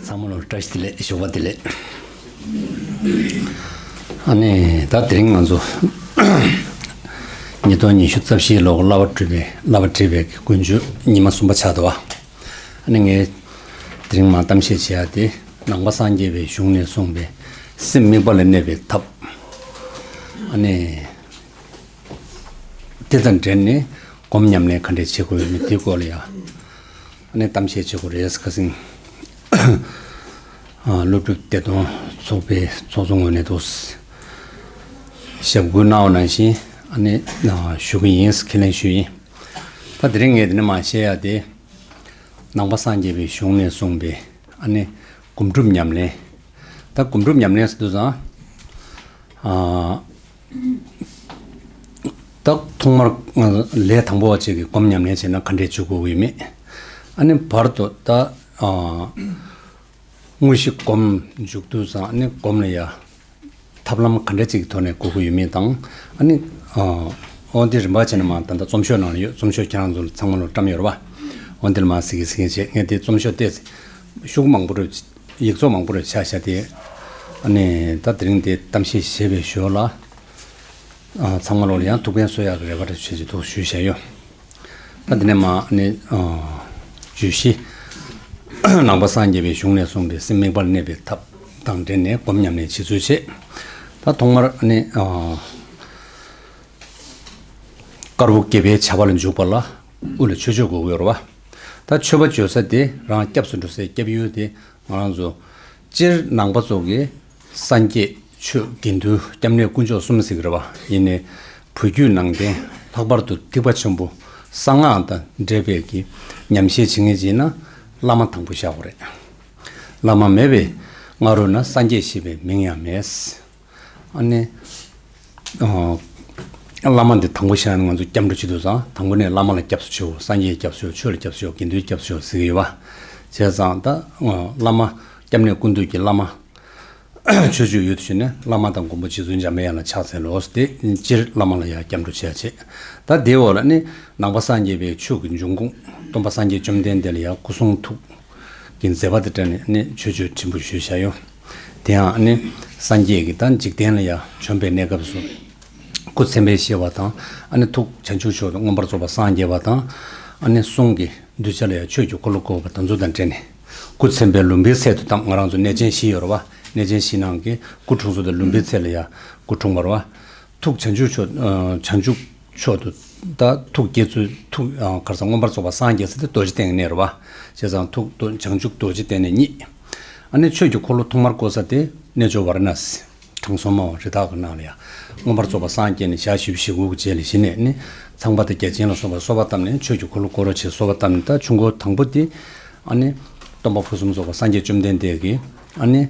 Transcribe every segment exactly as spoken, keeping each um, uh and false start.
ཚང་མ་ལ་བཀྲ་ཤིས་བདེ་ལེགས། ཞོགས་པ་བདེ་ལེགས། ཨ་ནི་ད་དེ་རིང་ང་ཚོ་ཉིས་སྟོང་ཉི་ཤུ་རྩ་བཞིའི་ལོ་གླ་བ་སྤྲུལ་པའི་བསླབ་པ་ཁྲིད་པའི་དཀོན་མཆོག་ཉི་མ་གསུམ་པ་ཆགས་འདུག་བ། ཨ་ནི་ངས་དེ་རིང་མར་གཏམ་བཤད་བྱེད་ཡ་དེ་ནང་པ་སངས་རྒྱས་པའི་གཞུང་ནས་གསུངས་པའི་སེམས་དམིགས་པ་ལ་གནས་པའི་ཐབས། ཨ་ནི་དེ་དང་འབྲེལ་ནས་སྒོམ་ཉམས་ལེན་ག་འདྲས་བྱེད་དགོས་ཡོད་མེད་དེའི་སྐོར་ལ་ཡ་ཨ་ནི་གཏམ་བཤད་བྱེད་དགོས་རེད། ཁ་སང་ཨ་སློབ་ཕྲུག་བདེ་སྟོང་ཚོགས་པའི་ཚོགས་གཙོ་ངོས་ནས་འདུག་ཞབས་སྐུལ་གནང་བ་ནང་བཞིན་ཨ་ནི་ཨ་ཞུ་གི་ཡིན། ཁས་ལེན་ཞུ་ཡིན། ད་དེ་རིང་ངས་དེ་ནས་མར་བཤད་ཡ་དེ་ནང་པ་སངས་རྒྱས་པའི་གཞུང་ནས་གསུངས་པའི་ཨ་ནི་སྒོམ་སྒྲུབ་ཉམས་ལེན། ད་སྒོམ་སྒྲུབ་ཉམས་ལེན་ཟེར་དུས་ཙང་ཨ་ད་ཐོག་མར་ཨ་ལས་དང་པོ་བ་ཅིག་གིས་སྒོམ་ཉམས་ལེན་བྱས་ན་ག་འདྲས་བྱེད་དགོས་ཀྱི་ཡོད་མེད། ཨ་ནི་བར་དུ་ད་ཨ་དངོས་གཞི་སྒོམ་འཇུག་དུས་ཙང་ཨ་ནི་སྒོམ་ལ་ཡ་ཐབས་ལམ་ག་འདྲ་ཅིག་གི་ཐོག་ནས་འགོ་དགོས་ཡོད་མེད་དང་། ཨ་ནི་ཨ་འོ་འདི་རིམ་པ་བྱས་ནས་མར་ད་ལྟ་རྩོམ་ཤོག་ནང་ལ་ཡོད། རྩོམ་ཤོག་ཁྱེད་རང་ཚོ་ལ་ཚང་མ་ལ་བཀྲམ་ཡོད་རེད་བ། འོ་འདི་ལ་མར་གཟིགས་གཟིགས་བྱས། ངས་དེ་རྩོམ་ཤོག་དེ་ཤོག་གུ་མང་པོ་རེ་ཡིག་ཚོགས་མང་པོ་རེ་ཆ་བཞག་སྟེ། ཨ་ནི་ད་དེ་རིང་དེ་གཏམ་བཤད་བྱེད་པའི་ཞོར་ལ་ཨ་ཚང་མ་ལོག་ལ་ཡང་ཐུགས་ཕན་གསོས་ཡག་གི་རེ་བ་རེ་བྱེད་ཀྱི་འདུག་ཞུས་བཞག་ཡོད། ད་དེ་ནས་མར་ཨ་ནི་ཨ་བརྗོད་གཞི་ནང་པ་སངས་རྒྱས་པའི་གཞུང་ནས་གསུངས་པའི་སེམས་དམིགས་པ་ལ་གནས་པའི་ཐབས་དང་འབྲེལ་ནས་སྒོམ་ཉམས་ལེན་བྱེད་ཚུལ་བྱེད། ད་ཐོག་མར་ཨ་ནི་ཨ་དཀར་པོ་དགེ་བའི་བྱ་བ་ལ་འཇུག་པ་ལ་དབུ་ལ་མཆོད་བརྗོད་དགོས་ཀྱི་ཡོད་རེད་བ། ད་མཆོད་པ་བརྗོད་ས་དེ་རང་སྐྱབས་སུ་འགྲོ་སའི་སྐྱབས་ཡུལ་དེ་ང་རང་ཚོ་སྤྱིར་ནང་པ་ཚོ་གི་སངས་རྒྱས་ཆོས་དགེ་འདུན་སྐྱབས་གནས་དཀོན་མཆོག་གསུམ་ཟེར་གི་རེད་བ། ཡིན་ནའི་བོད་བརྒྱུད་ནང་བསྟན་ལྷག་པར་དུ་ཐེག་པ་ཆེན་པོ་གསང་སྔགས་དང་འབྲེལ་བའི་གི་ཉམས་བཞེས་བྱེད་མཁན་ཅིག་ཡིན་ན་བླ་མ་དང་པོ་བཞག་དགོས་རེད། བླ་མ་མེད་པའི་སྔ་རོལ་ན་སངས་རྒྱས་ཞེས་པའི་མིང་ཡང་མེད། ཨ་ནི་ཨ་བླ་མ་འདི་དང་པོ་བཞག་ནས་ང་ཚོ་སྐྱབས་འགྲོ་བྱེད་དུས་ཙང་དང་པོ་ནས་བླ་མ་ལ་སྐྱབས་སུ་མཆིའོ། སངས་རྒྱས་ཀྱི་སྐྱབས་སུ་མཆིའོ། ཆོས་ལ་སྐྱབས་སུ་མཆིའོ། དགེ་འདུན་སྐྱབས་སུ་མཆིའོ་ཟེར་གྱི་ཡོད་པ། བྱས་ཙང་ད་ཨ་བླ་མ་སྐྱབས་གནས་ཀུན་འདུས་ཀྱི་བླ་མ་ཆོས་སྤྱོད་ཡུལ་དུ་ཞུགས་ནས་བླ་མ་དང་མགོན་པོ་རྗེ་བཙུན་འཇམ་པའི་དབྱངས་ལ་ཕྱག་འཚལ་ལོ་ཟེར་ཏེ་སྤྱིར་བླ་མ་ལ་ཡང་སྐྱབས་འགྲོ་བྱེད་ཡ་བྱེད། ད་དེའི་འོག་ལ་ནི་ནང་པ་སངས་རྒྱས་པའི་ཆོས་ཀྱི་འབྱུང་ཁུངས་སྟོན་པ་སངས་རྒྱས་བཅོམ་ལྡན་འདས་ལ་ཡང་སྐུ་གསུང་ཐུགས་ཀྱི་མཛད་པ་དེ་སྤྲད་ནས་ནི་མཆོད་བརྗོད་ཕྲན་བུ་ཞུས་བཞག་ཡོད། དེ་ཡང་ནི་སངས་རྒྱས་ཀྱིས་ད་འཇིག་རྟེན་ལ་ཡང་བྱོན་པའི་གནས་སྐབས་སུ་སྐུ་མཚན་དཔེ་བཞེས་པ་དང་། ཨ་ནི་ཐུགས་བྱང་ཆུབ་མཆོག་ཏུ་མངོན་པར་རྫོགས་པར་སངས་རྒྱས་པ་དང་། ཨ་ནི་གསུང་གི་གདུལ་བྱ་ལ་ཡང་ཆོས་ཀྱི་འཁོར་ལོ་བསྐོར་བ་དེ་ཚོ་དང་འབྲེལ་ནས་སྐུ་མཚན་དཔེ་ལུམ་བིའི་ཚལ་དུ་བལྟམས། ང་རང་ཚོ་གནས་ཆེན་བཞི་ཡོད་རེད་བ། གནས་ཆེན་བཞི་ནང་གི་སྐུ་འཁྲུངས་ས་དེ་ལུམ་བིའི་ཚལ་ལ་ཡང་སྐུ་འཁྲུངས་པ་རེད་བ། ཐུགས་བྱང་ཆུབ་མཆོག་ཨ་བྱང་ཆུབ་མཆོག་ཏུ་ད་ཐུགས་བསྐྱེད་ཚུལ། ཐུགས་ཨ་ག་རེ་ཟེར། མངོན་པར་རྫོགས་པར་སངས་རྒྱས་ས་དེ་རྡོ་རྗེ་གདན་གྱི་གནས་རེད་བ། བྱས་ཙང་ཐུགས་རྡོ་བྱང་ཆུབ་རྡོ་རྗེ་གདན་ནས་རྙེད། ཨ་ནི་ཆོས་ཀྱི་འཁོར་ལོ་ཐོག་མར་བསྐོར་ས་དེ་རྣལ་འབྱོར་བ་ར་ཎ་སི་དྲང་སྲོང་སྨྲ་བ་རི་དྭགས་ཀྱི་ནགས་ལ་ཡ། མངོན་པར་རྫོགས་པར་སངས་རྒྱས་ནས་ཞག་བཞི་བཅུ་ཞེ་དགུ་གི་རྗེས་ལ་གཞི་ནས་ནི་ཚངས་པ་དང་བརྒྱ་བྱིན་ལ་སོགས་པ་གསོལ་བ་བཏབ་ནས། ཆོས་ཀྱི་འཁོར་ལོ་བསྐོར་རོགས་བྱེད་གསོལ་བ་བཏབ་ནས། ད་ཆུ་འཁོར་དང་པོ་དེ་ཨ་ནི་སྟོན་པ་ཕུན་སུམ་ཚོགས་པ་སངས་རྒྱས་བཅོམ་ལྡན་འདས་ཀྱིས་ཨ་ནི་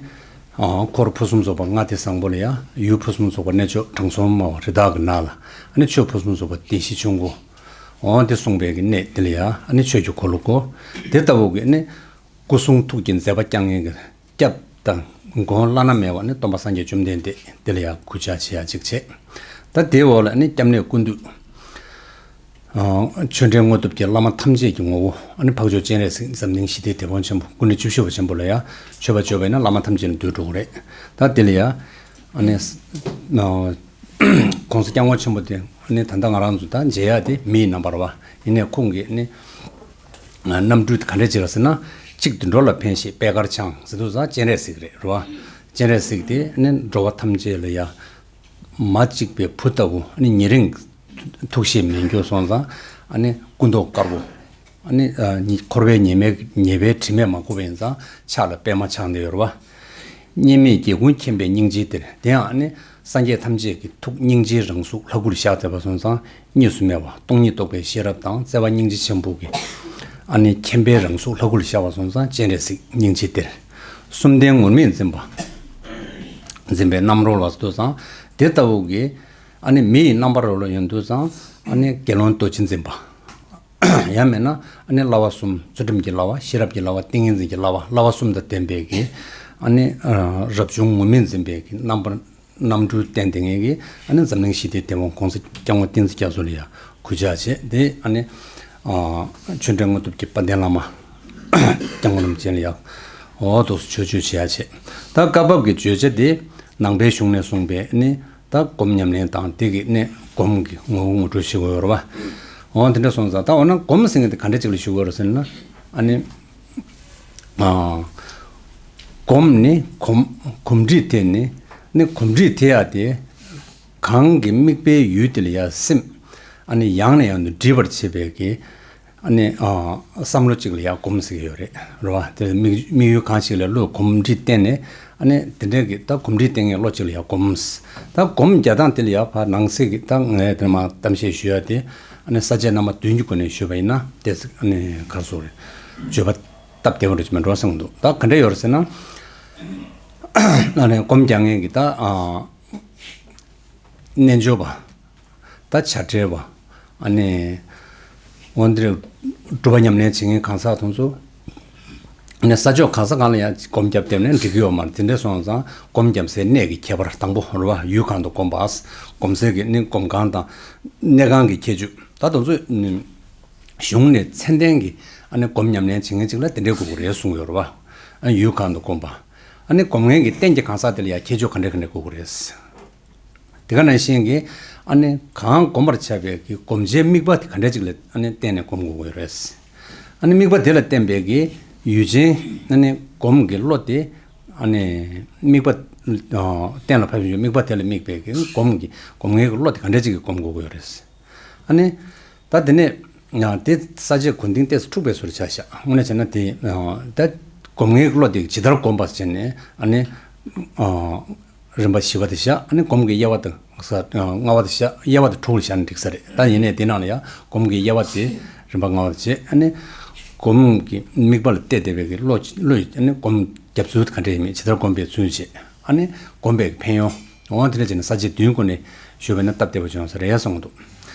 ཨ་འཁོར་ཕུན་སུམ་ཚོགས་པ་ལྔ་སྡེ་བཟང་པོ་ལ་ཡ། ཡུལ་ཕུན་སུམ་ཚོགས་པ་རྣལ་འབྱོར་དྲང་སྲོང་སྨྲ་བ་རི་དྭགས་ཀྱི་ནགས་ལ། ཨ་ནི་ཆོས་ཕུན་སུམ་ཚོགས་པ་བདེན་བཞིའི་ཆོས་འཁོར། འོ་དེ་གསུངས་པའི་གི་གནས་དེ་ལ་ཡ་ཨ་ནི་ཆོས་ཀྱི་འཁོར་ལོ་བསྐོར། དེ་ལྟ་བུ་གི་ཨ་ནི་སྐུ་གསུང་ཐུགས་ཀྱི་མཛད་པ་བསྐྱངས་མཁན་གྱི་སྐྱབས་དང་མགོན་བླ་ན་མེད་པ་ནི་སྟོན་པ་སངས་རྒྱས་བཅོམ་ལྡན་འདས་དེ་ལ་ཡང་གུས་ཕྱག་བྱེད་ཡ་གཅིག་བྱས། ད་དེའི་འོག་ལ་ནི་སྐྱབས་གནས་ཀུན་འདུས། ཨ་ཆོས་འབྲེལ་དངོས་གྲུབ་ཀྱི་བླ་མ་ཐམས་ཅད་ཀྱི་ངོ་བོ། ཨ་ནི་འཕགས་མཆོག་སྤྱན་རས་གཟིགས་འཛམ་གླིང་ཞི་བདེའི་དེད་དཔོན་ཆེན་པོ། སྐུ་ཕྲེང་བཅུ་བཞི་པ་ཆེན་པོ་ལ་ཡང་མཆོད་པ་བརྗོད་པས་ན་བླ་མ་ཐམས་ཅད་ལ་འདུས་འགྲོ་གི་རེད། ད་དེ་ལ་ཡང་ཨ་ནི་ཨ་༸གོང་ས་སྐྱབས་མགོན་ཆེན་པོ་དེ་ནི་ད་ལྟ་ང་རང་ཚོ་ད་མཇལ་ཡ་དེ་མི་ཡི་རྣམ་པ་རེད་བ། ཡིན་ནའི་ཁོང་གི་ནི་རྣམ་སྤྲུལ་དེ་ག་འདྲས་ཅིག་རེད་ཟེར་ན། གཅིག་དུད་འགྲོ་ལ་ཕན་ཞེས་པད་དཀར་འཆང་ཟེར་དུས་ཙང་སྤྱན་རས་གཟིགས་རེད་རེད་བ། སྤྱན་རས་གཟིགས་དེ་ནི་འགྲོ་བ་ཐམས་ཅད་ལ་ཡ་མ་གཅིག་པའི་བུ་ལྟ་བུ། ཨ་ནི་ཉེ་རིང་ཐུགས་ཞེ་མི་འགྱུར་སོང་ཙང་། ཨ་ནི་སྐུ་མདོག་དཀར་པོ། ཨ་ནི་ཨ་ཉི་འཁོར་བའི་ཉེས་དམིགས་ཉེས་པའི་དྲི་མས་མ་གོས་པ་ཡིན་ཙང་ཕྱག་ལ་པད་མ་འཆང་སྟེ་ཡོད་རེད་བ། གཉིས་མེད་རྒྱལ་ཀུན་མཁྱེན་པའི་སྙིང་རྗེའི་གཏེར། དེ་ཡང་ཨ་ནི་སངས་རྒྱས་ཐམས་ཅད་ཀྱི་ཐུགས་སྙིང་རྗེའི་རང་གཟུགས་ལྷ་སྐུ་ལ་བཞག་མཛད་པ་སོང་ཙང་། གཉིས་སུ་མེད་པ་སྟོང་ཉིད་རྟོགས་པའི་ཤེས་རབ་དང་བརྩེ་བ་སྙིང་རྗེ་ཆེན་པོ་གི་ཨ་ནི་མཁྱེན་པའི་རང་གཟུགས་ལྷ་སྐུ་ལ་བཞག་པ་སོང་ཙང་སྤྱན་རས་གཟིགས་སྙིང་རྗེའི་གཏེར། གསུམ་ལྡན་ངུར་སྨྲིག་འཛིན་པ། འཛིན་པའི་རྣམ་རོལ་བ་ཟེར་དུས་ཙང་དེ་ལྟ་བུ་གི་ཨ་ནི་མི་ཡི་རྣམ་པར་རོལ་བ་ཡིན་དུས་ཙང་། ཨ་ནི་དགེ་སློང་རྡོ་རྗེ་འཛིན་པ། ཡང་མིན་ན་ཨ་ནི་བསླབ་པ་གསུམ། ཚུལ་ཁྲིམས་ཀྱི་བསླབ་པ། ཤེས་རབ་ཀྱི་བསླབ་པ། ཏིང་ངེ་འཛིན་གྱི་བསླབ་པ། བསླབ་པ་གསུམ་དང་ལྡན་པའི་གི་ཨ་ནི་ཨ་རབ་བྱུང་ངུར་སྨྲིག་འཛིན་པའི་གི་རྣམ་པར་རྣམ་སྤྲུལ་བསྟན་ཏེ་ངེད་ཀྱིས་ཨ་ནི་འཛམ་གླིང་ཞི་བདེའི་དེད་དཔོན་༸གོང་ས་༸སྐྱབས་མགོན་བསྟན་འཛིན་རྒྱ་མཚོ་ལ་ཡང་གུས་ཕྱག་བྱས་ཏེ། ཨ་ནི་ཨ་ཆོས་འབྲེལ་དངོས་གྲུབ་ཀྱི་དཔལ་ལྡན་བླ་མ་༸སྐྱབས་མགོན་རིན་པོ་ཆེ་ལ་ཡང་ འོ་དོ་ཆོས་སྤྱོད་བྱེད་ཡ་བྱེད། ད་བཀའ་བབས་ཀྱི་བརྗོད་བྱ་དེ་ནང་པའི་གཞུང་ནས་གསུངས་པའི་ནི་ད་སྒོམ་ཉམས་ལེན་དང་དེ་གི་ནི་སྒོམ་གྱི་ངོ་བོ་ངོ་སྤྲོད་ཞིག་ཡོད་རེད་བ། འོ་དེ་འདྲ་སོང་ཙང་ད་འོ་ན་སྒོམ་ཟེར་མཁན་དེ་ག་འདྲ་ཅིག་ལ་ཞུ་དགོས་རེད་ཟེར་ན། ཨ་ནི། ཨ། སྒོམ་ནི་གོམས་གོམས་འདྲིས་དེ་ནི་ནི་གོམས་འདྲིས་དེ་ཡ་དེ་གང་གི་དམིགས་པའི་ཡུལ་དེ་ལ་ཡ་སེམས་ཨ་ནི་ཡང་ནས་ཡང་དུ་འདྲིས་པར་བྱེད་པའི་གི་ཨ་ནི་ཨ་བསམ་བློ་གཅིག་ལ་ཡ་སྒོམ་ཟེར་གྱི་ཡོད་རེད་རེད་བ། དེ་དམིགས་དམིགས་ཡུལ་གང་ཞིག་ལ་བློའི་གོམས་འདྲིས་བསྟེན་ནས་ཨ་ནི་དེ་འདྲའི་གི་ད་གོམས་འདྲིས་བསྟེན་མཁན་བློ་གཅིག་ལ་ཡ་སྒོམ། ད་སྒོམ་རྒྱག་སྟངས་དེ་ལ་ཡ་ཕར་ནང་གསེས་ཀྱི་ད་ངས་དེ་མ་གཏམ་བཤད་ཞུ་ཡ་དེ་ཨ་ནི་ས་བཅད་རྣམ་པ་བདུན་གྱི་སྒོ་ནས་ཞུས་པ་ཡིན་ན་དེ་ཨ་ནི་ག་རེ་ཟེར་དགོས་རེད། བརྗོད་པ་སྟབས་བདེ་བོ་འགྲོ་གི་མེད་འགྲོ་བསམ་གྱི་འདུག་ད་ག་འདྲ་ཡོད་རེད་ཟེར་ན། ཨ་ནི་སྒོམ་རྒྱག་མཁན་གྱི་ད་ཨ་རྣལ་འབྱོར་པ། ད་བྱ་བྲལ་བ། ཨ་ནི་འོན་ཏེ་སྒྲུབ་པ་ཉམས་ལེན་བྱེད་མཁན་གང་ཟག་དེ་ཚོ། ཨ་ནི་ས་ཕྱོགས་གང་ས་གང་ལ་ཡང་སྒོམ་བརྒྱབ་བསྡད་ན་འགྲིག་གི་ཡོད་མ་རེད། དེ་འདྲ་སོང་ཙང་སྒོམ་བརྒྱབ་སའི་གནས་ཀྱི་ཁྱད་པར་དང་པོ་རེད་བ། ཡུལ་གང་དུ་སྒོམ་པ། སྒོམ་སའི་གི་ནི་སྒོམ་ཁང་དང་གནས་ཁང་གི་ཁྱད་ཆོས། ད་དེ་ཚོ་ནི་གཞུང་ནས་ཚད་ལྡན་གྱི་ཨ་ནི་སྒོམ་ཉམས་ལེན་བྱེད་མཁན་ཅིག་ལ་དེ་འདྲའི་དགོས་ཀྱི་རེད་གསུངས་ཡོད་རེད་བ། ཨ་ནི་ཡུལ་གང་དུ་སྒོམ་པ། ཨ་ནི་སྒོམ་མཁན་གྱི་རྟེན་གྱི་གང་ཟག་དེ་ལ་ཡང་ཁྱད་ཆོས་ག་འདྲ་ག་འདྲ་དགོས་ཀྱི་རེད། དེ་ག་ནང་བཞིན་གྱི་ཨ་ནི་གང་སྒོམ་པར་བྱ་བའི་གི་སྒོམ་བྱའི་དམིགས་པ་དེ་ག་འདྲ་ཅིག་ལ་ཨ་ནི་བརྟེན་ནས་སྒོམ་དགོས་ཀྱི་རེད། ཨ་ནི་དམིགས་པ་དེ་ལ་བརྟེན་པའི་གི་ཡུལ་ཅན་ཨ་ནི་སྒོམ་གྱི་བློ་དེ་ཨ་ནི་དམིགས་པ་ཨ་གཏན་ལ་ཕབ་ཡོད་དམིགས་པ་དེ་ལ་དམིགས་པའི་གི་སྒོམ་གྱི་སྒོམ་མཁན་གྱི་བློ་དེ་ག་འདྲ་ཅིག་གིས་སྒོམ་དགོས་ཀྱི་རེད། ཨ་ནི། ད་དེ་ནས་ཡང་དེ་ས་བཅད་གོ་འདིང་ཏོག་ཙམ་འཁྲུགས་པའི་བཟོ་འདྲ་ཆགས་ཤག་དངོས་གནས་བྱས་ན་དེ་ད་སྒོམ་མཁན་གྱི་བློ་དེ་ཇི་ལྟར་བསྒོམ་པ་ཟེར་ནས་ཨ་ནི་རིམ་པ་བཞི་པ་དེ་བཞག་ཨ་ནི་སྒོམ་གྱི་དབྱེ་བ་དང་ས་ལྔ་པ་དེ་བཞག་དབྱེ་བ་དེ་དྲུག་ལ་བཞག་ན་འགྲིག་ས་རེད། ད་ཡིན་ནའི་དེ་ནང་ལ་ཡང་སྒོམ་གྱི་དབྱེ་བ་དེ་རིམ་པ་ལྔ་པ་དེ་བྱས་ཨ་ནི་སྒོམ་གྱི་དམིགས་པ་ལ་གཏད་བསྡད་པའི་གི་བློ་བློ་ཡིས་ཨ་ནི་སྒོམ་རྒྱབ་ཚུལ་ག་འདྲ་ཡིན་མིན་ཇི་ལྟར་བསྒོམ་པའི་ཚུལ་བྱས་ཨ་ནི་སྒོམ་པའི་ཕན་ཡོན། འོ་དེ་འདྲ་བྱས་ནས་ས་བཅད་བདུན་སྒོ་ནས་ཞུས་པ་ན་སྟབས་བདེ་པོ་བྱུང་ས་རེད་གསུངས་འདུག་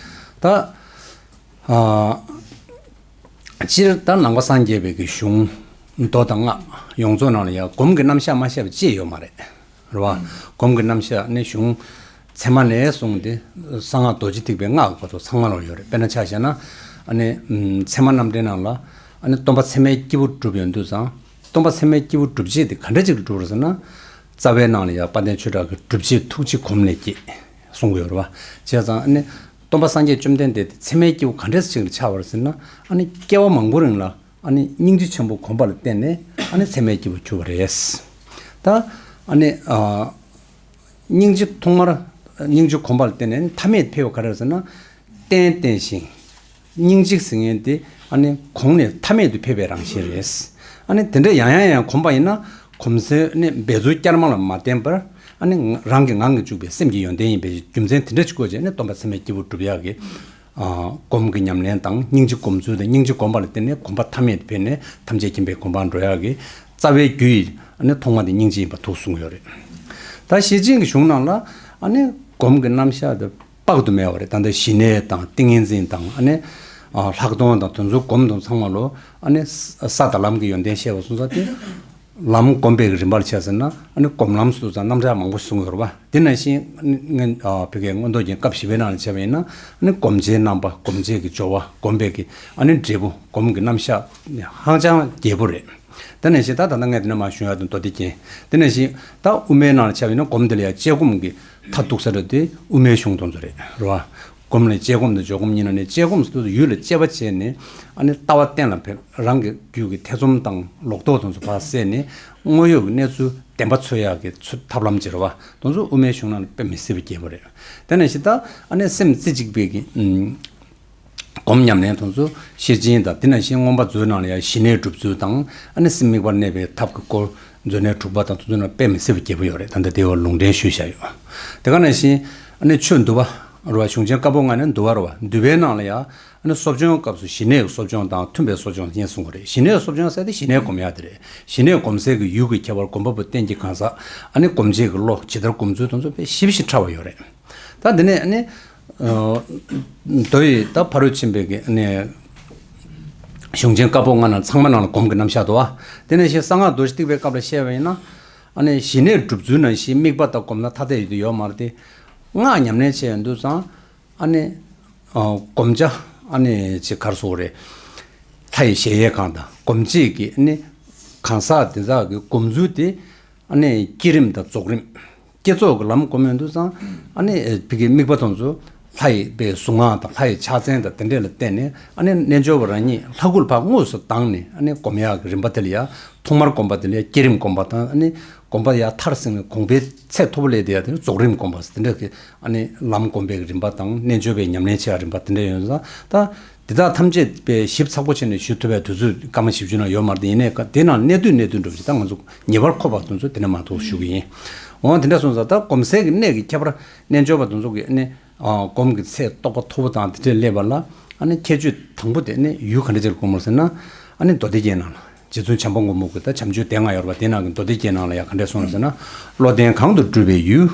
ད། ཨ། སྤྱིར་ད་ནང་པ་སངས་རྒྱས་པའི་གི་གཞུང་མདོ་དང་སྔགས་ཡོངས་རྫོགས་ནང་ལ་ཡང་སྒོམ་གྱི་རྣམ་གཞག་མ་བཤད་པ་ཅི་ཡོད་མ་རེད། རེད་བ། སྒོམ་གྱི་རྣམ་གཞག་ནི་གཞུང་ཚད་མ་ནས་བཟུང་སྟེ་གསང་སྔགས་རྡོ་རྗེ་ཐེག་པའི་སྔགས་བར་དུ་ཚང་མ་ལ་ཡོད་རེད། དཔེར་ན་ཆ་བཞག་ན་ཨ་ནི་ཚད་མ་རྣམ་འགྲེལ་ནང་ལ་ཨ་ནི་སྟོང་པ་ཚད་མའི་སྐྱེས་བུ་གྲུབ་ཡོང་དུས་ཙང་སྟོང་པ་ཚད་མའི་སྐྱེས་བུ་སྒྲུབ་བྱེད་དེ་ག་འདྲ་ཅིག་ལ་གྲུབ་རེད་ཟེར་ན། རྩ་བའི་ནང་ལ་ཡང་དཔལ་ལྡན་ཆོས་གྲགས་ཀྱི་སྒྲུབ་བྱེད་ཐུགས་རྗེ་སྒོམ་ལས་སྐྱེས་གསུང་གི་ཡོད་རེད་བ། བྱས་ཙང་ཨ་ནི་སྟོང་པ་སངས་རྒྱས་བཅོམ་ལྡན་འདས་དེ་ཚད་མའི་སྐྱེས་བུ་ག་འདྲ་ཅིག་ལ་ཆགས་པ་རེད་ཟེར་ན་ཨ་ནི་སྐྱེ་བ་མང་པོ་རིང་ལ་ཨ་ནི་སྙིང་རྗེ་ཆེན་པོ་སྒོམ་པ་ལ་བརྟེན་ནས་ཨ་ནི་ཚད་མའི་སྐྱེས་བུ་གྱུར་པ་རེད། ད་ཨ་ནི་ཨ། སྙིང་རྗེ་ཐོག་མར་སྙིང་རྗེ་སྒོམ་པ་ལ་བརྟེན་ནས་མཐའ་མེད་དུ་འཕེལ་བ་ག་རེ་རེད་ཟེར་ན། རྟེན་བརྟེན་ཞིང་། སྙིང་རྗེ་ཟེར་མཁན་དེ་ཨ་ནི་གོང་ནས་མཐའ་མེད་དུ་འཕེལ་བའི་རང་བཞིན་རེད། ཨ་ནི་དེ་འདྲ་ཡང་ཡང་ཡང་གོམས་པ་ཡིན་ན་གོམས་སའི་ནི་འབད་རྩོལ་བསྐྱར་མ་ལ་མ་བརྟེན་པར་ཨ་ནི་རང་གི་ངང་གིས་འཇུག་པའི་སེམས་ཀྱི་ཡོན་ཏན་ཡིན་པའི་རྒྱུ་མཚན་དེ་འདྲ་ཅིག་བཀོད་བྱས་ནས་སྟོང་པ་ཚད་མའི་སྐྱེས་བུ་སྒྲུབ་ཡག་གི་ཨ། སྒོམ་གྱི་ཉམས་ལེན་དང་སྙིང་རྗེ་སྒོམ་ཚུལ་དང་སྙིང་རྗེ་སྒོམ་པ་ལ་བརྟེན་ནས་གོམས་པ་མཐའ་མེད་དུ་འཕེལ་ནས་ཐམས་ཅད་མཁྱེན་པའི་གོ་འཕང་འགྲོ་ཡག་གི་རྩ་བའི་རྒྱུ་ཡི་ཨ་ནི་ཐོག་མ་དེ་སྙིང་རྗེ་ཡིན་པ་ཐུགས་གསུངས་ཡོད་རེད། ད་ཤེར་ཕྱིན་གྱི་གཞུང་ནང་ལ་ཨ་ནི་སྒོམ་གྱི་རྣམ་གཞག་དེ་དཔག་ཏུ་མེད་པ་རེད། ད་ལྟ་ཞི་གནས་དང་ཏིང་ངེ་འཛིན་དང་ཨ་ནི་ཨ་ལྷག་མཐོང་དང་དེ་ཚོ་སྒོམ་དང་ཚང་མ་ལོ་ཨ་ནི་ས་དང་ལམ་གྱི་ཡོན་ཏན་བཤད་པ་སོང་ཙང་དེ། ལམ་སྒོམ་པའི་རིམ་པར་བྱས་ཟེར་ན་ཨ་ནི་སྒོམ་ལམ་སོགས་དང་རྣམ་གྲངས་མང་པོ་གསུངས་ཡོད་རེད་པ། དེ་ནང་བཞིན་ཨ་ནི་ཨ་བོད་སྐད་མངོན་རྟོགས་རྒྱན་སྐབས་བཞི་པའི་ནང་ལ་བྱས་པ་ཡིན་ན་ཨ་ནི་སྒོམ་བྱེད་རྣམ་པ་སྒོམ་བྱེད་ཀྱི་སྦྱོར་བ་སྒོམ་པའི་གི་ཨ་ནི་འབྲས་བུ་སྒོམ་གྱི་རྣམ་གཞག་ཧང་ཅང་རྒྱས་པོ་རེད། དེ་ནང་བཞིན་ད་ད་ལྟ་ངས་དེ་ནས་མར་ཞུ་ཡག་དེ་མདོ་སྡེ་རྒྱན། དེ་ནང་བཞིན་ད་དབུ་མའི་ནང་ལ་བྱས་པ་ཡིན་ན་སྒོམ་དེ་ལ་ཡང་དཔྱད་སྒོམ་གྱི་མཐའ་གཏུགས་ས་རེད་དེ་དབུ་མའི་གཞུང་དེ་ཚོ་རེད་རེད་པ། སྒོམ་ལ་དཔྱད་སྒོམ་དང་འཇོག་སྒོམ་གཉིས་ནང་ནས་དཔྱད་སྒོམ་ཟེར་དུས་ཡུལ་ལ་དཔྱད་པ་བྱས་ནས་ཨ་ནི་ལྟ་བ་གཏན་ལ་ཕེབས། རང་གི་རྒྱུད་ཀྱི་ཐེ་ཚོམ་དང་ལོག་རྟོག་དེ་ཚོ་ཕར་བསལ་ནས་དངོས་ཡོད་ཀྱི་གནས་ཚུལ་བདེན་པ་འཚོལ་ཡག་གི་ཚུལ་ཐབས་ལམ་ཅིག་རེད་པ། དེ་ཚོ་དབུ་མའི་གཞུང་ནང་ལ་དཔེ་མི་སྲིད་པ་རྒྱས་པོ་རེད། དེ་ནང་བཞིན་ད་ཨ་ནི་སེམས་རྩེ་གཅིག་པའི་གི་ཨུམ། སྒོམ་ཉམས་ལེན་དེ་ཚོ་ཤེར་ཕྱིན་དང་དེ་ནང་བཞིན་མངོན་པ་མཛོད་ནང་ལ་ཡང་ཞི་གནས་སྒྲུབ་ཚུལ་དང་ཨ་ནི་སེམས་དམིགས་པར་གནས་པའི་ཐབས་ཀྱི་སྐོར་མཛོད་གནས་དྲུག་པ་དང་དེ་ཚོ་ནང་དཔེ་མི་སྲིད་པ་རྒྱས་པོ་ཡོད་རེད། ད་ལྟ་དེ་བ་ལུང་འདྲེན་ཞུས་བཞག་ཡོད། དེ་ག་ནང་བཞིན་ཨ་ནི་ཆོས་འདུལ་བ་རེད་པ། གཞུང་ཆེན་བཀའ་པོད་ལྔ་ནས་འདུལ་བ་རེད་པ། འདུལ་བའི་ནང་ལ་ཡང་། ཨ་ནི་གསོ་སྦྱོང་སྐབས་སུ་ཞི་གནས་ཀྱི་གསོ་སྦྱོང་དང་མཐུན་པའི་གསོ་སྦྱོང་གཉིས་གསུངས་པ་རེད། ཞི་གནས་ཀྱི་གསོ་སྦྱོང་ཟེར་དེ་ཞི་གནས་སྒོམ་ཡག་དེ་རེད། ཞི་གནས་སྒོམ་སའི་གི་ཡུལ་གྱི་ཁྱད་པར་སྒོམ་པ་པོའི་རྟེན་གྱི་གང་ཟག་ཨ་ནི་སྒོམ་བྱེད་ཀྱི་བློ་ཇི་ལྟར་སྒོམ་ཚུལ་དེ་ཚོ་དཔེ་ཞིབ་ཞིབ་ཕྲ་བ་ཡོད་རེད། ད་འདི་ནས་ཨ་ནི་མདོ་ཡི་ད་ཕ་རོལ་ཕྱིན་པའི་གི་ཨ་ནི་གཞུང་ཆེན་བཀའ་པོད་ལྔ་ནང་ཚང་མ་ནང་ལ་སྒོམ་གྱི་རྣམ་གཞག་འདུག་པ། དེ་ནས་ཞེས་གསང་སྔགས་རྡོ་རྗེ་ཐེག་པའི་སྐབས་ལ་བཤད་པ་ཡིན་ན། ཨ་ནི་ཞི་གནས་སྒྲུབ་ཚུལ་ནང་བཞིན་དམིགས་པ་དང་སྒོམ་ན་ཐ་དད་ཡོད་དུ་ཡོད་མ་རེད་དེ། སྔགས་ཉམས་ལེན་བྱས་ཡོང་དུས་ཙང་། ཨ་ནི། ཨ། སྒོམ་བྱ། ཨ་ནི་ཅིག་ག་རེ་ཟེར་དགོས་རེད། ལྷ་ཡི་གཞལ་ཡས་ཁང་དང་སྒོམ་བྱེད་ཀྱི་ཨ་ནི། གང་ཟག་དེ་དག་གི་སྒོམ་ཚུལ་དེ་ཨ་ནི་བསྐྱེད་རིམ་དང་རྫོགས་རིམ། བསྐྱེད་རྫོགས་ཀྱི་ལམ་སྒོམ་ཡོང་དུས་ཙང་ཨ་ནི་ཕ་གི་དམིགས་པ་དེ་ཚོ་ལྷ་ཡི་པའི་གཟུངས་སྔགས་དང་ལྷ་ཡི་ཕྱག་མཚན་དང་དེ་འདྲ་ལ་བརྟེན་ནས་ཨ་ནི་རྣལ་འབྱོར་པ་རང་ཉིད་ལྷ་སྐུ་ལ་ཕར་དངོས་སུ་ལྡང་ནས་ཨ་ནི་སྒོམ་ཡག་གི་རིམ་པ་དེ་ལ་ཡ། ཐོག་མར་སྒོམ་པ་དེ་ལ་ཡ་བསྐྱེད་རིམ་སྒོམ་པ་དང་ཨ་ནི་སྒོམ་པ་ཡར་མཐར་ཕྱིན་ནས་གོང་འཕེལ་ཚད་མཐོ་པོ་སླེབས་དེ་ཡ་དེ་རྫོགས་རིམ་སྒོམ་པ་དེ་འདྲ་གི་ཨ་ནི་ལམ་སྒོམ་པའི་རིམ་པ་དང་རྣལ་འབྱོར་པའི་ཉམས་ལེན་བྱེད་ཡག་རིམ་པ་དེ་འདྲ་ཡོད་ཙང་ད། དེ་དག་ཐམས་ཅད་པའི་ཞིབ་ཚགས་པོ་བྱས་ནས་ཞུ་ཐུབ་པའི་དུས་ཚོད་སྐར་མ་བཞི་བཅུ་ནང་ཡོད་མ་རེད། ཡིན་ནའི་དེ་ནང་གནད་བསྡུས་གནད་བསྡུས་འགྲོ་བཞིན་ད་ང་ཚོ་ངེས་པར་མཁོ་བ་དེ་ཚོ་དེ་ནས་མ་གཏོགས་ཞུ་གི་ཡིན། འོ་དེ་འདྲ་སོང་ཙང་ད་སྒོམ་གསལ་གྱི་གནད་ཀྱི་ཁྱད་པར་རྣལ་འབྱོར་པ་དེ་ཚོ་གི་ནི་སྒོམ་གྱི་ཚད་རྟོགས་པ་མཐོ་པོ་དང་དེ་འདྲས་སླེབས་པ་ལ་ཨ་ནི་ཁྱད་ཆོས་དང་པོ་དེ་ནི་ཡུལ་ག་འདྲ་ཅིག་ལ་སྒོམ་དགོས་ཟེར་ན་ཨ་ནི་མདོ་སྡེ་རྒྱན་ནང་ལ། རྗེ་བཙུན་བྱམས་པ་མགོན་པོ་གི་ད་བྱམས་ཆོས་སྡེ་ལྔ་ཡོད་རེད་པ། དེ་ནང་གི་མདོ་སྡེ་རྒྱན་ནང་ལ་ཡང་ག་འདྲས་གསུངས་རེད་ཟེར་ན། བློ་ལྡན་གང་དུ་སྒྲུབ་པའི་ཡུལ།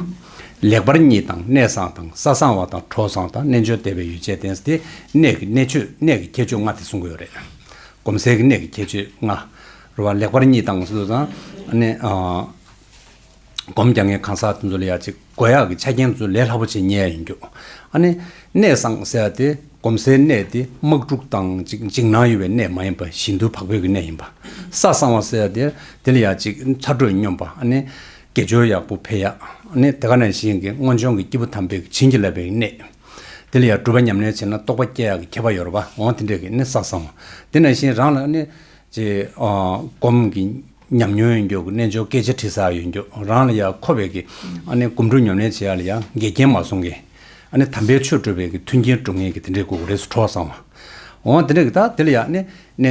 ལེགས་པར་གཉིད་དང་གནས་བཟང་དང་ས་གསང་བ་དང་གྲོགས་བཟང་དང་རྣལ་འབྱོར་བདེ་བའི་ཡུལ་བཅས་ཏེ། གནད་ཀྱི་གནད་ཆོས་གནད་ཀྱི་ཁྱད་ཆོས་ལྔ་དེ་གསུང་གི་ཡོད་རེད། སྒོམ་གསལ་གྱི་གནད་ཀྱི་ཁྱད་ཆོས་ལྔ་རེད་པ། ལེགས་པར་གཉིད་དང་ཟེར་དུས་ཙང་ཨ་ནི། སྒོམ་རྒྱག་མཁན་གང་ཟག་དེ་ཚོ་ལ་ཡ་ཅིག་དགོས་ཡག་གི་ཆ་རྐྱེན་ཚོ་ལས་སླ་པོ་ཅིག་རྙེད་ཡ་ཡིན་རྒྱུ། ཨ་ནི། གནས་བཟང་ཟེར་ཡ་དེ་སྒོམ་སའི་གནས་དེ་དམག་འཁྲུག་དང་ཅིག་འཇིགས་སྣང་ཡོད་པའི་གནས་མ་ཡིན་པ་ཞི་དུལ་བག་ཕེབས་ཀྱི་གནས་ཡིན་པ། ས་གསང་བ་ཟེར་ཡ་དེ་དེ་ལ་ཡ་ཅིག་ཚ་དྲོད་སྙོམས་པ་ཨ་ནི། དགེ་སྦྱོར་ཡག་པོ་འཕེལ་ཡ། ཨ་ནི་དེ་ག་ནང་བཞིན་གྱི་སྔོན་བྱུང་གི་སྐྱེས་བུ་དམ་པའི་བྱིན་གྱིས་བརླབས་པའི་གནས། དེ་ལ་ཡ་སྒྲུབ་པ་ཉམས་ལེན་བྱས་ན་རྟོགས་པ་སྐྱེ་ཡག་གི་ཁྱད་པར་ཡོད་རེད་པ། འོ་དེ་འདྲས་ཀྱི་ནི་ས་གསང་བ། དེ་ནང་བཞིན་རང་ལ་ནི། ཅེས། སྒོམ་གྱི་ཉམས་མྱོང་ཡོད་མཁན་གྱི་རྣལ་འབྱོར་སྐད་ཆ་དྲི་ས་ཡོད་མཁན་རང་ལ་ཡང་མཁོ་བའི་གི་ཨ་ནི་སྒོམ་སྒྲུབ་ཉམས་ལེན་བྱེད་ཡ་ལ་ཡང་འགལ་རྐྱེན་མ་སོང་མཁན། ཨ་ནི་དམ་པའི་ཆོས་སྒྲུབ་པའི་གི་མཐུན་རྐྱེན་སྒྲུབ་མཁན་གྱི་དེ་འདྲའི་དགོས་ཀྱི་རེད་ཟེར་གྲོགས་བཟང་བ། འོ་དེ་འདྲ་གི་ད་དེ་ལ་ཡང་ཨ་ནི་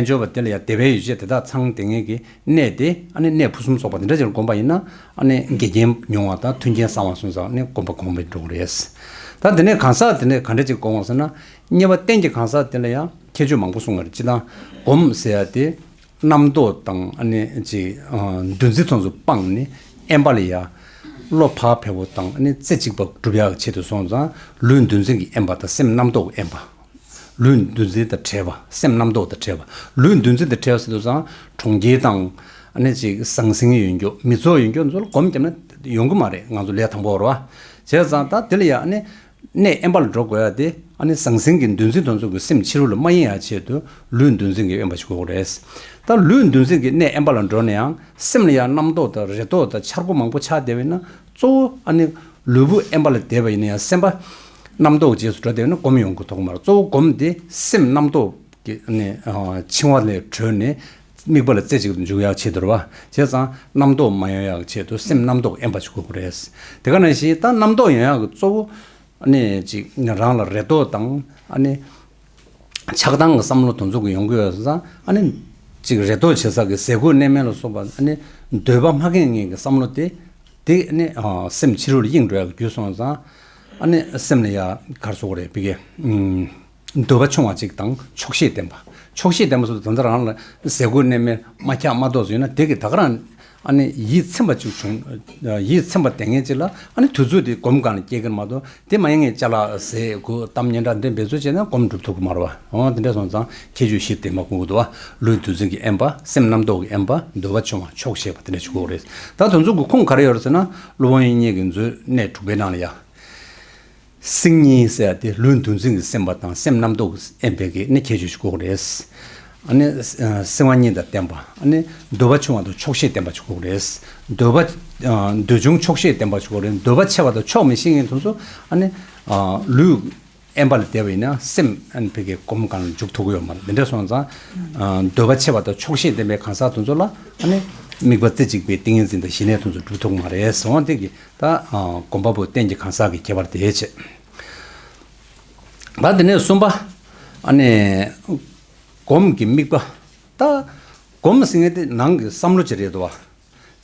རྣལ་འབྱོར་པ་དེ་ལ་ཡང་བདེ་བའི་ཡུལ་ཅེས་དེ་དག་ཚང་བསྡད་མཁན་གྱི་གནས་དེ་ཨ་ནི་གནས་ཕུན་སུམ་ཚོགས་པ་དེ་འདྲ་ཅིག་ལ་བསྒོམ་པ་ཡིན་ན་ཨ་ནི་འགལ་རྐྱེན་ཉུང་བ་དང་མཐུན་རྐྱེན་བཟང་བ་སོང་ཙང་ཨ་ནི་སྒོམ་པ་གོང་འཕེལ་འགྲོ་གི་རེད། ད་དེ་ནས་གང་ཟག་དེ་ནས་ག་འདྲ་ཅིག་སྒོམ་འོང་ཟེར་ན། གཉིས་པ་རྟེན་གྱི་གང་ཟག་དེ་ལ་ཡང་ཁྱད་ཆོས་མང་པོ་གསུངས་པ་རེད། སྤྱིར་བཏང་སྒོམ་ཟེར་ཡ་དེ། རྣམ་རྟོག་དང་ཨ་ནི་ཅིག་འདུ་འཛི་ཚོ་ཚོ་སྤངས་ནས་དབེན་པ་ལ་ཡ། བློ་བག་ཕེབས་པོ་དང་ཨ་ནི་རྩེ་གཅིག་པ་སྒྲུབ་ཡག་ཆེད་དུ་སོང་ཙང་ལུས་འདུ་འཛི་གི་དབེན་པ་དང་སེམས་རྣམ་རྟོག་གི་དབེན་པ། ལུས་འདུ་འཛི་དང་བྲལ་བ་སེམས་རྣམ་རྟོག་དང་བྲལ་བ། ལུས་འདུ་འཛི་དང་བྲལ་བ་ཟེར་དུས་ཙང་གྲོང་ཁྱེར་དང་ཨ་ནི་ཅིག་ཟང་ཟིང་ཡོད་མཁན་མི་ཚོགས་ཡོད་མཁན་ཚོ་ལ་སྒོམ་བརྒྱབ་ན་ཡོང་གི་མ་རེད། ང་ཚོ་ལས་དང་པོ་རེད་བ། བྱས་ཙང་ད་དེ་ལ་ཡ་ཨ་ནི། གནས་དབེན་པ་ལ་འགྲོ་དགོས་ཡ་དེ་ཨ་ནི་ཟང་ཟིང་གི་འདུ་འཛི་དེ་ཚོ་གི་སེམས་ཕྱི་རོལ་ལ་མ་ཡེངས་ཡ་ཆེད་དུ་ལུས་འདུ་འཛི་གི་དབེན་པ་ཞིག་དགོས་ཀྱི་རེད། ད་ལུས་འདུ་འཛི་གི་གནས་དབེན་པ་ལ་འགྲོ་ན་ཡང་སེམས་ལ་ཡང་རྣམ་རྟོག་དང་རེ་དོགས་དང་འཆར་སྒོ་མང་པོ་ཆགས་བསྡད་པ་ཡིན་ན་གཙོ་བོ་ཨ་ནི་ལུས་པོ་དབེན་པ་ལ་བསྡད་པ་ཡིན་ན་ཡང་སེམས་པ་རྣམ་རྟོག་རྗེས་སུ་འགྲོ་བསྡད་པ་ཡིན་ན་སྒོམ་ཡོང་གི་ཐོག་མ་རེད། གཙོ་བོ་སྒོམ་དེ་སེམས་རྣམ་རྟོག་གི་ཨ་ནི་འཆིང་བ་ལས་གྲོལ་ནས་དམིགས་པ་ལ་རྩེ་གཅིག་ཏུ་འཇུག་ཡག་ཆེད་དུ་རེད་བ། བྱས་ཙང་རྣམ་རྟོག་མ་ཡོང་ཡག་ཆེད་དུ་སེམས་རྣམ་རྟོག་དབེན་པ་ཞིག་དགོས་ཀྱི་རེད། དེ་ག་ནང་བཞིན་ད་རྣམ་རྟོག་ཡོང་ཡག་གི་གཙོ་བོ། ཨ་ནི་ཅིག་རང་ལ་རེ་དོགས་དང་ཨ་ནི་ཆགས་སྡང་གི་བསམ་བློ་དེ་ཚོ་གི་ཡོང་གི་ཡོད་ཙང་ཨ་ནི་ཅིག་རེ་དོགས་བྱེད་ས་གི་ཟས་གོས་གནས་མལ་ལ་སོགས་པ་ཨ་ནི་འདོད་པ་མ་ཁེངས་མཁན་གྱི་བསམ་བློ་དེ་དེ་ཨ་ནི་སེམས་ཕྱི་རོལ་ལ་གཡེང་འགྲོ་ཡག་གི་རྒྱུ་སོང་ཙང་ཨ་ནི་སེམས་ལ་ཡ་ག་རེ་ཟེར་དགོས་རེད་ཕ་གི་ཨུམ། འདོད་པ་ཆུང་བ་ཅིག་དང་ཆོག་ཤེས་ལྡན་པ། ཆོག་ཤེས་ལྡན་པ་སོགས་ད་ལྟ་རང་ལ་ཟས་གོས་གནས་མལ་མ་འཁྱག་མ་ལྟོགས་སུ་ཡོད་ན་དེ་གི་ད་ག་རང་ཨ་ནི་ཡིད་ཚིམ་པ་ཅིག་བྱུང་། ཡིད་ཚིམ་པ་ལྡན་མཁན་ཅིག་ལ་ཨ་ནི་དུས་ཚོད་དེ་སྒོམ་སྒང་ལ་སྐྱེལ་གི་མ་གཏོགས་དེ་མ་ཡིན་ངས་ཅ་ལག་ཟས་གོས་གཏམ་སྙན་གྲགས་འདི་འབད་རྩོལ་བྱས་ན་སྒོམ་འགྲུབ་ཐུབ་ཀྱི་མ་རེད་བ། འོ་དེ་འདྲ་སོང་ཙང་ཁྱད་ཆོས་བཞི་དེ་མ་ཁུངས་འདུག་བ། ལུས་འདུ་འཛི་གི་དབེན་པ། སེམས་རྣམ་རྟོག་གི་དབེན་པ། འདོད་པ་ཆུང་བ། ཆོག་ཤེས་པ་དེ་འདྲ་ཞིག་དགོས་རེད། ད་དེ་ཚོ་གི་ཁུངས་ག་རེ་ཡོད་རེད་ཟེར་ན་སློབ་དཔོན་དབྱིག་གཉེན་གྱི་མཛོད་གནས་དྲུག་པའི་ནང་ལ་ཡ། སེང་གཉིས་ཟེར་ཡ་དེ་ལུས་འདུ་འཛི་གི་སེམས་པ་དང་སེམས་རྣམ་རྟོག་གི་དབེན་པའི་གི་ནི་ཁྱད་ཆོས་ཤིག་དགོས་ཀྱི་རེད། ཨ་ནི་སེམས་དབང་གཉིས་དང་ལྡན་པ། ཨ་ནི་འདོད་པ་ཆུང་བ་དང་ཆོག་ཤེས་ལྡན་པ་ཞིག་དགོས་ཀྱི་རེད། འདོད་པ་འདོད་ཆུང་ཆོག་ཤེས་ལྡན་པ་ཞིག་དགོས་རེད། འདོད་པ་ཆེ་བ་དང་ཆོག་མི་ཤེས་མཁན་དེ་ཚོ་ཨ་ནི་ལུས་དབེན་པ་ལ་བསྡད་པ་ཡིན་ན་སེམས་ཨ་ནི་ཕ་གི་སྒོམ་སྒང་ལ་འཇུག་ཐུབ་ཀྱི་ཡོད་མ་རེད། འདི་འདྲ་སོང་ཙང་འདོད་པ་ཆེ་བ་དང་ཆོག་ཤེས་ལྡན་པའི་གང་ཟག་དེ་ཚོ་ལ་ཨ་ནི་དམིགས་པ་རྩེ་གཅིག་པའི་ཏིང་ངེ་འཛིན་དང་ཞི་གནས་དེ་ཚོ་འགྲུབ་ཐུབ་ཀྱི་མ་རེད་ཟེར་བ་དེ་གི་ད་སྒོམ་པ་པོ་རྟེན་གྱི་གང་ཟག་གི་ཁྱད་པར་དེ་བྱས། ད་དེ་ནས་གསུམ་པ། ཨ་ནི་སྒོམ་གྱི་དམིགས་པ། ད་སྒོམ་ཟེར་མཁན་དེ་ནང་གི་བསམ་བློ་ཅིག་རེད་དོ། བྱས་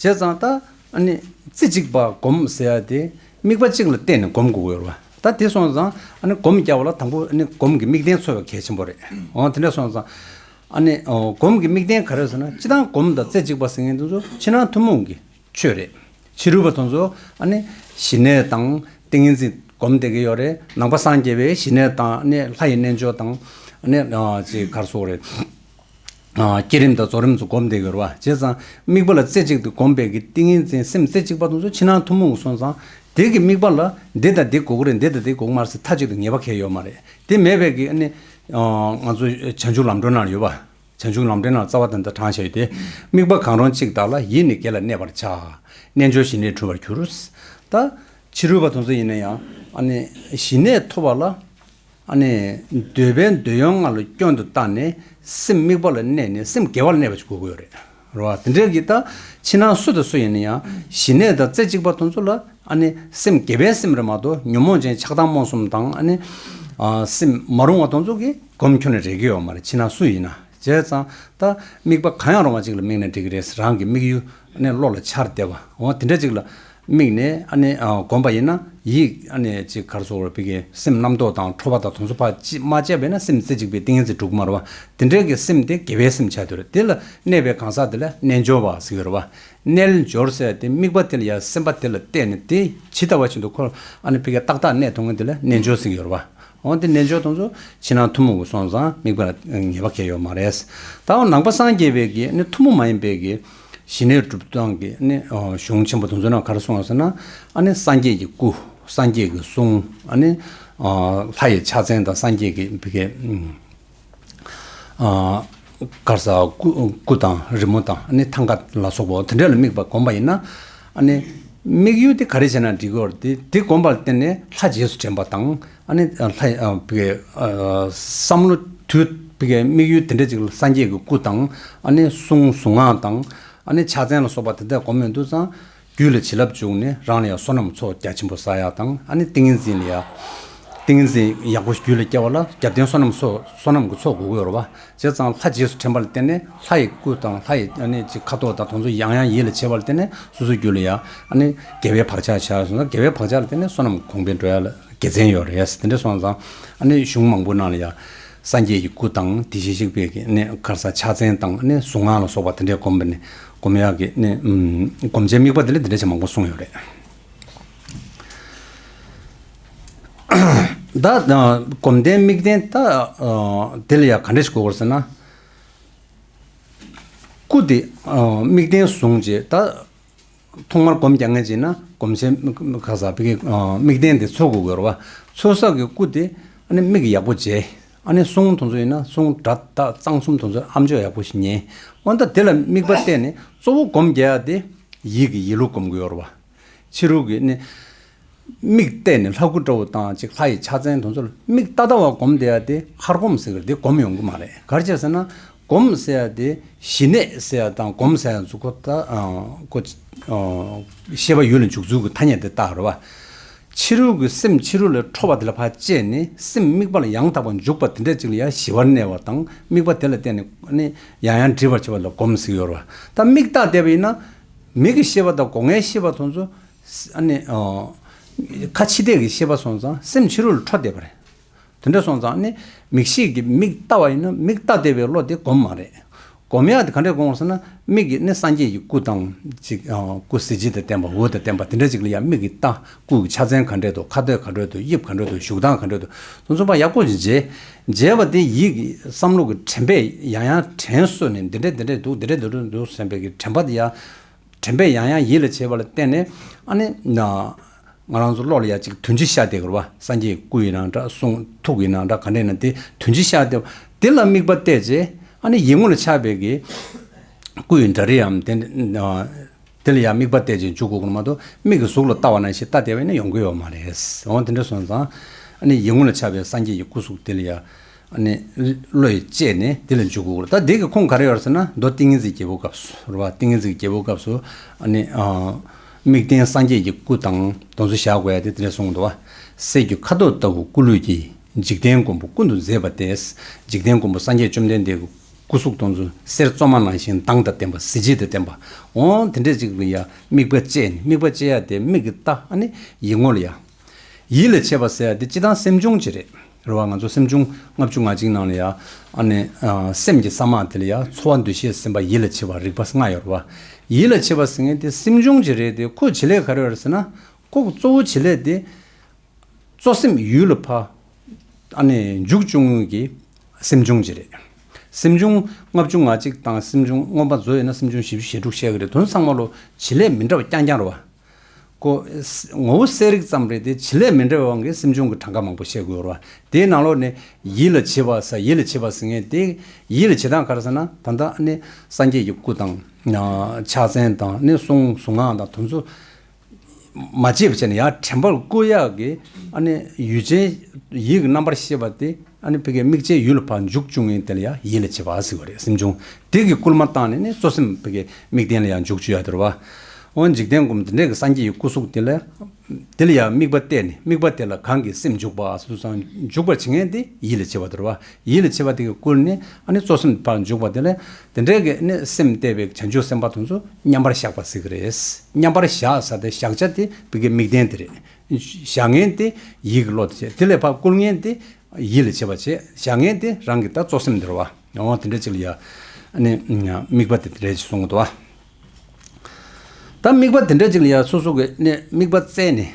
ཙང་ད་ཨ་ནི་རྩེ་གཅིག་པ་སྒོམ་ཟེར་ཡ་དེ་དམིགས་པ་གཅིག་ལ་བརྟེན་ནས་སྒོམ་དགོས་ཀྱི་ཡོད་རེད་བ། ད་དེ་སོང་ཙང་ཨ་ནི་སྒོམ་རྒྱག་པ་ལ་དང་པོ་ཨ་ནི་སྒོམ་གྱི་དམིགས་རྟེན་འཚོལ་བ་གལ་ཆེན་པོ་རེད། འོ་དེ་འདྲ་སོང་ཙང་ཨ་ནི་སྒོམ་གྱི་དམིགས་རྟེན་ག་རེ་ཟེར་ན་སྤྱིར་བཏང་སྒོམ་དང་རྩེ་གཅིག་པ་ཟེར་མཁན་དེ་ཚོ་ཕྱི་ནང་ཐུན་མོང་གི་ཆོས་རེད། ཕྱི་རོལ་པ་དེ་ཚོ་ཨ་ནི་ཞི་གནས་དང་ཏིང་ངེ་འཛིན་སྒོམ་བསྡད་ཀྱི་ཡོད་རེད། ནང་པ་སངས་རྒྱས་པའི་ཞི་གནས་དང་ཨ་ནི་ལྷ་ཡི་རྣལ་འབྱོར་དང་ཨ་ནི་ཅིག་ག་རེ་ཟེར་དགོས་རེད། བསྐྱེད་རིམ་དང་རྫོགས་རིམ་ཚོ་སྒོམ་བསྡད་ཀྱི་ཡོད་རེད་བ། བྱས་ཙང་དམིགས་པ་ལ་རྩེ་གཅིག་ཏུ་སྒོམ་པའི་གི་ཏིང་ངེ་འཛིན་སེམས་རྩེ་གཅིག་པ་དེ་ཚོ་ཕྱི་ནང་ཐུན་མོང་གི་སོང་ཙང་དེ་གི་དམིགས་པ་ལ་འདི་དང་འདི་དགོས་ཀྱི་རེད། འདི་དང་འདི་དགོས་ཀྱི་མ་རེད་ཟེར་མཐའ་གཅིག་ཏུ་ངེས་པ་གང་ཡང་ཡོད་མ་རེད། དེ་མེད་པའི་གི་ཨ་ནི་ང་ཚོ་བྱང་ཆུབ་ལམ་སྒྲོན་ནང་ལ་ཡོད་པ། བྱང་ཆུབ་ལམ་འབྲས་ནང་རྩ་བ་དེ་འདྲ་དྲངས་བཞག་ཡོད་དེ། དམིགས་པ་གང་རུང་གཅིག་དག་ལ་ཡིད་ནི་དགེ་ལ་གནས་པར་བྱ། རྣལ་འབྱོར་ཞི་གནས་འཁྲུལ་པར་འགྱུར། ད་ཕྱི་རོལ་པ་དེ་ཚོ་ཡིན་ན་ཡང་ཨ་ནི་ཞི་གནས་ཐོབ་པ་ལ། ཨ་ནི་འདོད་པའི་འདོད་ཡོན་ལྔ་ལ་སྐྱོན་དུ་བལྟས་ནས་སེམས་དམིགས་པ་ལ་གནས་ནས་སེམས་དགེ་བ་ལ་གནས་པ་ཞིག་དགོས་ཀྱི་ཡོད་རེད། རེད་བ། དེ་འདྲའི་གི་ད་ཕྱི་ནང་སུ་དང་སུ་ཡིན་ན་ཡང་ཞི་གནས་དང་རྩེ་གཅིག་པ་དེ་ཚོ་ལ་ཨ་ནི་སེམས་དགེ་བའི་སེམས་རེད་མ་གཏོགས་ཉོན་མོངས་ཅན་ཆགས་སྡང་རྨོངས་གསུམ་དང་ཨ་ནི་ཨ་སེམས་མ་རུང་བ་དེ་ཚོ་གི་སྒོམ་ཁྱོན་ནས་རེག་གི་ཡོད་མ་རེད། ཕྱི་ནང་སུ་ཡིན་ན། བྱས་ཙང་ད་དམིགས་པ་གང་ཡང་རུང་བ་ཅིག་ལ་དམིགས་ན་འགྲིག་གི་རེད། རང་གི་དམིགས་ཡུལ་ཨ་ནི་བློ་ལ་འཆར་བསྡད་པ་འོ་དེ་འདྲ་ཅིག་ལ། དམིགས་ནས་ཨ་ནི་ཨ་བསྒོམས་པ་ཡིན་ན་ཡིད་ཨ་ནི་ཅིག་ག་རེ་ཟེར་དགོས་རེད། ཕ་གི་སེམས་རྣམ་རྟོག་དང་འཁྲུལ་པ་དང་དེ་ཚོ་ཕར་ཅི་མ་བྱས་པས་ན་སེམས་རྩེ་གཅིག་པའི་ཏིང་ངེ་འཛིན་འགྲུབ་ཀྱི་མ་རེད་བ། དེ་འདྲའི་གི་སེམས་དེ་དགེ་བའི་སེམས་ཆགས་བསྡད་རེད། དེ་ལ་གནས་པའི་གང་ཟག་དེ་ལ་རྣལ་འབྱོར་བ་ཟེར་གྱི་རེད་བ། རྣལ་འབྱོར་ཟེར་དེ་དམིགས་པ་དེ་ལ་ཡ་སེམས་པ་དེ་ལ་གཏད་ནས་དེ་ཇི་ལྟ་བ་བཞིན་དུ་ཁོ་ཨ་ནི་ཕ་གི་ཏག་ཏག་གནས་ཐུབ་མཁན་དེ་ལ་རྣལ་འབྱོར་ཟེར་གྱི་ཡོད་རེད་བ། འོ་དེ་རྣལ་འབྱོར་དེ་ཚོ་ཕྱི་ནང་ཐུན་མོང་གི་སོང་ཙང་དམིགས་པ་ལ་ངེས་པ་གང་ཡང་ཡོད་མ་རེད། ད་འོ་ནང་པ་སངས་རྒྱས་པའི་གི་ནི་ཐུན་མོང་མ་ཡིན་པའི་གི་ཞི་གནས་སྒྲུབ་སྟངས་ཀྱི་ནི་ཨ་གཞུང་ཆེན་པོ་དེ་ཚོ་ནང་ག་རེ་གསུངས་ཡོད་ཟེར་ན། ཨ་ནི་སངས་རྒྱས་ཀྱི་སྐུ། སངས་རྒྱས་ཀྱི་གསུང་། ཨ་ནི་ཨ་ལྷ་ཡི་ཕྱག་མཚན་དང་སངས་རྒྱས་ཀྱི་བི་གའི་ཨ་ག་རེ་ཟེར་སྐུ་སྐུ་དང་རི་མོ་དང་ཨ་ནི་ཐང་ག་ལ་སོགས་པ་དེ་འདྲ་ལ་དམིགས་པ་བསྒོམས་པ་ཡིན་ན། ཨ་ནི་དམིགས་ཡུལ་དེ་ག་རེ་བྱས་ན་འགྲིག་གི་ཡོད་རེད། དེ་དེ་བསྒོམས་པ་ལ་བརྟེན་ནས་ལྷ་རྗེས་སུ་དྲན་པ་དང་། ཨ་ནི་ལྷ་ཡི་ཨ་བི་གའི་ཨ་བསམ་བློ་དུས་བི་གའི་དམིགས་ཡུལ་དེ་འདྲ་ཅིག་ལ་སངས་རྒྱས་ཀྱི་སྐུ་དང་ཨ་ནི་གསུང་གཟུངས་སྔགས་དང་ཨ་ནི་ཕྱག་མཚན་ལ་སོགས་པ་དེ་དག་སྒོམ་ཡོང་དུས་ཙང་རྒྱུད་ལ་བྱིན་རླབས་འཇུག་ནས་རང་ལ་ཡང་བསོད་ནམས་ཚོགས་རྒྱ་ཆེན་པོ་བསགས་ཡག་དང་། ཨ་ནི་ཏིང་ངེ་འཛིན་ལ་ཡང་ཏིང་ངེ་འཛིན་ཡག་པོ་རྒྱུད་ལ་སྐྱེ་བ་ལ་རྒྱབ་རྟེན་བསོད་ནམས་ཚོགས་བསོད་ནམས་ཀྱི་ཚོགས་དགོས་ཀྱི་ཡོད་རེད་བ། བྱས་ཙང་ལྷ་རྗེས་སུ་དྲན་པ་ལ་བརྟེན་ནས་ལྷ་ཡི་སྐུ་དང་ལྷ་ཡི་ཨ་ནི་ཅིག་ཁ་དོག་དང་དེ་ཚོ་ཡང་ཡང་ཡིད་ལ་བྱེད་པ་ལ་བརྟེན་ནས་སོ་སོའི་རྒྱུད་ལ་ཡང་ཨ་ནི་དགེ་བའི་བག་ཆགས་ཤར་སོང་ཙང་དགེ་བའི་བག་ཆགས་ལ་བརྟེན་ནས་བསོད་ནམས་གོང་འཕེལ་འགྲོ་ཡ་ལ་དགེ་མཚན་ཡོད་རེད། དེ་འདྲ་སོང་ཙང་ཨ་ནི་གཞུང་མང་པོ་ནང་ལ་ཡང་སངས་རྒྱས་ཀྱི་སྐུ་དང་དེ་བཞིན་གཤེགས་པའི་གི་ནི་ག་རེ་ཟེར་ཕྱག་མཚན་དང་ནི་གཟུངས་སྔགས་ལ་སོགས་པ་དེ་འདྲའི་བསྒོམས་པ་ནི་བསྒོམ་ཡག་གི་ནི་ཨུམ་བསྒོམ་བྱའི་དམིགས་པ་དེ་ལ་དེ་འདྲ་ཅིག་མང་པོ་གསུངས་ཡོད་རེད། ད་ཨ་སྒོམ་རྟེན་དམིགས་རྟེན་ད་ཨ་དེ་ལ་ཡང་ག་འདྲ་ཞིག་དགོས་ཀྱི་ཡོད་རེད་ཟེར་ན། སྐུ་དེ་ཨ་དམིགས་རྟེན་བཟུང་རྗེས་ད་ཐོག་མར་སྒོམ་རྒྱག་མཁན་ཅིག་ཡིན་ན་སྒོམ་བྱེད་ག་རེ་ཟེར་བི་གའི་ཨ་དམིགས་རྟེན་དེ་འཚོལ་དགོས་ཀྱི་ཡོད་རེད་བ། འཚོལ་ས་གི་སྐུ་དེ་ཨ་ནི་མིག་གིས་ཡག་པོ་མཇལ། ཨ་ནི་གསུང་དེ་ཚོ་ཡིན་ན་གསུང་སྒྲ་དག་གཙང་གསུམ་དེ་ཚོ་ཨམ་ཅོག་ཡག་པོ་ཞིག་ཉན། འོ་ད་དེ་ལ་དམིགས་པ་གཏད་ནས་གཙོ་བོ་སྒོམ་རྒྱག་ཡ་དེ་ཡིད་ཀྱི་ཡིད་བློ་སྒོམ་གྱི་ཡོད་རེད་བ། ཕྱི་རོལ་གྱི་ནི་མིག་གཏད་ནས་ལྷ་སྐུ་འདྲ་བོ་དང་ཅིག་ལྷ་ཡི་ཕྱག་མཚན་དེ་ཚོ་ལ་མིག་ལྟ་ལྟ་བ་སྒོམ་བསྡད་ཡ་དེ་ཧར་སྒོམ་ཟེར་གི་རེད། དེ་སྒོམ་ཡོང་གི་མ་རེད། ག་རེ་བྱས་ཟེར་ན་སྒོམ་ཟེར་ཡ་དེ་ཞི་གནས་ཟེར་ཡ་དང་སྒོམ་ཟེར་ཡ་ཚོ་ཁོ་ད་ཨ་ཁོ་ཨ་ཤེས་པ་ཡུལ་ལ་འཇུག་ཚུལ་གྱི་ཐ་སྙད་དེ་བཏགས་རེད་བ། ཕྱི་རོལ་གྱི་སེམས་ཕྱི་རོལ་ལ་འཕྲོ་བ་དེ་ལ་ཕར་བཅད་ནས་སེམས་དམིགས་པ་ལ་ཡང་དག་པར་འཇུག་པ་དེ་འདྲ་ཅིག་ལ་ཡང་ཞི་བར་གནས་པ་དང་དམིགས་པ་དེ་ལ་བརྟེན་ནས་ནི་ཡང་ཡང་འདྲིས་པར་བྱེད་པ་ལ་སྒོམ་ཟེར་གྱི་ཡོད་རེད་བ། ད་མིག་ལྟ་བསྡད་པ་ཡིན་ན་མིག་གི་ཤེས་པ་དང་སྒོ་ལྔའི་ཤེས་པ་དེ་ཚོ་ཨ་ནི་ཨ་ཁ་ཕྱི་བལྟས་ཀྱི་ཤེས་པ་སོང་ཙང་སེམས་ཕྱི་རོལ་ལ་འཕྲོ་བསྡད་པ་རེད། དེ་འདྲ་སོང་ཙང་ནི་མིག་ཤེས་ཀྱི་མིག་ལྟ་བ་ཡིན་ན་མིག་ལྟ་བསྡད་པའི་བློ་དེ་སྒོམ་མ་རེད། སྒོམ་ཡག་དེ་ག་འདྲས་སྒོམ་ཟེར་ན་མིག་གིས་ནི་སངས་རྒྱས་ཀྱི་སྐུ་དང་ཅིག་ཨ་སྐུ་གཟི་བརྗིད་དང་ལྡན་པ་འོད་དང་ལྡན་པ་དེ་འདྲ་ཅིག་ལ་ཡང་མིག་གིས་ལྟ། སྐུ་གི་ཕྱག་མཚན་ག་འདྲས་འདུག་ཁ་དོག་ག་འདྲས་འདུག་དབྱིབས་ག་འདྲས་འདུག་བཞུགས་སྟངས་ག་འདྲས་འདུག་དེ་ཚོ་ཕར་ཡག་པོ་ཅིག་མཇལ། མཇལ་བ་དེ་ཡིད་ཀྱི་བསམ་བློ་གི་དྲན་པས་ཡང་ཡང་དྲན་གསོས་ནས་འདི་འདྲས་འདི་འདྲས་འདུག་འདི་འདྲས་འདི་འདྲས་འདུག་བསམ་པའི་གི་དྲན་པ་དེ་ཡང་དྲན་པས་ཡང་ཡང་ཡིད་ལ་བྱེད་པ་ལ་བརྟེན་ནས་ཨ་ནི་ན་ང་རང་ཚོ་བློ་ལ་ཡ་གཅིག་དོན་སྤྱི་ཤར་བསྡད་ཀྱི་རེད་བ། སངས་རྒྱས་སྐུ་ཡིན་ན་འདྲ་གསུང་ཐུགས་ཡིན་ན་འདྲ་ག་འདྲ་ཡིན་ན་དེ་དོན་སྤྱི་ཤར་བསྡད་པ་དེ་ལ་དམིགས་པ་གཏད་རྗེས་ཨ་ནི་ཡིད་ངོ་ལ་འཆར་བའི་གི་སྐུ་ཡི་འདྲ་རིས་འམ་དེ་དེ་ལ་ཡ་དམིགས་པ་གཏད་རྗེས་འཇུག་དགོས་ཀྱི་མ་གཏོགས་མིག་གིས་གཟུགས་ལ་ལྟ་བ་ནང་བཞིན་ལྟ་བསྡད་པ་ཡིན་ན་ཡོང་གི་ཡོད་མ་རེད། འོ་དེ་འདྲ་སོང་ཙང་ཨ་ནི་ཡིད་ངོ་ལ་འཆར་བའི་སངས་རྒྱས་ཀྱི་སྐུ་གཟུགས་དེ་ལ་ཡ། ཨ་ནི་བློས་བཅད་ནས་དེ་ལ་འཇུག་དགོས་ཀྱི་རེད། ད་འདི་གི་ཁུངས་ག་རེ་ཡོད་རེད་ཟེར་ན་མདོ་ཏིང་ངེ་འཛིན་རྒྱལ་པོའི་སྐབས་སུ་རེད་བ། ཏིང་ངེ་འཛིན་རྒྱལ་པོའི་སྐབས་སུ་ཨ་ནི་ཨ་དམིགས་རྟེན་སངས་རྒྱས་ཀྱི་སྐུ་དང་དེ་ཚོ་བཞག་དགོས་ཡ་དེ་དེ་འདྲ་གསུངས་འདུག་བ། གསེར་གྱི་ཁ་དོག་ལྟ་བུ་སྐུ་ལུས་ཀྱི། འཇིག་རྟེན་མགོན་པོ་ཀུན་ཏུ་མཛེས་པ་སྟེ། འཇིག་རྟེན་མགོན་པོ་སངས་རྒྱས་བཅོམ་ལྡན་འདས་ཀྱི་སྐུ་གཟུགས་དེ་ཚོ་གསེར་བཙོ་མ་ནང་བཞིན་མདངས་དང་ལྡན་པ་གཟི་བརྗིད་དང་ལྡན་པ། འོ་དེ་འདྲ་ཅིག་ལ་ཡ་དམིགས་པ་བཅད་ནས་དམིགས་པ་བཅད་ཡ་དེ་མིག་གིས་ལྟ། ཨ་ནི་ཡིད་ངོ་ལ་ཡ། ཡིད་ལ་བྱེད་པ་ཟེར་ཡ་དེ་སྤྱིར་བཏང་སེམས་བྱུང་ཅིག་རེད། རེད་བ། ང་ཚོ་སེམས་བྱུང་ལྔ་བཅུ་ང་གཅིག་ནང་ལ་ཡ་ཨ་ནི་ཨ་སེམས་ཀྱི་ས་མ་དེ་ལ་ཡ་ཚོར་བ་འདུ་ཤེས་སེམས་པ་ཡིད་ལ་བྱེད་པ་རིག་པ་ལྔ་ཡོད་རེད་བ། ཡིད་ལ་བྱེད་པ་ཟེར་མཁན་དེ་སེམས་བྱུང་ཅིག་རེད་དེ། ཁོ་བྱེད་ལས་ག་རེ་ཡོད་རེད་ཟེར་ན། ཁོ་གི་གཙོ་བོ་བྱེད་ལས་དེ་གཙོ་སེམས་ཡུལ་ལ་ཕར་ཨ་ནི་འཇུག་བཅུག་མཁན་གྱི་སེམས་བྱུང་ཅིག་རེད། སེམས་བྱུང་ལྔ་བཅུ་ང་གཅིག་དང་སེམས་བྱུང་མངོན་པ་མཛོད་ཡིན་ན་སེམས་བྱུང་བཞི་བཅུ་ཞེ་དྲུག་བཤད་ཀྱི་རེད། དོན་ཚང་མ་ལོ་བྱེད་ལས་མི་འདྲ་བ་རྐྱང་རྐྱང་རེད་བ། ཁོ་ངོ་བོ་གསལ་རིག་ཙམ་རེད་དེ། བྱེད་ལས་མི་འདྲ་བའི་དབང་གིས་སེམས་བྱུང་གི་གྲངས་ཀ་མང་པོ་བཤད་དགོས་རེད་བ། དེའི་ནང་ལོགས་ནས་ཡིད་ལ་བྱེད་པ་ཟེར། ཡིད་ལ་བྱེད་པ་ཟེར་མཁན་དེ། ཡིད་ལ་བྱེད་སྟངས་ག་རེ་ཟེར་ན། ད་ལྟ་ནི་སངས་རྒྱས་ཀྱི་སྐུ་དང་། ཕྱག་མཚན་དང་ནི་གཟུངས་གཟུངས་སྔགས་དང་དེ་ཚོ་མ་བརྗེད་པ་བྱས་ནས། ཡང་དྲན་པར་བཀུར་ཡག་གི་ཨ་ནི་ཡུལ་ཅན་ཡིད་ཀྱི་རྣམ་པར་ཤེས་པ་དེ། ཨ་ནི་ཕ་གིའི་དམིགས་བྱའི་ཡུལ་ལ་ཕར་འཇུག་བཅུག་མཁན་དེ་ལ་ཡང་ཡིད་ལ་བྱེད་པ་ཟེར་བ་རེད། སེམས་བྱུང་དེ་གི་སྐུལ་མ་བཏང་ནས་ནི་གཙོ་སེམས་ཕ་གིའི་དམིགས་རྟེན་ལ་ཡང་འཇུག་བཅུག་ཡག་དེ་རེད་བ། འོ་འཇིག་རྟེན་སྒོམ་དེ་འདྲས་ཀྱི་སངས་རྒྱས་ཀྱི་སྐུ་གཟུགས་དེ་ལ། དེ་ལ་ཡང་དམིགས་པ་གཏད་ནས། དམིགས་པ་དེ་ལ་གང་གིས་སེམས་འཇུག་པ་ཟེར་དུས་ཙང་། འཇུག་པར་བྱེད་མཁན་དེ་ཡིད་ལ་བྱེད་པ་དེ་རེད་བ། ཡིད་ལ་བྱེད་པ་དེ་གིས་བསྐུལ་ནས་ཨ་ནི་གཙོ་སེམས་ཕར་འཇུག་པ་དེ་ལ། དེ་འདྲའི་གི་ནི་སེམས་གཏད་པའི་བྱང་ཆུབ་སེམས་དཔའ་དེ་ཚོ་མཉམ་པར་བཞག་པ་ཟེར་གི་རེད། མཉམ་པར་བཞག་ཟེར་དེ་བཞག་བྱ་དེ་ཕ་གིའི་དམིགས་རྟེན་དེ་རེད། བཞག་མཁན་དེ་ཡིད་ཀྱི་བློ་དེ་བྱས། དེ་ལ་ཕར་བསྐུལ་མཁན་དེ་ཡིད་ལ་བྱེད་པ་བྱས། བཞག་མཁན་དེ་རང་གི་ད་གཙོ་སེམས་དེ་རེད་བ། འོ་དེ་འདྲ་ཅིག་ལ་ཡ། ཨ་ནི་དམིགས་པ་དེ་དེ་འདྲ་ཅིག་གསུང་གི་འདུག་བ། ད་དམིགས་པ་དེ་འདྲ་ཅིག་ལ་ཡ་སོ་སོ་གི་ནས་དམིགས་པ་བཙལ་ནས།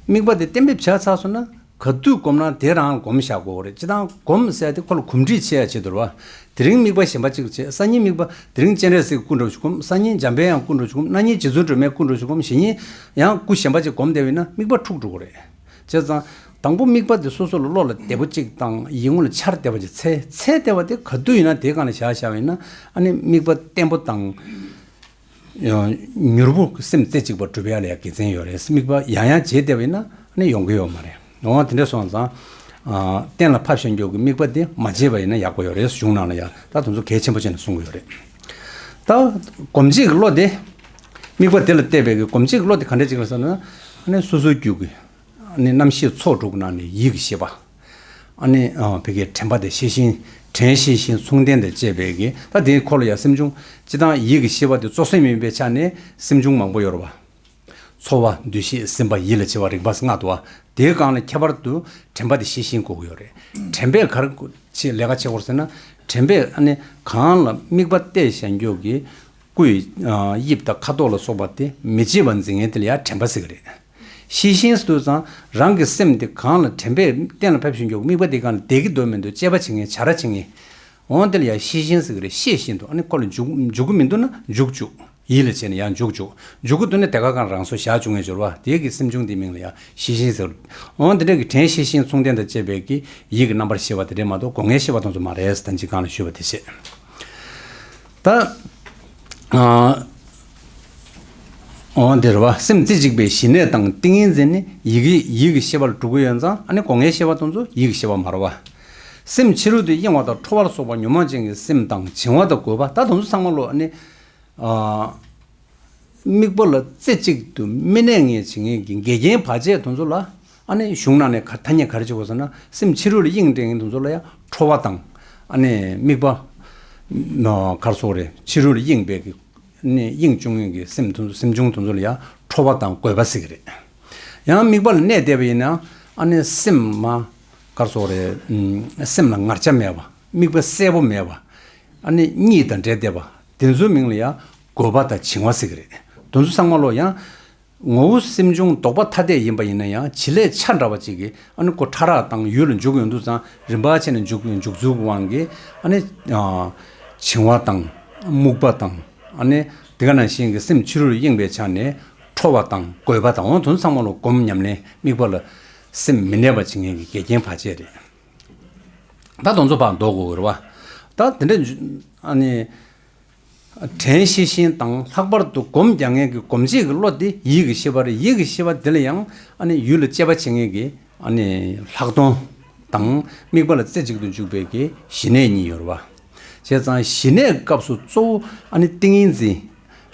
དམིགས་པ་དེ་གཏན་འབེབས་བྱས་ཚར་སོང་ན། ག་དུས་སྒོམ་ན་དེ་རང་སྒོམ་བཞག་དགོས་རེད། སྤྱིར་བཏང་སྒོམ་ཟེར་དེ་ཁོ་ལ་གོམས་འདྲིས་ཆེ་ཡ་ཆེད་དུ་རེད་བ། དེ་རིང་དམིགས་པ་གཞན་པ་གཅིག་བྱས། སང་ཉིན་དམིགས་པ་དེ་རིང་སྤྱན་རས་གཟིགས་སྐུ་འདྲ་ཞིག་སྒོམ། སང་ཉིན་འཇམ་དཔལ་དབྱངས་སྐུ་འདྲ་ཞིག་སྒོམ། གནངས་ཉིན་རྗེ་བཙུན་སྒྲོལ་མའི་སྐུ་འདྲ་ཞིག་སྒོམ། གཞེས་ཉིན་ཡང་སྐུ་གཞན་པ་ཅིག་སྒོམ་བསྡད་པ་ཡིན་ན་དམིགས་པ་འཁྲུག་འགྲོ་གི་རེད། བྱས་ཙང་། དང་པོ་དམིགས་པ་དེ་སོ་སོ་ལ་བློ་ལ་བདེ་པོ་གཅིག་དང་། ཡིད་ངོ་ལ་འཆར་བདེ་བ་གཅིག་འཚོལ། འཚོལ་བདེ་བ་དེ་ག་དུས་ཡིན་ན་དེའི་སྒང་ལ་བཞག་བཞག་པ་ཡིན་ན། ཨ་ནི་དམིགས་པ་བརྟན་པོ་དང་། ཡང་མྱུར་པོ་སེམས་རྩེ་གཅིག་པ་སྒྲུབ་ཡ་ལ་ཡང་དགེ་མཚན་ཡོད་རེད། དམིགས་པ་ཡང་ཡང་བརྗེད་བསྡད་པ་ཡིན་ན་ཨ་ནི་ཡོང་གི་ཡོད་མ་རེད། འོ་དེ་འདྲ་སོང་ཙང་། ཨ། གཏན་ལ་ཕབ་བཞག་རྒྱུ་གི་དམིགས་པ་དེ་མ་བརྗེད་པ་ཡིན་ན་ཡག་པོ་ཡོད་རེད། གཞུང་ནང་ལ་ཡང་ད་དེ་ཚོ་གལ་ཆེན་པོ་བྱས་ནས་གསུང་གི་ཡོད་རེད། ད་སྒོམ་བྱེད་ཀྱི་བློ་དེ། དམིགས་པ་དེ་ལ་གཏད་པའི་གི་སྒོམ་བྱེད་ཀྱི་བློ་དེ་ག་འདྲ་ཅིག་ལ་ཟེར་ན། ཨ་ནི་སོ་སོའི་རྒྱུད་ཀྱི་ནི་རྣམ་ཤེས་ཚོགས་དྲུག་ནང་ནས་ཡིད་ཀྱི་ཤེས་པ། ཨ་ནི་ཨ་ཕ་གིའི་དྲན་པ་དེ་ཤེས་བཞིན། དྲན་ཤེས་བཞིན་མཚུངས་ལྡན་དང་བཅས་པའི་གི། ད་དེའི་འཁོར་ལ་ཡང་སེམས་བྱུང་། སྤྱིར་བཏང་ཡིད་ཀྱི་ཤེས་པ་དེ་གཙོ་སེམས་ཡིན་པའི་ཆ་ནས་སེམས་བྱུང་མང་པོ་ཡོད་རེད་བ། ཚོར་བ། འདུ་ཤེས། སེམས་པ། ཡིད་ལ་བྱེད་པ། རེག་པ་ཟེར་ལྔ་འདུག་བ། དེའི་སྒང་ལ་ཁྱད་པར་དུ་དྲན་པ་དེ་ཤེས་བཞིན་དགོས་ཀྱི་ཡོད་རེད། དྲན་པས་ག་རེ་ཆེད་ལས་ཀ་བྱེད་དགོས་ཟེར་ན། དྲན་པས་ཨ་ནི་གང་ལ་དམིགས་པ་གཏད་བཞག་རྒྱུ་གི་སྐུའི་ཨ་དབྱིབས་དང་ཁ་དོག་ལ་སོགས་པ་དེ་མི་བརྗེད་པར་འཛིན་མཁན་དེ་ལ་ཡང་དྲན་པ་ཟེར་གི་རེད། ཤེས་བཞིན་ཟེར་དུས་ཙང་རང་གི་སེམས་དེ་གང་ལ་དྲན་པས་གཏན་ལ་ཕབ་བཞིན་རྒྱུ། དམིགས་པ་དེ་གང་ལ་བསྡད་ཀྱི་འདུག་མི་འདུག་དཔྱད་པ་བྱེད་མཁན། བྱ་ར་བྱེད་མཁན། འོ་དེ་ལ་ཡང་ཤེས་བཞིན་ཟེར་གི་རེད། ཤེས་བཞིན་དུ། ཨ་ནི་ཁོ་ལ་འཇུག་འཇུག་གི་མི་འདུག་ན་འཇུག་བཅུག་ཡིད་ལ་བྱས་ནས་ཡང་འཇུག་བཅུག་འཇུག་གི་འདུག་ན་དེ་ག་གང་རང་སོར་བཞག་བཅུག་མཁན་སྦྱོར་བ་དེ་གི་སེམས་བྱུང་དེའི་མིང་ལ་ཡང་ཤེས་བཞིན་ཟེར། འོ་དེ་འདྲ་གི་དྲན་ཤེས་བཞིན་མཚུངས་ལྡན་དང་བཅས་པའི་གི་ཡིད་ཀྱི་རྣམ་པར་ཤེས་པ་དེ་རེད་མ་གཏོགས་སྒོ་ལྔའི་ཤེས་པ་དེ་ཚོ་མ་རེད། ད་ཅི་གང་ལ་ཞུས་པ་དེ་བྱས། ད། ཨ། འོ་དེ་རེད་བ། སེམས་རྩེ་གཅིག་པའི་ཞི་གནས་དང་ཏིང་ངེ་འཛིན་ནི་ཡིད་ཀྱི་ཡིད་ཀྱི་ཤེས་པ་ལ་གྲུབ་ཀྱི་ཡོད་ཙང་། ཨ་ནི་སྒོ་ལྔའི་ཤེས་པ་དེ་ཚོ་ཡིད་ཀྱི་ཤེས་པ་མ་རེད་བ། སེམས་ཕྱི་རོལ་དུ་གཡེང་བ་དང་ཁྲོ་བ་ལ་སོགས་པ་ཉོན་མོངས་ཅན་གྱི་སེམས་དང་བྱིང་བ་དང་རྒོད་པ། ད་དེ་ཚོ་ཚང་མ་ལོ། ཨ་ནི། ཨ། དམིགས་པ་ལ་རྩེ་གཅིག་ཏུ་མི་གནས་མཁན་བྱེད་མཁན་གྱི་འགལ་རྐྱེན་བར་ཆད་དེ་ཚོ་ལ། ཨ་ནི་གཞུང་ནང་ནས་ག་ཐ་སྙད་ག་རེ་བྱེད་དགོས་ཟེར་ན། སེམས་ཕྱི་རོལ་ལ་གཡེང་དྲན་མཁན་དེ་ཚོ་ལ་ཡང་ཁྲོ་བ་དང་། ཨ་ནི་དམིགས་པ། ག་རེ་ཟེར་དགོས་རེད། ཕྱི་རོལ་ལ་གཡེང་བའི་གི། ནི་གཡེང་བཅུག་མཁན་གྱི་སེམས་དེ་ཚོ། སེམས་བྱུང་དེ་ཚོ་ལ་ཡང་ཁྲོ་བ་དང་རྒོད་པ་ཟེར་གི་རེད། ཡང་དམིགས་པ་ལ་གནས་བསྡད་པ་ཡིན་ན། ཨ་ནི་སེམས་མ། ག་རེ་ཟེར་དགོས་རེད། ཨུམ། སེམས་ལ་ངར་ཆ་མེད་པ། དམིགས་པ་གསལ་པོ་མེད་པ། ཨ་ནི་གཉིད་དང་འདྲེས་བསྡད་པ། དེ་ཚོའི་མིང་ལ་ཡང་རྒོད་པ་དང་བྱིང་བ་ཟེར་གི་རེད། དེ་ཚོ་ཚང་མ་ལོ་ཡང་ངོ་བོ་སེམས་བྱུང་ལྡོག་པ་ཐ་དད་ཡིན་པ་ཡིན་ན་ཡང་། བྱེད་ལས་ཆ་འདྲ་བ་ཅིག་གིས་ཨ་ནི་ཁོ་ཕྲ་རགས་དང་ཡུལ་ལ་འཇུག་ཡོང་དུས་ཙང་། རིམ་པ་བྱས་ནས་འཇུག་འཇུག་ཚུལ་གྱི་དབང་གིས། ཨ་ནི་ཨ་བྱིང་བ་དང་རྨུགས་པ་དང་། ཨ་ནི་དེ་ག་ནང་བཞིན་གྱི་སེམས་ཕྱི་རོལ་གཡེང་བའི་ཆ་ནས་ཁྲོ་བ་དང་རྒོད་པ་དང་། འོ་དེ་ཚོ་ཚང་མ་ལོ་སྒོམ་ཉམས་ལེན། དམིགས་པ་ལ་སེམས་མི་གནས་པ་བྱེད་མཁན་གྱི་འགལ་རྐྱེན་བར་ཆད་རེད། ད་དེ་ཚོ་ཕར་ལྡོག་དགོས་ཀྱི་རེད་བ། ད་དེ་འདྲ་ཨ་ནི། དྲན་ཤེས་བཞིན་དང་ལྷག་པར་དུ་སྒོམ་རྒྱག་མཁན་གྱི་སྒོམ་བྱེད་ཀྱི་བློ་དེ་ཡིད་ཀྱི་ཤེས་པ་རེད། ཡིད་ཀྱི་ཤེས་པ་དེ་ལ་ཡང་ཨ་ནི་ཡུལ་ལ་དཔྱད་པ་བྱེད་མཁན་གྱི་ཨ་ནི་ལྷག་མཐོང་དང་། དམིགས་པ་ལ་རྩེ་གཅིག་ཏུ་འཇུག་པའི་གི་ཞི་གནས་གཉིས་ཡོད་རེད་བ། བྱས་ཙང་ཞི་གནས་སྐབས་སུ་གཙོ་བོ་ཨ་ནི་ཏིང་ངེ་འཛིན།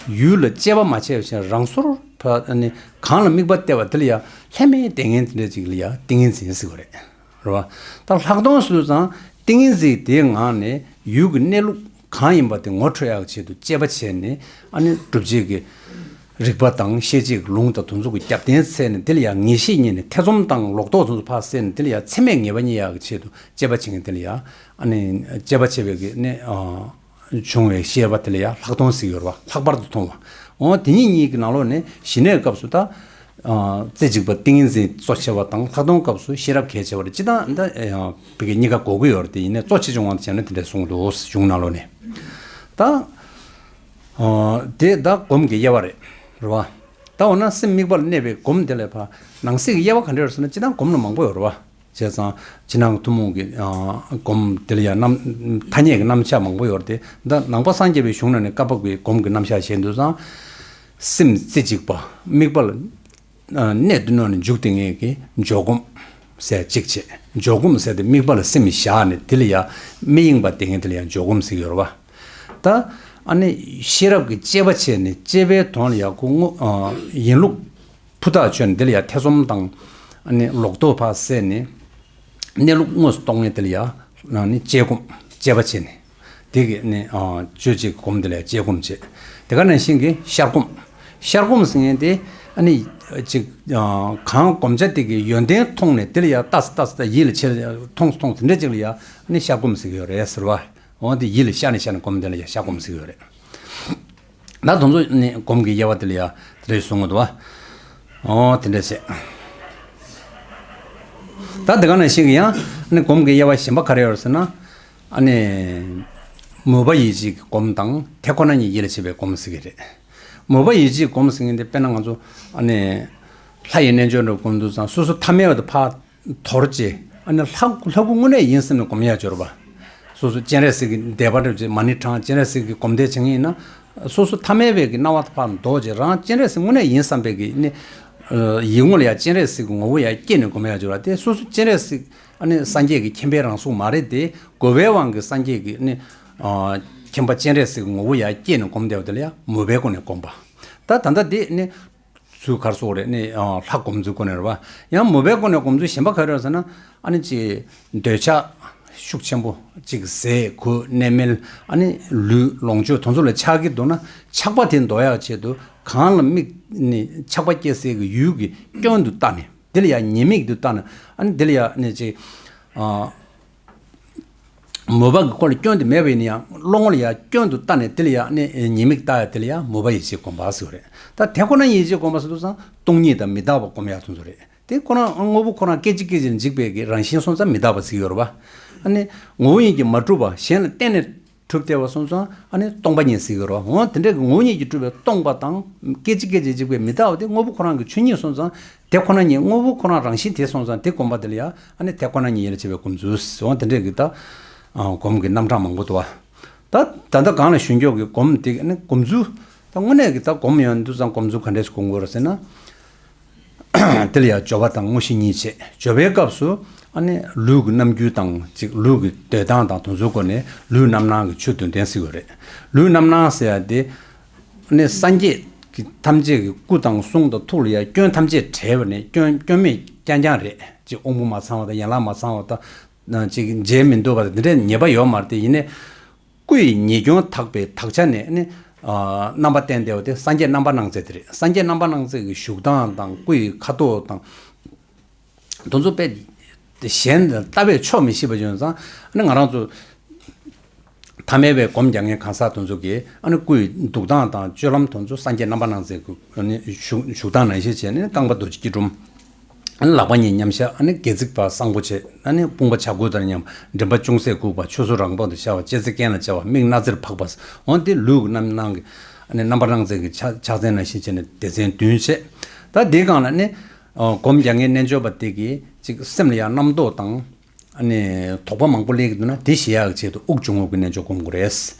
ཡུལ་ལ་དཔྱད་པ་མ་བྱས་པ་བྱས། རང་སོར་ཕ་ཨ་ནི་གང་ལ་དམིགས་པ་གཏད་པ་དེ་ལ་ཡང་ལྷད་མེད་བསྡད་མཁན་དེ་འདྲ་ཅིག་ལ་ཡང་ཏིང་ངེ་འཛིན་ཟེར་བ་རེད། རེད་བ། ད་ལྷག་མཐོང་ཟེར་དུས་ཙང་ཏིང་ངེ་འཛིན་དེའི་ངང་ནས་ཡུལ་གྱི་གནས་ལུགས་གང་ཡིན་པ་དེ་ངོ་འཕྲོད་ཡག་ཆེད་དུ་དཔྱད་པ་བྱས་ནས། ཨ་ནི་སྒྲུབ་བྱེད་ཀྱི་རིགས་པ་དང་ཤེས་བྱེད་ཀྱི་ལུང་དང་དེ་ཚོ་གི་རྒྱབ་རྟེན་འཚོལ་ནས། དེ་ལ་ཡང་ངེས་ཤེས་རྙེད་ནས། ཐེ་ཚོམ་དང་ལོག་རྟོག་དེ་ཚོ་ཕར་བསལ་ནས། དེ་ལ་ཡང་མཚན་མས་ངེས་པ་རྙེད་ཡག་གི་ཆེད་དུ་དཔྱད་པ་བྱེད་མཁན་དེ་ལ་ཡང་། ཨ་ནི་དཔྱད་པ་བྱེད་པའི་གི་ནི་ཨ། བྱུང་བའི་ཤེས་པ་དེ་ལ་ཡང་ལྷག་མཐོང་ཟེར་གྱི་ཡོད་རེད་བ། ལྷག་པར་དུ་མཐོང་བ། འོ་དེ་གཉིས་གཉིས་ཀྱི་ནང་ལོགས་ནས་ཞི་གནས་སྐབས་སུ་ད། ཨ། རྩེ་གཅིག་པ་ཏིང་ངེ་འཛིན་གཙོ་ཆེ་བ་དང་། ལྷག་མཐོང་སྐབས་སུ་ཤེས་རབ་གལ་ཆེ་བ་རེད། སྤྱིར་བཏང་ད་ཡང་ཕ་གི་གཉིས་ཀ་དགོས་ཀྱི་ཡོད་རེད་དེ། ཡིན་ནའི་གཙོ་ཆེ་ཆུང་དབང་དུ་བྱས་ན་དེ་འདྲ་གསུངས་འདུག་གཞུང་ནང་ལོགས་ནས། ད། ཨ། དེ་ད་སྒོམ་གྱི་དབྱེ་བ་རེད། རེད་བ། ད་འོ་ན་སེམས་དམིགས་པ་ལ་གནས་པའི་སྒོམ་དེ་ལ་ཕར་ནང་གསེས་ཀྱི་དབྱེ་བ་ག་འདྲ་ཡོད་རེད་ཟེར་ན། སྤྱིར་བཏང་སྒོམ་ལ་མང་པོ་ཡོད་རེད་བ། བྱས་ཙང་ཕྱི་ནང་གི་ཐུན་མོང་གི་ཨ་སྒོམ་དེ་ལ་ཡང་རྣམ་ཐ་སྙད་ཀྱི་རྣམ་གཞག་མང་པོ་ཡོད་རེད་དེ། ད་ནང་པ་སངས་རྒྱས་པའི་གཞུང་ནང་ནས་བཀའ་བབས་ཀྱི་སྒོམ་གྱི་རྣམ་གཞག་བཤད་དུས་ཙང་། སེམས་རྩེ་གཅིག་པ་དམིགས་པ་ལ་ཨ་གནད་དུ་བསྣུན་ནས་འཇུག་སྡོད་མཁན་གྱི་འཇོག་སྒོམ་ཟེར་གཅིག་བྱས། འཇོག་སྒོམ་ཟེར་དེ་དམིགས་པ་ལ་སེམས་བཞག་ནས་དེ་ལ་ཡང་མི་གཡེང་བ་སྡོད་མཁན་དེ་ལ་ཡང་འཇོག་སྒོམ་ཟེར་གྱི་ཡོད་རེད་བ། ད་ཨ་ནི་ཤེས་རབ་ཀྱི་དཔྱད་པ་བྱས་ནས་དཔྱད་པའི་དོན་ལ་ཡང་ཁོ་དངོས་ཨ་ཡིན་ལུགས་ཕུ་ཐག་ཆོད་ནས་དེ་ལ་ཡང་ཐེ་ཚོམ་དང་ཨ་ནི་ལོག་རྟོག་ཕར་བསལ་ནས་གནས་ལུགས་དངོས་སུ་རྟོགས་མཁན་དེ་ལ་ཡང་ཨ་ནི་དཔྱད་སྒོམ་དཔྱད་པ་བྱས་ནས། དེ་གི་ནི་ཨ་དཔྱོད་བྱེད་ཀྱི་སྒོམ་དེ་ལ་དཔྱད་སྒོམ་བྱེད། དེ་ག་ནང་བཞིན་གྱི་ཤར་སྒོམ། ཤར་སྒོམ་ཟེར་མཁན་དེ་ཨ་ནི་ཅིག་ཨ་གང་བསྒོམ་བྱ་དེ་གི་ཡོན་ཏན་མཐོང་ནས་དེ་ལ་ཡང་ལྟ་ས་ལྟ་ས་ཡིད་ལ་ཆེས་མཐོང་ས་མཐོང་ས་དེ་འདྲ་ཅིག་ལ་ཡང་ཨ་ནི་ཤར་སྒོམ་ཟེར་གྱི་ཡོད་རེད་ཟེར་བ། འོ་དེ་ཡིད་ལ་ཤར་ནས་ཤར་ནས་སྒོམ་དེ་ལ་ཡང་ཤར་སྒོམ་ཟེར་གྱི་ཡོད་རེད། ད་དེ་ཚོ་ནི་སྒོམ་གྱི་དབྱེ་བ་དེ་ལ་ཡང་དེ་འདྲ་གསུང་གི་འདུག་བ། འོ་དེ་འདྲ་བྱས། ད་དེ་ག་ནང་བཞིན་གྱི་ཡང་ནི་སྒོམ་གྱི་དབྱེ་བ་གཞན་པ་ག་རེ་ཡོད་རེད་ཟེར་ན། ཨ་ནི་མོས་པ་ཡིད་བྱེད་ཀྱི་སྒོམ་དང་དེ་ཁོ་ན་ཉིད་ཡིད་ལ་བྱེད་པའི་སྒོམ་ཟེར་གྱི་རེད། མོས་པ་ཡིད་བྱེད་སྒོམ་ཟེར་མཁན་དེ་དཔེར་ན་ང་ཚོ་ཨ་ནི་ལྷ་ཡི་རྣལ་འབྱོར་འདྲ་སྒོམ་དུས་ཙང་སོ་སོ་ཐ་མལ་བ་དེ་ཕར་དོར་བྱས། ཨ་ནི་ལྷ་ལྷ་སྐུ་དངོས་གནས་ཡིན་བསམ་ནས་སྒོམ་ཡག་སྦྱོར་བ། སོ་སོ་སྤྱན་རས་གཟིགས་ཀྱི་བཟླས་པ་འདྲ་བྱས་མ་ཎི་བགྲང་སྤྱན་རས་གཟིགས་ཀྱི་སྒོམ་བཟླས་བྱེད་མཁན་ཡིན་ན། སོ་སོ་ཐ་མལ་པའི་གི་སྣང་བ་དེ་ཕར་འདོར་བྱས་རང་སྤྱན་རས་གཟིགས་དངོས་གནས་ཡིན་བསམ་པའི་གི་ནི། ཡིད་ངོ་ལ་ཡང་སྤྱན་རས་གཟིགས་ཀྱི་ངོ་བོ་ཡང་བསྐྱེད་ནས་སྒོམ་ཡག་སྦྱོར་བ་དེ། སོ་སོ་སྤྱན་རས་གཟིགས་ཨ་ནི་སངས་རྒྱས་ཀྱི་མཁྱེན་པའི་རང་གཟུགས་མ་རེད་དེ། རྒོལ་བའི་དབང་གིས་སངས་རྒྱས་ཀྱི་ནི་མཁྱེན་པ་སྤྱན་རས་གཟིགས་ཀྱི་ངོ་བོ་ཡང་བསྐྱེད་ནས་སྒོམ་བསྡད་པ་དེ་ལ་ཡང་མོས་པའི་སྒོ་ནས་སྒོམ་པ། ད་ད་ལྟ་དེ་ནི། ཚུལ་ག་རེ་ཟེར་དགོས་རེད་ནི། ཨ་ལྷ་སྒོམ་ཚུལ་སྒོ་ནས་རེད་བ། ཡང་མོས་པའི་སྒོ་ནས་སྒོམ་ཚུལ་གཞན་པ་ག་རེ་ཡོད་ཟེར་ན། ཨ་ནི་ཅིག་འདོད་ཆགས་ཤུགས་ཆེན་པོ་ཅིག་ཟས་གོས་གནས་མལ། ཨ་ནི་ལུས་ལོངས་སྤྱོད་དེ་ཚོ་ལ་ཆགས་ཀྱི་འདུག་ན། ཆགས་པ་དེ་འདོར་ཡག་ཆེད་དུ་གང་ལ་དམིགས་ནས་ཆགས་པ་སྐྱེ་སའི་གི་ཡུལ་གྱི་སྐྱོན་དུ་བལྟས་ནས། དེ་ལ་ཡང་ཉེས་དམིགས་དུ་བལྟས་ནས། ཨ་ནི་དེ་ལ་ཡང་ནི་ཅིག་ཨ། མོས་པ་གི་སྐོར་ལ་སྐྱོན་དེ་མེད་པ་ཡིན་ན་ཡང་བློ་ངོ་ལ་ཡང་སྐྱོན་དུ་བལྟས་ནས་དེ་ལ་ཡང་ནི་ཉེས་དམིགས་བལྟ་ཡ་དེ་ལ་ཡང་མོས་པ་ཡིད་བྱེད་སྒོམ་པ་ཟེར་བ་རེད། ད་དེ་ཁོ་ན་ཡིད་བྱེད་སྒོམ་པ་ཟེར་དུས་ཙང་སྟོང་ཉིད་དང་མི་རྟག་པ་སྒོམ་ཡ་དེ་ཚོ་རེད། དེ་ཁོ་ན་དངོས་པོ་ཁོ་རང་སྐད་ཅིག་སྐད་ཅིག་འཇིག་པའི་གི་རང་བཞིན་སོང་ཙང་མི་རྟག་པ་ཟེར་གྱི་ཡོད་རེད་བ། ཨ་ནི་ངོ་བོ་ཉིད་ཀྱིས་མ་གྲུབ་པ་གཞན་ལ་བརྟེན་ནས་གྲུབ་བསྡད་པ་སོང་ཙང་ཨ་ནི་སྟོང་པ་ཉིད་ཟེར་གྱི་ཡོད་རེད་བ། འོ་དེ་འདྲ་གི་ངོ་བོ་ཉིད་ཀྱིས་གྲུབ་པའི་སྟོང་པ་དང་སྐད་ཅིག་སྐད་ཅིག་འཇིག་པའི་མི་རྟག་པ་དེ་དངོས་པོ་ཁོ་རང་གི་ཆོས་ཉིད་སོང་ཙང་། དེ་ཁོ་ན་ཉིད་དངོས་པོ་ཁོ་རང་རང་བཞིན་དེ་སོང་ཙང་དེ་སྒོམ་པ་དེ་ལ་ཡང་ཨ་ནི་དེ་ཁོ་ན་ཉིད་ཡིད་ལ་བྱེད་པའི་སྒོམ་ཚུལ་ཟེར་བ་དེ་འདྲས་ཀྱི་ད་ཨ་སྒོམ་གྱི་རྣམ་གྲངས་མང་པོ་འདུག་བ། ད་ད་ལྟ་གོང་ལ་ཞུས་མཁན་གྱི་སྒོམ་དེ་ཨ་ནི་སྒོམ་ཚུལ། ད་དངོས་གནས་ཀྱི་ད་སྒོམ་ཡོང་དུས་ཙང་སྒོམ་ཚུལ་ག་འདྲས་ཞིག་སྒོམ་དགོས་རེད་ཟེར་ན། དེ་ལ་ཡང་སྦྱོར་བ་དང་དངོས་གཞི་གཉིས་བྱེད། སྦྱོར་བའི་སྐབས་སུ་ཨ་ནི་ལུས་ཀྱི་རྣམ་འགྱུར་དང་ཅིག་ལུས་ཀྱི་འདོད་སྟངས་དང་དེ་ཚོའི་སྒོ་ནས་ལུས་རྣམ་སྣང་གི་ཆོས་བདུན་ལྡན་ཟེར་གྱི་ཡོད་རེད། ལུས་རྣམ་སྣང་ཟེར་ཡ་དེ། ནི་སངས་རྒྱས་ཀྱི་ཐམས་ཅད་ཀྱི་སྐུ་དང་གསུང་དང་ཐུགས་ལ་ཡང་སྐྱོན་ཐམས་ཅད་བྲལ་བ་ནི་སྐྱོན་སྐྱོན་མེད་རྐྱང་རྐྱང་རེད། ཅིག་དབང་པོ་མ་ཚང་བ་དང་ཡན་ལག་མ་ཚང་བ་དང་། ཅིག་མཇལ་མི་འདོད་པ་དང་དེ་འདྲའི་ཉེས་པ་ཡོད་མ་རེད་དེ། ཡིན་ནའི་སྐུ་ཡི་ཉེས་སྐྱོན་དག་པའི་དག་ཆ་ནས་ནི་རྣམ་པ་བསྟན་བསྡད་པ་དེ་སངས་རྒྱས་རྣམ་པར་སྣང་མཛད་དེ་རེད། སངས་རྒྱས་རྣམ་པར་སྣང་མཛད་ཀྱི་བཞུགས་སྟངས་དང་སྐུ་ཡི་ཁ་དོག་དང་། དེ་ཚོ་དཔེ་གཞན་ལྟ་བས་ཆོག་མི་ཤེས་པ་བྱུང་ཙང་ཨ་ནི་ང་རང་ཚོ་ཐ་མལ་པའི་སྒོམ་རྒྱག་མཁན་གང་ཟག་དེ་ཚོ་གིས་ཨ་ནི་སྐུ་ཡི་འདུག་སྟངས་དང་སྤྱོད་ལམ་དེ་ཚོ་སངས་རྒྱས་རྣམ་པར་སྣང་མཛད་ཀྱི་ཨ་ནི་བཞུགས་བཞུགས་སྟངས་ནང་བཞིན་བྱས་ནས་རྐང་པ་རྡོ་རྗེ་སྐྱིལ་ཀྲུང་། ཨ་ནི་ལག་པ་གཉིས་མཉམ་བཞག་ཨ་ནི་སྒལ་ཚིགས་པ་བཟང་པོ་བྱས། ཨ་ནི་དཔུང་པ་བྱ་འགུལ་དང་མཉམ། མགྲིན་པ་ཅུང་ཟད་གུག་པ། ཆུ་སོ་རང་པོ་དང་ཤར་བ། ལྕེ་རྩེ་གྱེན་ལ་ཕྱར་བ། མིག་སྣ་རྩེར་འཕགས་པ། འོ་དེ་ལུས་ཀྱི་རྣམ་སྣང་གི་ཨ་ནི་རྣམ་པར་སྣང་མཛད་ཀྱི་ཕྱག་ཕྱག་མཚན་ནང་བཞིན་བྱས་ནས་སྡེ་ཚན་བདུན་བྱས། ད་དེའི་སྒང་ལ་ནི། ཨ་སྒོམ་རྒྱག་མཁན་རྣལ་འབྱོར་པ་དེ་གིས་ཅིག་སེམས་ལ་ཡང་རྣམ་རྟོག་དང་། ཨ་ནི་དོགས་པ་མང་པོ་སླེབས་ཀྱི་འདུག་ན་དེ་ཞི་ཡག་གི་ཆེད་དུ་དབུགས་འབྱུང་རྔུབ་ཀྱི་རྣལ་འབྱོར་སྒོམ་དགོས་རེད།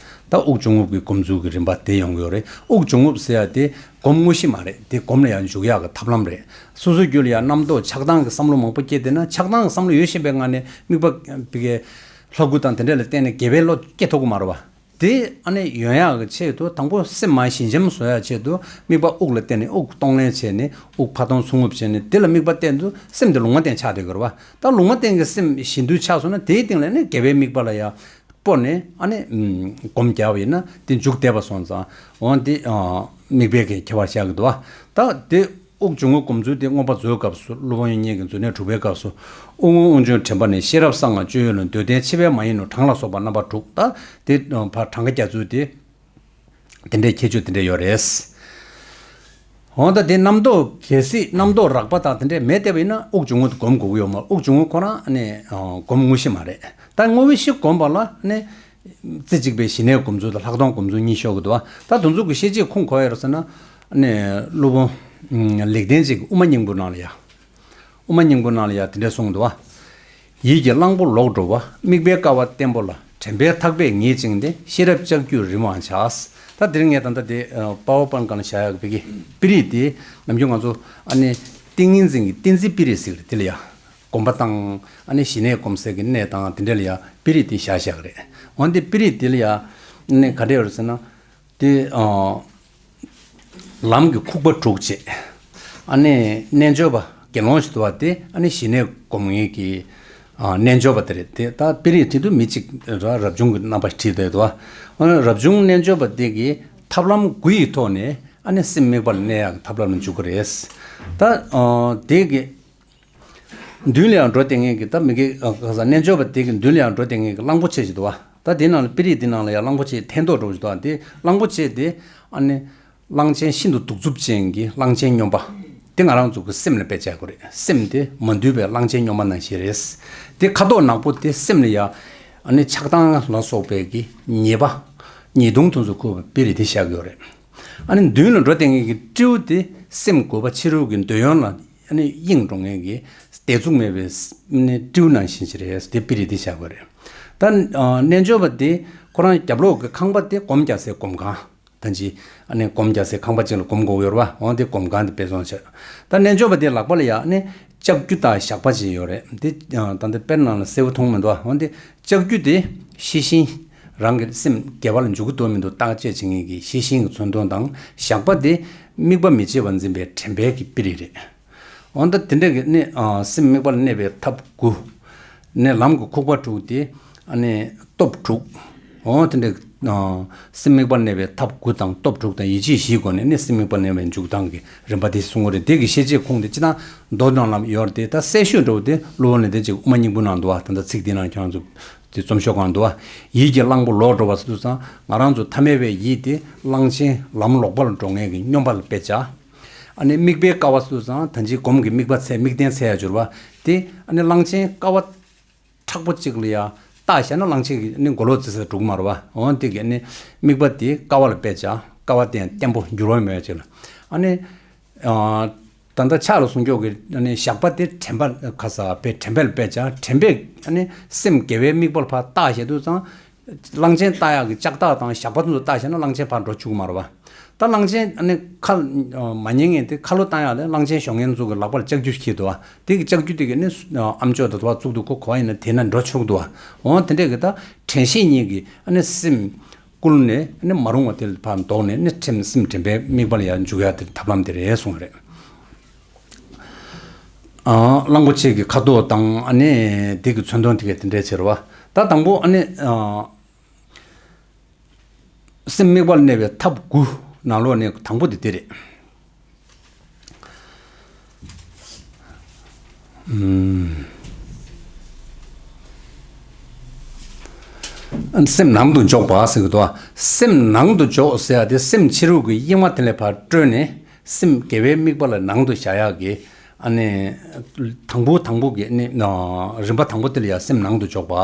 ད་དབུགས་འབྱུང་རྔུབ་ཀྱི་སྒོམ་ཚུལ་གྱི་རིམ་པ་དེ་ཡོང་གི་ཡོད་རེད། དབུགས་འབྱུང་རྔུབ་ཟེར་ཡ་དེ་སྒོམ་དངོས་གཞི་མ་རེད། དེ་སྒོམ་ལ་ཡང་འཇུག་ཡག་གི་ཐབས་ལམ་རེད། སོ་སོའི་རྒྱུད་ལ་ཡང་རྣམ་རྟོག་ཆགས་སྡང་གི་བསམ་བློ་མང་པོ་སྐྱེས་བསྡད་ན་ཆགས་སྡང་གི་བསམ་བློ་ཡོད་བཞིན་པའི་ངང་ནས་དམིགས་པ་བི་གའི་ལྷ་སྐུ་དང་དེ་འདྲ་ལ་བརྟེན་ནས་དགེ་བའི་བློ་སྐྱེ་ཐུབ་ཀྱི་མ་རེད་བ། དེ་ཨ་ནི་ཡོང་ཡག་གི་ཆེད་དུ་དང་པོ་སེམས་མ་ཞི་འཇམ་བཟོ་ཡག་ཆེད་དུ་དམིགས་པ་དབུགས་ལ་བརྟེན་ནས་དབུགས་གཏོང་ལེན་བྱས་ནས་དབུགས་ཕར་གཏོང་ཚུར་རྔུབ་བྱས་ནས་དེ་ལ་དམིགས་པ་བརྟེན་དུས་སེམས་དེ་ལུང་མ་བསྟན་ཆགས་བསྡད་ཀྱི་རེད་བ། ད་ལུང་མ་བསྟན་གྱི་སེམས་ཞི་དུལ་ཆགས་སོང་ན་དེའི་སྟེང་ལ་ནི་དགེ་བའི་དམིགས་པ་ལ་ཡང་སྤོ་ནས་ཨ་ནི་སྒོམ་རྒྱག་པ་ཡིན་ན་དེ་འཇུག་བསྡད་པ་སོང་ཙང་འོ་དེ་དམིགས་པའི་གི་ཁྱད་པར་བཞག་གི་འདུག་བ། ད་དེ། དབུགས་འབྱུང་རྔུབ་སྒོམ་ཚུལ་དེ་མངོན་པ་མཛོད་སྐབས་སུ་སློབ་དཔོན་དབྱིག་གཉེན་གྱི་མཛོད་གནས་དྲུག་པའི་སྐབས་སུ། དབུགས་རྔུབ་དབུགས་འབྱུང་དྲན་པ་ནི་ཤེས་རབ་གསང་སྔགས་སྤྱོད་ཡུལ་ལུང་འདོད་ལྡན་ཕྱི་པའི་མ་ཡིན་ནོ། གྲངས་ལ་སོགས་པ་རྣམ་པ་དྲུག་ད་དེ་ཕར་གྲངས་ཀ་རྒྱག་ཚུལ་དེ། དེ་འདྲའི་ཁྱད་ཆོས་དེ་འདྲ་ཡོད་རེད། འོ་ད་དེ་རྣམ་རྟོག་གལ་སྲིད་རྣམ་རྟོག་རགས་པ་དང་དེ་འདྲས་མེད་བསྡད་པ་ཡིན་ན་དབུགས་འབྱུང་རྔུབ་དེ་སྒོམ་དགོས་ཀྱི་ཡོད་མ་རེད། དབུགས་འབྱུང་རྔུབ་ཁོ་རང་ནི་སྒོམ་དངོས་གཞི་མ་རེད། ད་དངོས་གཞི་སྒོམ་པ་ལ་ནི། རྩེ་གཅིག་པའི་ཞི་གནས་སྒོམ་ཚུལ་དང་ལྷག་མཐོང་སྒོམ་ཚུལ་གཉིས་ཤོད་ཀྱི་འདུག་བ། ད་དེ་ཚོ་གི་ཤེས་བྱེད་ཁུངས་ག་པར་ཡོད་རེད་ཟེར་ན། ནི་སློབ་དཔོན་ ལེགས་ལྡན་འབྱེད་ཀྱི་དབུ་མ་སྙིང་པོ་ནང་ལ་ཡ། དབུ་མ་སྙིང་པོ་ནང་ལ་ཡ་དེ་འདྲ་གསུངས་འདུག་བ། ཡིད་ཀྱི་གླང་པོ་ལོག་འགྲོ་བ། དམིགས་པའི་ཀ་བ་བརྟན་པོ་ལ། དྲན་པའི་ཐག་པས་ངེས་བཅིངས་ཏེ། ཤེས་རབ་ལྕགས་ཀྱུས་རིམ་པར་བྱ། ད་དེ་རིང་ངས་ད་ལྟ་དེ་པ་ཝར་པོའིན་ཊི་སྒང་ལ་བཞག་ཡག་གི་དཔེ་གི་པིར་རིས་དེ་ནམ་རྒྱུན་ང་ཚོ་ཨ་ནི་ཏིང་ངེ་འཛིན་གྱི་ཏིང་འཛིན་པིར་རིས་ཟེར་གི་རེད། དེ་ལ་ཡ་སྒོམ་པ་དང་ཨ་ནི་ཞི་གནས་སྒོམ་སའི་གི་གནས་དང་དེ་འདྲ་ལ་ཡ་པིར་རིས་དེ་བཞག་བཞག་གི་རེད། འོན་ཏེ་པིར་རིས་དེ་ལ་ཡ་ཨ་ནི་ག་འདྲ་ཡོད་རེད་ཟེར་ན། དེ་ཨ། ལམ་གྱི་ཁུག་པ་དྲུག་བྱས། ཨ་ནི་རྣལ་འབྱོར་པ་དགེ་སློང་ཞིག་འདུག་བ། དེ་ཨ་ནི་ཞི་གནས་སྒོམ་མཁན་གྱི་ཨ་རྣལ་འབྱོར་པ་དེ་རེད། དེ་ད་པིར་རིས་བྲིས་དུས་མི་གཅིག་ར་རབ་བྱུང་གི་རྣམ་པ་བྲིས་བསྡད་འདུག་བ། ཨ་ནི་རབ་བྱུང་རྣལ་འབྱོར་པ་དེ་གིས་ཐབས་ལམ་དགུ་ཡི་ཐོག་ནས་ཨ་ནི་སེམས་དམིགས་པ་ལ་གནས་ཡག་གི་ཐབས་ལམ་ལ་འཇུག་གི་རེད། ད་ཨ་དེ་གི་མདུན་ལ་ཡང་འགྲོ་བསྡད་མཁན་གྱི་ད་མི་དགེ་ཨ་ག་ས་རྣལ་འབྱོར་པ་དེ་གི་མདུན་ལ་ཡང་འགྲོ་བསྡད་མཁན་གྱི་གླང་པོ་ཆེ་ཞིག་འདུག་བ། ད་དེ་ནང་ལ་པིར་རིས་དེ་ནང་ལ་ཡང་གླང་པོ་ཆེ་འཐེན་ཐོག་འགྲོ་ཞིག་འདུག་བ། དེ་གླང་པོ་ཆེ་དེ་ཨ་ནི་གླང་ཆེན་ཤིན་ཏུ་གདུག་རྩུབ་ཅན་གྱི་གླང་ཆེན་སྨྱོན་པ། དེ་ང་རང་ཚོ་གི་སེམས་ལ་དཔེ་བྱ་དགོས་རེད། སེམས་དེ་མ་འདུལ་བའི་གླང་ཆེན་སྨྱོན་པ་ནང་བཞིན་རེད། དེ་ཁ་དོག་ནག་པོ་དེ་སེམས་ལ་ཡང་ཨ་ནི་ཆགས་སྡང་ལ་སོགས་པའི་གི་ཉེས་པ་ཉེས་ལྟུང་དེ་ཚོ་འཁུར་བའི་པིར་རིས་དེ་བཞག་གི་ཡོད་རེད། ཨ་ནི་མདུན་ལ་འགྲོ་བསྡད་མཁན་གྱི་སྤྲེའུ་དེ་སེམས་རྒོད་པ་ཕྱི་རོལ་གྱི་འདོད་ཡོན་ལ་ཨ་ནི་གཡེང་འགྲོ་མཁན་གྱི་བདེ་སྡུག་མེད་པའི་ཨ་ནི་སྤྲེའུ་ནང་བཞིན་ཞིག་རེད། དེ་པིར་རིས་དེ་བཞག་དགོས་རེད། ད་ཨ་རྣལ་འབྱོར་པ་དེ་ཁོ་རང་རྒྱབ་ལོགས་ཀྱི་ཁང་པ་དེ་སྒོམ་རྒྱག་སའི་སྒོམ་ཁང་། ད་ཅི་ཨ་ནི་སྒོམ་རྒྱག་སའི་ཁང་པ་ཅིག་ལ་སྒོམ་དགོས་ཡོད་རེད་བ། འོ་དེ་སྒོམ་ཁང་དེ་དཔེ་བཟང་བྱས། ད་རྣལ་འབྱོར་པ་དེ་ལག་པ་ལ་ཡ་ཨ་ནི་ལྕགས་ཀྱུ་དང་ཞགས་པ་ཅིག་ཡོད་རེད། དེ་ད་ལྟ་དཔེར་ནང་ལ་གསལ་པོ་མཐོང་མི་འདུག་བ། འོ་དེ་ལྕགས་ཀྱུ་དེ་ཤེས་བཞིན། རང་གི་སེམས་དགེ་བ་ལ་འཇུག་གི་འདུག་མི་འདུག་བརྟག་དཔྱད་བྱེད་མཁན་གྱི་ཤེས་བཞིན་གྱི་མཚོན་དོན་དང་། ཞགས་པ་དེ་དམིགས་པ་མི་བརྗེད་པར་འཛིན་པའི་དྲན་པའི་གི་པིར་རིས་རེད། འོ་ད་དེ་འདྲ་གི་ནི་ཨ་སེམས་དམིགས་པ་ལ་གནས་པའི་ཐབས་དགུ། ནི་ལམ་གྱི་ཁུག་པ་དྲུག་སྟེ་ཨ་ནི་སྟོབས་དྲུག། འོ་དེ་འདྲ་ཨ་སེམས་དམིགས་པ་ལ་གནས་པའི་ཐབས་དགུ་དང་སྟོབས་དྲུག་དང་ཡིད་ཆེས་བཞིའི་སྒོ་ནས་ནི་སེམས་དམིགས་པ་ལ་གནས་པའི་འཇུག་སྟངས་ཀྱི་རིམ་པ་དེ་གསུང་གི་རེད། དེ་གི་ཤེས་བྱེད་ཁུངས་དེ་སྤྱིར་བཏང་མདོ་ནང་ལ་ཡོད་རེད་དེ། ད་གསལ་ཤོས་འདྲ་བོ་དེ་གླུ་བ་ལེགས་ལྡན་འབྱེད་ཀྱི་དབུ་མ་སྙིང་པོ་ནང་འདུག་བ། ད་ལྟ་ཚིག་དེ་ནང་ཁྱེད་རང་ཚོ་དེ་རྩོམ་ཤོག་སྒང་འདུག་བ། ཡིད་ཀྱི་གླང་པོ་ལོག་འགྲོ་བ་ཟེར་དུས་ཙང་ང་རང་ཚོ་ཐ་མལ་པའི་ཡིད་དེ་གླང་ཆེན་ལམ་ལོག་པ་ལ་འགྲོ་མཁན་གྱི་སྨྱོན་པ་ལ་དཔེ་བྱ། ཨ་ནི་དམིགས་པའི་ཀ་བ་ཟེར་དུས་ཙང་ད་ཅི་སྒོམ་གྱི་དམིགས་པ་འཚལ་དམིགས་རྟེན་འཚལ་ཡ་སྦྱོར་བ་དེ། ཨ་ནི་གླང་ཆེན་ཀ་བ་མཁྲེགས་པོ་གཅིག་ལ་ཡ་བཏགས་བཞག་ན་གླང་ཆེན་གྱི་ནི་མགོ་ལོག་ཙི་ཙི་འགྲོ་གི་མ་རེད་བ། འོ་དེ་གི་ནི་དམིགས་པ་དེ་ཀ་བ་ལ་དཔེ་བྱ། ཀ་བ་དེ་ཡང་བརྟན་པོ་འགྱུར་བ་མེད་པ་ཅིག་ལ། ཨ་ནི་ཨ་ད་ལྟ་ཕྱག་ལ་གཟུང་འཇོག་གི་ཨ་ནི་ཞགས་པ་དེ་དྲན་པ་ཁ་ས་པའི་དྲན་པ་ལ་དཔེ་བྱ། དྲན་པས་ཨ་ནི་སེམས་དགེ་བའི་དམིགས་པ་ལ་ཕར་བཏགས་བཞག་དུས་ཙང་། གླང་ཆེན་བཏགས་ཡག་གི་ལྕགས་ཐག་དང་ཞགས་པ་དེ་ཚོ་བཏགས་བཞག་ན་གླང་ཆེན་ཕར་འགྲོ་བཅུག་མ་རེད་བ། ད་གླང་ཆེན་ཨ་ནི་ཁ་མ་ཉན་མཁན་དེ་ཁ་ལོ་བཏང་ཡག་ལ་གླང་ཆེན་གཞོམ་མཁན་ཚོ་གི་ལག་པ་ལ་ལྕགས་ཀྱུ་ཞིག་འཁྱེར་འདུག་བ། དེ་གི་ལྕགས་ཀྱུ་དེ་གི་ནི་ཨ་མཆོག་ད་དུ་བ་བཙུགས་འདུག་ཁོ་གོ་བ་ཡིན་ན་དེ་ན་འགྲོ་ཆོག་འདུག་བ། འོ་དེ་འདྲས་གི་ད་དྲན་ཤེས་གཉིས་ཀྱི་ཨ་ནི་སེམས་བསྐུལ་ནས་ཨ་ནི་མ་རུངས་པ་དེ་ལ་ཕར་ལྡོག་ནས་ནི་སེམས་སེམས་དྲན་པའི་དམིགས་པ་ལ་ཡར་འཇུག་ཡག་དེ་ཐབས་ལམ་དེ་རེད་གསུངས་པ་རེད། ཨ་གླང་པོ་ཆེ་གི་ཁ་དོག་དང་ཨ་ནི་དེ་གི་མཚོན་དོན་དེ་ག་དེ་འདྲས་བྱེད་རེད་བ། ད་དང་པོ་ཨ་ནི་ཨ། སེམས་དམིགས་པ་ལ་གནས་པའི་ཐབས་དགུ་ནང་ལོགས་ནས་དང་པོ་དེ་དེ་རེད། ཨམ། སེམས་ནང་དུ་འཇོག་པ་ཟེར་གི་འདུག་སེམས་ནང་དུ་འཇོག་ཟེར་ཡ་དེ་སེམས་ཕྱི་རོལ་གྱི་གཡེང་བ་དེ་ལས་ཕར་བསྐྲུན་ནས་སེམས་དགེ་བའི་དམིགས་པ་ལ་ནང་དུ་བཞག་ཡག་གི་ཨ་ནི་དང་པོ་དང་པོ་གི་ཨ་ནི་རིམ་པ་དང་པོ་དེ་ལ་ཡ་སེམས་ནང་དུ་འཇོག་པ།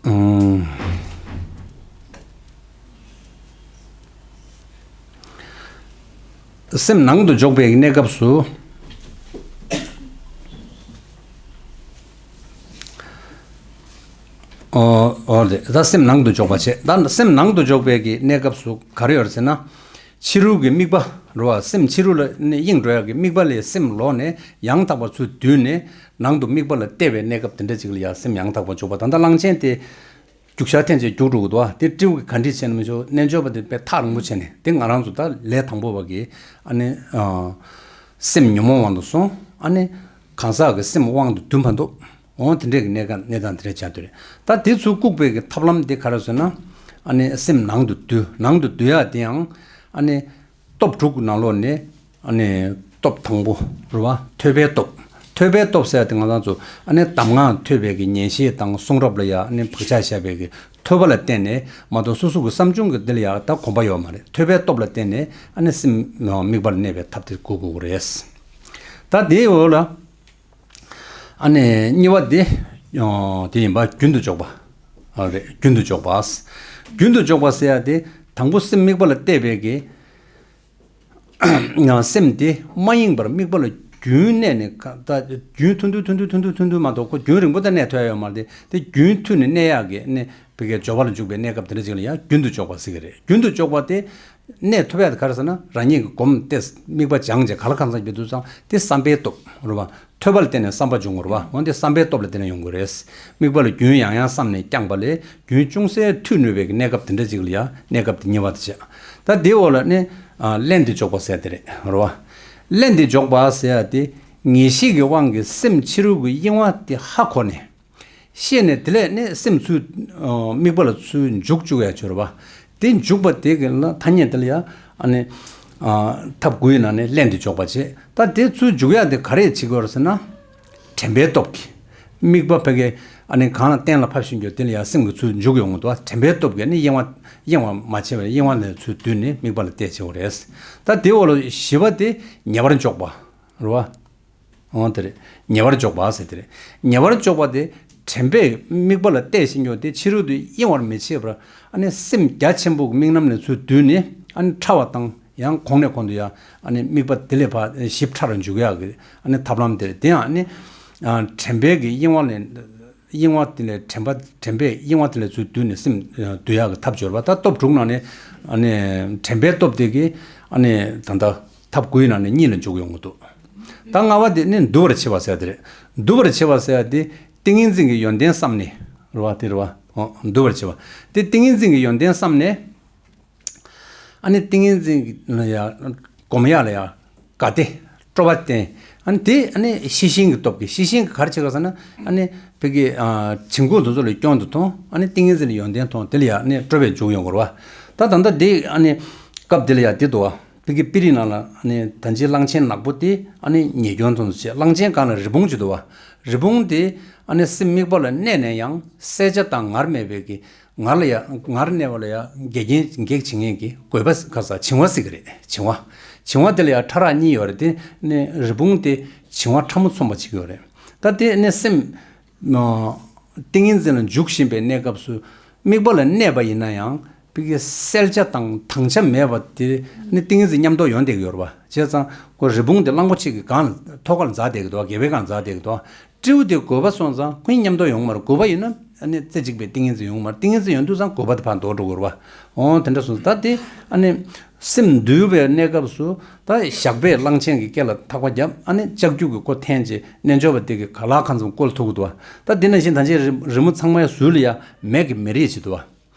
ཨུམ། སེམས་ནང་དུ་འཇོག་པའི་གནས་སྐབས་སུ། ཨོ་ཨོ་རེད། ད་སེམས་ནང་དུ་འཇོག་པ་བྱས། ད་སེམས་ནང་དུ་འཇོག་པའི་གི་གནས་སྐབས་སུ་ག་རེ་ཡོད་རེད་ཟེར་ན། ཕྱི་རོལ་གྱི་དམིགས་པ་རེད་བ། སེམས་ཕྱི་རོལ་ལ་ནི་གཡེང་འགྲོ་ཡག་གི་དམིགས་པ་ལས་སེམས་ལོག་ནས་ཡང་དག་པར་ཚུར་བསྡུས་ནས་ནང་དུ་དམིགས་པ་ལ་གཏད་པའི་གནས་སྐབས་དེ་འདྲ་ཅིག་ལ་ཡང་སེམས་ཡང་དག་པར་འཇོག་པ། ད་ལྟ་གླང་ཆེན་དེ་རྒྱུག་ཤར་འཐེན་བྱས་རྒྱུག་འགྲོ་གི་འདུག་བ། དེ་སྤྲེའུ་གིས་ག་འདྲས་བྱས་ན་མི་ཤེས། རྣལ་འབྱོར་པ་དེ་དཔེ་ཐག་རིང་པོ་བྱས་ནས། དེ་ང་རང་ཚོ་ད་ལས་དང་པོ་བ་གི་ཨ་ནི་ཨ་སེམས་ཉོན་མོངས་དབང་དུ་སོང་། ཨ་ནི་གང་ཟག་གི་སེམས་དབང་དུ་བསྡུ་མ་ཐུབ། འོ་དེ་འདྲས་ཀྱི་གནས་ཀ་གནས་སྟངས་དེ་འདྲས་ཆགས་བསྡད་རེད། ད་དེ་ཚུར་བཀུག་པའི་གི་ཐབས་ལམ་དེ་ག་རེ་ཟེར་ན། ཨ་ནི་སེམས་ནང་དུ་བསྡུ། ནང་དུ་བསྡུ་ཡག་དེ་ཡང་ཨ་ནི་སྟོབས་དྲུག་གི་ནང་ལོགས་ནས་ཨ་ནི་སྟོབས་དང་པོ་རེད་བ། ཐོས་པའི་སྟོབས། ཐོས་པའི་སྟོབས་ཟེར་ཡག་དེ་ང་རང་ཚོ་ཨ་ནི་གདམས་ངག་ཐོས་པའི་གི་ཉན་ཤེས་དང་གསུང་རབ་ལ་ཡ་ཨ་ནི་བག་ཆགས་བཞག་པའི་གི་ཐོས་པ་ལ་བརྟེན་ནས་མ་གཏོགས་སོ་སོ་གི་བསམ་བྱུང་གི་དེ་ལ་ཡ་ད་གོམས་པ་ཡོད་མ་རེད། ཐོས་པའི་སྟོབས་ལ་བརྟེན་ནས་ཨ་ནི་སེམས་དམིགས་པ་ལ་གནས་པའི་ཐབས་དེ་བཀུག་དགོས་ཀྱི་རེད། ད་དེའི་འོག་ལ། ཨ་ནི་གཉིས་པ་དེ། ཨོ། དེ་ཡིན་པ་རྒྱུན་དུ་འཇོག་པ། ཨ་རེད། རྒྱུན་དུ་འཇོག་པ། རྒྱུན་དུ་འཇོག་པ་ཟེར་ཡ་དེ་དང་པོ་སེམས་དམིགས་པ་ལ་གཏད་པའི་གི་ སེམས་དེ་མ་ཡེངས་པར་དམིགས་པ་ལ་རྒྱུན་གནས་ནས་ད་རྒྱུན་ཐུང་ཐུང་ཐུང་ཐུང་ཐུང་ཐུང་ཐུང་ཐུང་མ་གཏོགས་ཁོ་རྒྱུན་རིང་པོ་ད་གནས་ཐུབ་ཡ་ཡོད་མ་རེད་དེ། དེ་རྒྱུན་མཐུད་ནས་གནས་ཡག་གི་ནི་བི་གའི་འབྱོར་པ་ལ་འཇུག་པའི་གནས་སྐབས་དེ་འདྲ་ཅིག་ལ་ཡང་རྒྱུན་དུ་འཇོག་པ་ཟེར་གི་རེད། རྒྱུན་དུ་འཇོག་པ་དེ་གནས་ཐུབ་ཡ་དེ་ག་རེ་ཟེར་ན། རང་ཉིད་ཀྱི་སྒོམ་སྟེ་དམིགས་པ་སྦྱངས་བྱས་ག་ལ་གང་འཚམ་གྱི་དུས་ཙང་དེ་བསམ་པའི་སྟོབས་རེད་བ། ཐོས་པ་ལ་བརྟེན་ནས་བསམ་པ་འབྱུང་དགོས་རེད་བ། འོན་ཏེ་བསམ་པའི་སྟོབས་ལ་བརྟེན་ནས་ཡོང་དགོས་རེད། དམིགས་པ་ལ་རྒྱུན་ཡང་ཡང་བསམས་ནས་བསྐྱངས་པ་ལས་རྒྱུན་ཅུང་ཟད་མཐུད་ནུས་པའི་གནས་སྐབས་དེ་འདྲ་ཅིག་ལ་ཡང་གནས་སྐབས་དེ་གཉིས་པ་དེ་བྱས། ད་དེའི་འོག་ལ་ནི་ཨ་ལྷན་དུ་འཇོག་པ་ཟེར་ཡ་དེ་རེད་རེད་བ། ལྷན་དུ་འཇོག་པ་ཟེར་ཡ་དེ་ངེས་ཤེས་ཀྱི་དབང་གིས་སེམས་ཕྱི་རོལ་གྱི་གཡེང་བ་དེ་ཧ་གོ་ནས། ཤེས་ནས་དེ་ལས་ནི་སེམས་ཚུར་ཨ་དམིགས་པ་ལ་ཚུར་འཇུག་བཅུག་ཡ་ཆོས་རེད་བ། དེ་འཇུག་པ་དེ་གི་ལ་ཐ་སྙད་དེ་ལ་ཡ་ཨ་ནི་ཨ་ཐབས་དགུའི་ནང་ནས་ལྷན་དུ་འཇོག་པ་བྱེད། ད་དེ་ཚུར་འཇུག་ཡ་དེ་ག་རེ་བྱེད་དགོས་རེད་ཟེར་ན། དྲན་པའི་སྟོབས་ཀྱིས། དམིགས་པ་ཕ་གི་ཨ་ནི་གང་ལ་གཏན་ལ་ཕབ་བཞིན་རྒྱུ་དེ་ལ་ཡ་སེམས་ཀྱི་ཚུར་འཇུག་ཡོང་གི་འདུག་དྲན་པའི་སྟོབས་ཀྱིས་ནི་གཡེང་བ་གཡེང་བ་མ་བྱས་པར་གཡེང་བ་ལས་ཚུར་བསྡུས་ནས་དམིགས་པ་ལ་གཏད་བྱེད་དགོས་རེད། ད་དེ་འོག་ལ་བཞི་པ་དེ་ཉེ་བར་འཇོག་པ་རེད་བ། འོ་དེ་རེད། ཉེ་བར་འཇོག་པ་ཟེར་དེ་རེད། ཉེ་བར་འཇོག་པ་དེ་དྲན་པས་དམིགས་པ་ལ་གཏད་བཞིན་ཡོད་དེ་ཕྱི་རོལ་དུ་གཡེང་བར་མི་བྱེད་པར་ཨ་ནི་སེམས་རྒྱ་ཆེན་པོ་གི་དམིགས་རྣམ་ལས་ཚུར་བསྡུས་ནས་ཨ་ནི་ཕྲ་བ་དང་ཡང་གོང་ནས་གོང་དུ་ཡང་ཨ་ནི་དམིགས་པ་དེ་ལས་ཕར་ཞིབ་ཕྲ་རུ་འཇུག་ཡག་གི་ཨ་ནི་ཐབས་ལམ་དེ་རེད། དེ་ཡང་ཨ་ནི་ཨ་དྲན་པས་ཀྱི་གཡེང་བ་ལས། གཡེང་བ་དེ་ལས་དྲན་པ་དྲན་པས་གཡེང་བ་དེ་ལས་ཚུར་བསྡུས་ནས་སེམས་ཨ་བསྡུ་ཡག་གི་ཐབས་སྦྱོར་བ། ད་སྟོབས་དྲུག་ནང་ནས་ཨ་ནི་དྲན་པའི་སྟོབས་དེ་གིས་ཨ་ནི་ད་ལྟ་ཐབས་དགུའི་ནང་ནས་གཉིས་ལ་འཇུག་ཡོང་གི་འདུག་ད་ལྔ་པ་དེ་ནི་འདུལ་བར་བྱེད་པ་ཟེར་དེ་རེད། འདུལ་བར་བྱེད་པ་ཟེར་ཡ་དེ་ཏིང་ངེ་འཛིན་གྱི་ཡོན་ཏན་བསམས་ནས་རེད་བ། དེ་རེད་བ། འོ་འདུལ་བར་བྱེད་པ་དེ་ཏིང་ངེ་འཛིན་གྱི་ཡོན་ཏན་བསམས་ནས། ཨ་ནི་ཏིང་ངེ་འཛིན་གྱི་ལ་ཡ་སྒོམ་ཡ་ལ་ཡ་དགའ་སྟེ་སྤྲོ་བ་བསྟེན། ཨ་ནི་དེ་ཨ་ནི་ཤེས་བཞིན་གྱི་སྟོབས་ཀྱིས། ཤེས་བཞིན་གྱིས་ག་རེ་བྱེད་ག་ཟེར་ན། ཨ་ནི་བི་གའི་ཨ་བྱིང་རྒོད་དེ་ཚོ་ལ་སྐྱོན་དུ་མཐོང་། ཨ་ནི་ཏིང་ངེ་འཛིན་ལ་ཡོན་ཏན་མཐོང་། དེ་ལ་ཡ་ཨ་ནི་སྤྲོ་བས་འཇུག་ཡོང་དགོས་རེད་བ། ད་ད་ལྟ་དེ་ཨ་ནི་སྐབས་དེ་ལ་ཡ་དེ་འདུག་བ། བི་གའི་པི་རི་ནང་ལ་ཨ་ནི་ད་ཅི་གླང་ཆེན་ནག་པོ་དེ་ཨ་ནི་ཉེས་སྐྱོན་མཐོང་དུ་བྱས། གླང་ཆེན་སྒང་ལ་རི་བོང་ཅིག་འདུག་བ། རི་བོང་དེ་ཨ་ནི་སེམས་དམིགས་པ་ལ་གནས་ནས་ཡང་གསལ་ཆ་དང་ངར་མེད་པའི་གི་ངར་ལ་ཡ་ངར་གནས་པ་ལ་ཡ་འགེགས་རྐྱེན་འགེགས་བྱེད་མཁན་གྱི་དགོས་པ་ག་ས་བྱིང་བ་ཟེར་གི་རེད། བྱིང་བ། བྱིང་བ་དེ་ལ་ཡ་ཕྲ་རགས་གཉིས་ཡོད་རེད། དེ་ནི་རི་བོང་དེ་བྱིང་བ་ཕྲ་མོ་མཚོན་པ་ཅིག་ཡོད་རེད། ད་དེ་ནི་སེམས་ཏིང་ངེ་འཛིན་ལ་འཇུག་བཞིན་པའི་གནས་སྐབས་སུ་དམིགས་པ་ལ་གནས་པ་ཡིན་ན་ཡང་བི་གའི་གསལ་ཆ་དང་དྭངས་ཆ་མེད་པ་དེ་ནི་ཏིང་ངེ་འཛིན་མཉམ་དུ་ཡོང་བསྡད་ཀྱི་ཡོད་རེད་བ། བྱས་ཙང་ཁོ་རི་བོང་དེ་གླང་པོ་ཆེ་གི་སྒང་ལ་ཐོག་ཁ་ལ་འཛེགས་བསྡད་ཀྱི་འདུག་སྒལ་པའི་སྒང་ལ་འཛེགས་བསྡད་ཀྱི་འདུག་སྤྲེའུ་དེ་རྒོད་པ་སོང་ཙང་ཁོ་གཉིས་མཉམ་དུ་ཡོང་མ་རེད། རྒོད་པ་ཡིན་ན་ཨ་ནི་རྩེ་གཅིག་པའི་ཏིང་ངེ་འཛིན་ཡོང་མ་རེད། ཏིང་ངེ་འཛིན་ཡོང་དུས་ཙང་རྒོད་པ་དེ་ཕར་ལྡོག་འགྲོ་དགོས་རེད་བ། འོ་དེ་འདྲ་སོང་ཙང་ད་དེ་ཨ་ནི་སེམས་འདུལ་བའི་གནས་སྐབས་སུ་ད་ཞགས་པས་གླང་ཆེན་གྱི་སྐེ་ལ་ཐག་པ་བརྒྱབ། ཨ་ནི་ལྕགས་ཀྱུ་གིས་ཁོ་འཐེན་བྱས་རྣལ་འབྱོར་པ་དེ་གིས་ག་ལ་གང་འཚམ་བཀོལ་ཐུབ་ཀྱི་འདུག་བ། ད་དེ་ནང་བཞིན་ད་ཅི་རི་རི་མོ་ཚང་མའི་ཟུར་ལ་ཡ་མེ་གི་མེ་རིས་ཅིག་འདུག་བ།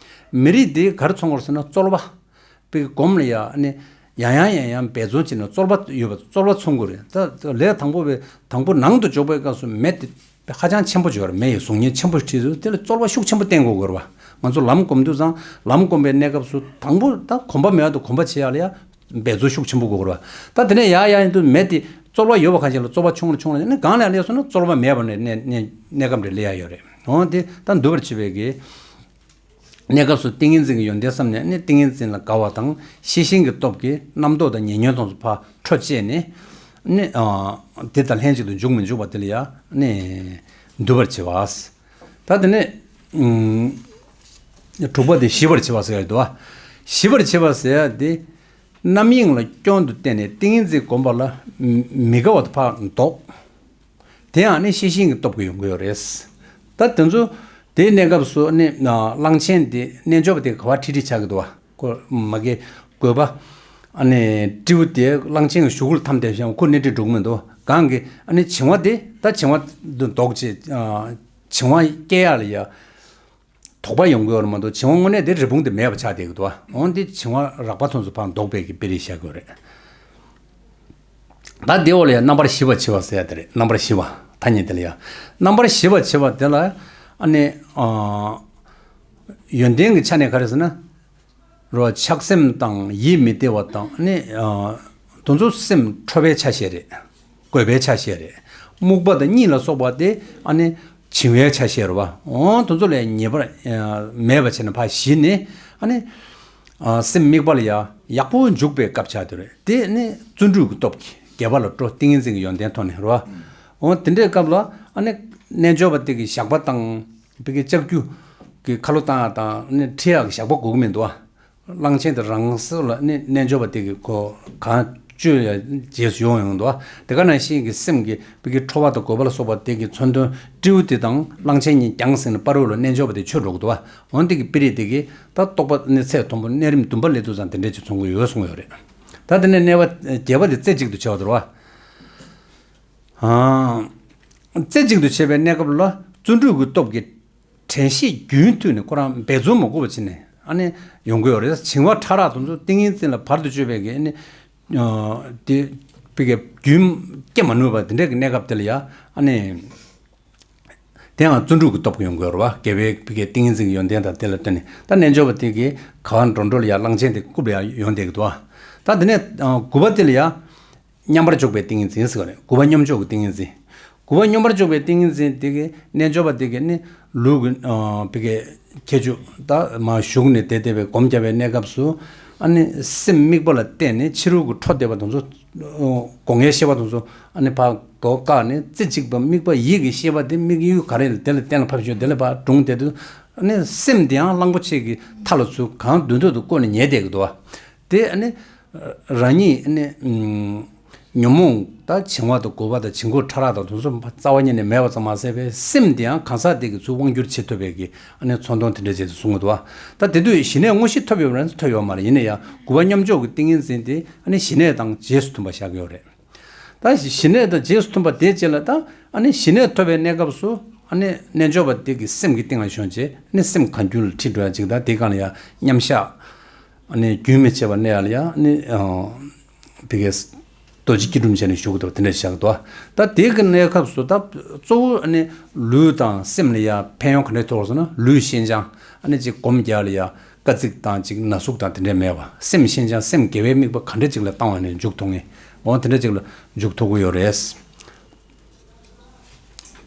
མེ་རིས་དེ་ག་རེ་མཚོན་གྱི་རེད་ཟེར་ན་རྩོལ་བ། པའི་སྒོམ་ལ་ཡ་ཨ་ནི་ཡང་ཡང་ཡང་ཡང་འབད་བརྩོན་བྱས་ནས་རྩོལ་བ་ཡོད་པ་རྩོལ་བ་མཚོན་དགོས་རེད། ད་ལས་དང་པོ་བའི་དང་པོ་ནང་དུ་འཇུག་པའི་སྐབས་སུ་མེ་དེ་ཧ་ཅང་ཆེན་པོ་ཅིག་ཡོད་རེད། མེ་ཡི་གཟུགས་བརྙན་ཆེན་པོ་ཞིག་བྲིས་ཚུལ་དེ་ལ་རྩོལ་བ་ཤུགས་ཆེན་པོ་བསྟེན་དགོས་དགོས་རེད་བ། ང་ཚོ་ལམ་སྒོམ་དུས་ཙང་ལམ་སྒོམ་པའི་གནས་སྐབས་སུ་དང་པོ་ད་གོམས་པ་མེད་པ་དང་གོམས་པ་བྱེད་ཡག་ལ་ཡ་འབད་རྩོལ་ཤུགས་ཆེན་པོ་དགོས་རེད་བ། ད་དེ་ནས་ཡར་ཡར་ཡིན་དུས་མེ་དེ་རྩོལ་བ་ཡོད་པ་གང་ཞིག་ལ་རྩོལ་བ་ཆུང་རུ་ཆུང་རུ་ནི་གང་ལ་ཡ་སླེབས་སོང་ན་རྩོལ་བ་མེད་པ་ནས་གནས་གནས་གནས་སྐབས་རེ་སླེབས་ཡག་ཡོད་རེད། འོ་དེ་ད་འདུལ་བར་བྱེད་པའི་གི་གནས་སྐབས་སུ་ཏིང་ངེ་འཛིན་གྱི་ཡོན་ཏན་བསམས་ནས་ནི་ཏིང་ངེ་འཛིན་ལ་དགའ་བ་དང་ཤེས་བཞིན་གྱི་སྟོབས་ཀྱིས་རྣམ་རྟོག་དང་ཉེ་ཉོན་མཐོང་སུ་ཕར་འཕྲོ་བཅད་ནས་ནི་ཨ་དེ་དང་ལྷན་ཅིག་ཏུ་འཇུག་མི་འཇུག་པ་དེ་ལ་ཡ་ནི་འདུལ་བར་བྱེད་པ། ད་དེ་ནས་ཨུམ་དྲུག་པ་དེ་ཞི་བར་བྱེད་པ་ཟེར་ཡ་འདུག་བ། ཞི་བར་བྱེད་པ་ཟེར་ཡ་དེ་རྣམ་གཡེང་ལ་སྐྱོན་དུ་བལྟས་ནས་ཏིང་ངེ་འཛིན་སྒོམ་པ་ལ་མི་དགའ་བ་དེ་ཕར་ལྡོག་དེ་ཡང་ནི་ཤེས་བཞིན་གྱི་སྟོབས་ཀྱིས་ཡོང་གི་ཡོད་རེད། ད་དེ་ཚོ་དེའི་གནས་སྐབས་སུ་ནི་གླང་ཆེན་དེ་རྣལ་འབྱོར་པ་དེ་ག་པར་ཁྲིད་ཁྲིད་ཆགས་ཀྱི་འདུག་བ། ཁོ་མ་གི་རྒོད་པ་ཨ་ནི་སྤྲེའུ་དེ་གླང་ཆེན་གྱི་གཞུག་གུ་ལ་འཐམས་བསྡད་བཞག་ཁོ་སྣེ་ཁྲིད་འགྲོ་གི་མི་འདུག་གང་གི་ཨ་ནི་བྱིང་བ་དེ་ད་བྱིང་བ་འདུག་ཅེས་བྱིང་བ་སྐྱེ་ཡག་ལ་ཡ། དོགས་པ་ཡོང་གི་ཡོད་རེད་མ་གཏོགས་བྱིང་བ་དངོས་གནས་དེ་རི་བོང་དེ་མེད་པ་ཆགས་བསྡད་ཀྱི་འདུག་བ། འོན་ཏེ་བྱིང་བ་རགས་པ་མཚོན་ཚུལ་ཕར་ལྡོག་པའི་གི་དཔེ་རིས་བཞག་གི་ཡོད་རེད། ད་དེ་འོག་ལ་ཡང་རྣམ་པར་ཞི་བར་བྱེད་པ་ཟེར་ཡ་དེ་རེད། རྣམ་པར་ཞི་བ་ཐ་སྙད་དེ་ལ་ཡང་རྣམ་པར་ཞི་བར་བྱེད་པ་དེ་ལ་ཨ་ནི་ཨ་ཡོན་ཏན་གྱི་ཆ་ནས་ག་རེ་ཟེར་ན། རོ་ཆགས་སེམས་དང་ཡིད་མི་བདེ་བ་དང་ནི་ཨ་དེ་ཚོ་སེམས་ཁྲོ་བའི་ཆ་ཤས་རེད། རྒོད་པའི་ཆ་ཤས་རེད། རྨུགས་པ་དང་གཉིད་ལ་སོགས་པ་དེ་ཨ་ནི་བྱིང་བའི་ཆ་ཤས་རེད་བ། འོ་དེ་ཚོ་ལས་ངེས་པར་ཨ་མེད་པ་བྱས་ནས་ཕར་ཞི་ནས་ཨ་ནི་ཨ་སེམས་དམིགས་པ་ལ་ཡ་ཡག་པོ་འཇུག་པའི་སྐབས་ཆགས་དེ་རེད། དེ་ནི་བརྩོན་འགྲུས་ཀྱི་སྟོབས་ཀྱིས་དགེ་བ་ལ་སྤྲོ། ཏིང་ངེ་འཛིན་གྱི་ཡོན་ཏན་ཐོག་ནས་རེད་བ། འོ་དེ་འདྲའི་སྐབས་ལ་ཨ་ནི་རྣལ་འབྱོར་པ་དེ་གི་ཞགས་པ་དང་བི་གའི་ལྕགས་ཀྱུ་གི་ཁ་ལོ་བཏང་ཡག་དང་ནི་ཁྲིད་ཡག་གི་ཞགས་པ་དགོས་ཀྱི་མི་འདུག་བ། གླང་ཆེན་དེ་རང་སོ་ལ་ནི་རྣལ་འབྱོར་པ་དེ་གིས་ཁོ་གང་ སྤྱོད་ཡ་རྗེས་སུ་ཡོང་ཡོང་འདུག་བ། དེ་ག་ནང་བཞིན་གྱི་སེམས་ཀྱི་བི་གི་ཁྲོ་བ་དང་རྒོད་པ་ལ་སོགས་པ་དེ་གི་མཚོན་དོན་སྤྲེའུ་དེ་དང་གླང་ཆེན་གཉིས་རྒྱང་བསྲིངས་ནས་སྤ་རོ་ལ་རྣལ་འབྱོར་པ་དེ་ཆོས་སྒྲོག་འདུག་བ། འོན་ཏེ་གི་སྤི་རི་དེ་གི་ད་རྟོགས་པ་ནི་ཚད་མཐོན་པོ་གནས་རིམ་བདུན་པ་སླེབས་དུས་ཙང་དེ་འདྲས་ཅིག་མཚོན་གྱི་ཡོད་གསུངས་ཡོད་རེད། ད་དེ་ནས་གནས་པ་བརྒྱད་པ་དེ་རྩེ་གཅིག་ཏུ་བྱས་པ་དེ་རེད་བ། རྩེ་གཅིག་ཏུ་བྱས་པའི་གནས་སྐབས་ལ་བརྩོན་འགྲུས་ཀྱི་སྟོབས་ཀྱིས་དྲན་ཤེས་རྒྱུན་མཐུད་ནས་ཁོ་རང་འབད་བརྩོན་མ་དགོས་པ་བྱས་ནས་ཨ་ནི་ཡོང་གི་ཡོད་རེད། བྱིང་བ་ཕྲ་རགས་དེ་ཚོ་ཏིང་ངེ་འཛིན་ལ་བར་དུ་གཅོད་པའི་གི་ཨ་ནི་དེ་བི་གའི་རྒྱུན་སྐྱེ་མ་ནུས་པ་དེ་འདྲའི་གི་གནས་སྐབས་དེ་ལ་ཡ་ཨ་ནི། དེའང་བརྩོན་འགྲུས་ཀྱི་སྟོབས་ཀྱིས་ཡོང་གི་ཡོད་རེད་བ། དགེ་བའི་བི་གའི་ཏིང་ངེ་འཛིན་གྱི་ཡོན་ཏན་དང་དེ་ལ་བརྟེན་ནས་ད་རྣལ་འབྱོར་པ་དེ་གི་ག་བ་འགྲོ་འགྲོ་ལ་ཡ་གླང་ཆེན་དེ་རྐུབ་ལ་ཡ་ཡོང་བསྡད་ཀྱི་འདུག་བ། ད་དེ་ནས་དགུ་པ་དེ་ལ་ཡ། མཉམ་པར་འཇོག་པའི་ཏིང་ངེ་འཛིན་ཟེར་བ་རེད། དགུ་པ་སྙོམས་འཇོག་གི་ཏིང་ངེ་འཛིན། དགུ་པ་སྙོམས་པར་འཇོག་པའི་ཏིང་ངེ་འཛིན་དེ་གི་རྣལ་འབྱོར་པ་དེ་གི་ནི་ལུས་ཀྱི་བི་གའི་ཁྱད་ཆོས་ད་མ་ཞུགས་ནས་དེ་བསྡད་པའི་སྒོམ་རྒྱབ་པའི་གནས་སྐབས་སུ་ཨ་ནི་སེམས་དམིགས་པ་ལ་བརྟེན་ནས་ཕྱི་རོལ་གྱི་འཕྲོ་འདེབས་པ་དེ་ཚོ་སྒོ་ལྔའི་ཤེས་པ་དེ་ཚོ་ཨ་ནི་ཕར་སྒོ་བཀག་ནས་རྩེ་གཅིག་པ་དམིགས་པ་ཡིད་ཀྱི་ཤེས་པ་དེ་དམིགས་ཡུལ་ག་རེ་ལ་དེ་ལ་གཏན་ལ་ཕབ་ཤོག་དེ་ལ་ཕར་སྒྲུང་བསྡད་དུས་ཨ་ནི་སེམས་དེ་ཡང་གླང་པོ་ཆེ་གི་མཐའ་ལ་ཚུར་གང་འདོད་འདོད་དུ་བཀོད་ནས་ཉལ་བསྡད་ཀྱི་འདུག་བ། དེ་ཨ་ནི། རང་ཉིད་ནི། ཉོན་མོངས་དང་བྱིང་བ་དང་རྒོད་པ་དང་བྱིང་རྒོད་ཕྲ་རགས་དང་དེ་ཚོ་རྩ་བ་ཉིད་ནས་མེད་པ་ཙམ་མ་ཟད་པའི་སེམས་དེ་ཡང་གང་ཟག་དེ་གི་ཚུར་དབང་བསྒྱུར་བྱེད་ཐུབ་པའི་གི་ཨ་ནི་མཚོན་དོན་དེ་འདྲ་བྱས་ཏེ་གསུང་གི་འདུག་བ། ད་དེ་དུས་ཞི་གནས་དངོས་གཞི་ཐོབ་ཡོད་པ་རེད་ཐོབ་ཡོད་མ་རེད། ཡིན་ན་ཡང་དགུ་པ་སྙོམས་འཇོག་གི་ཏིང་ངེ་འཛིན་དེ་ཨ་ནི་ཞི་གནས་དང་རྗེས་སུ་མཐུན་པ་བཞག་གི་ཡོད་རེད། ད་ཞི་གནས་དང་རྗེས་སུ་མཐུན་པ་དེ་བཅས་ལ་ད་ཨ་ནི་ཞི་གནས་ཐོབ་པའི་གནས་སྐབས་སུ་ཨ་ནི་རྣལ་འབྱོར་པ་དེ་གི་སེམས་ཀྱི་གཏིང་ལ་ཤོང་བྱས་ཨ་ནི་སེམས་གང་འགྱུར་ལ་ཁྲིད་འགྲོ་ཡ་ཅིག་ད་དེ་གང་ལ་ཡང་མཉམ་བཞག་ཨ་ནི་རྒྱུན་མི་འཆད་པར་གནས་ཡ་ལ་ཡང་ཨ་ནི་བི་གའི་རྡོ་རྗེ་སྐྱིལ་ཀྲུང་བྱས་ནས་བཞུགས་འདུག་དེ་འདྲ་བཞག་འདུག་ད་དེ་གི་གནས་སྐབས་སུ་ད་གཙོ་བོ་ཨ་ནི་ལུས་དང་སེམས་ལ་ཡང་ཕན་ཡོན་ག་འདྲ་ཐོགས་སོང་ན་ལུས་ཤིན་སྦྱངས་ཨ་ནི་ཅིག་སྒོམ་རྒྱག་ལ་ཡང་དཀའ་ཚེགས་དང་ཅིག་ན་ཟུག་དང་དེ་འདྲ་མེད་པ་སེམས་ཤིན་སྦྱངས་སེམས་དགེ་བའི་དམིགས་པ་ག་འདྲ་ཅིག་ལ་བཏང་བ་ནས་འཇུག་ཐུབ་ངེས་འོ་དེ་འདྲ་ཅིག་ལ་འཇུག་ཐུབ་ཀྱི་ཡོད་རེད།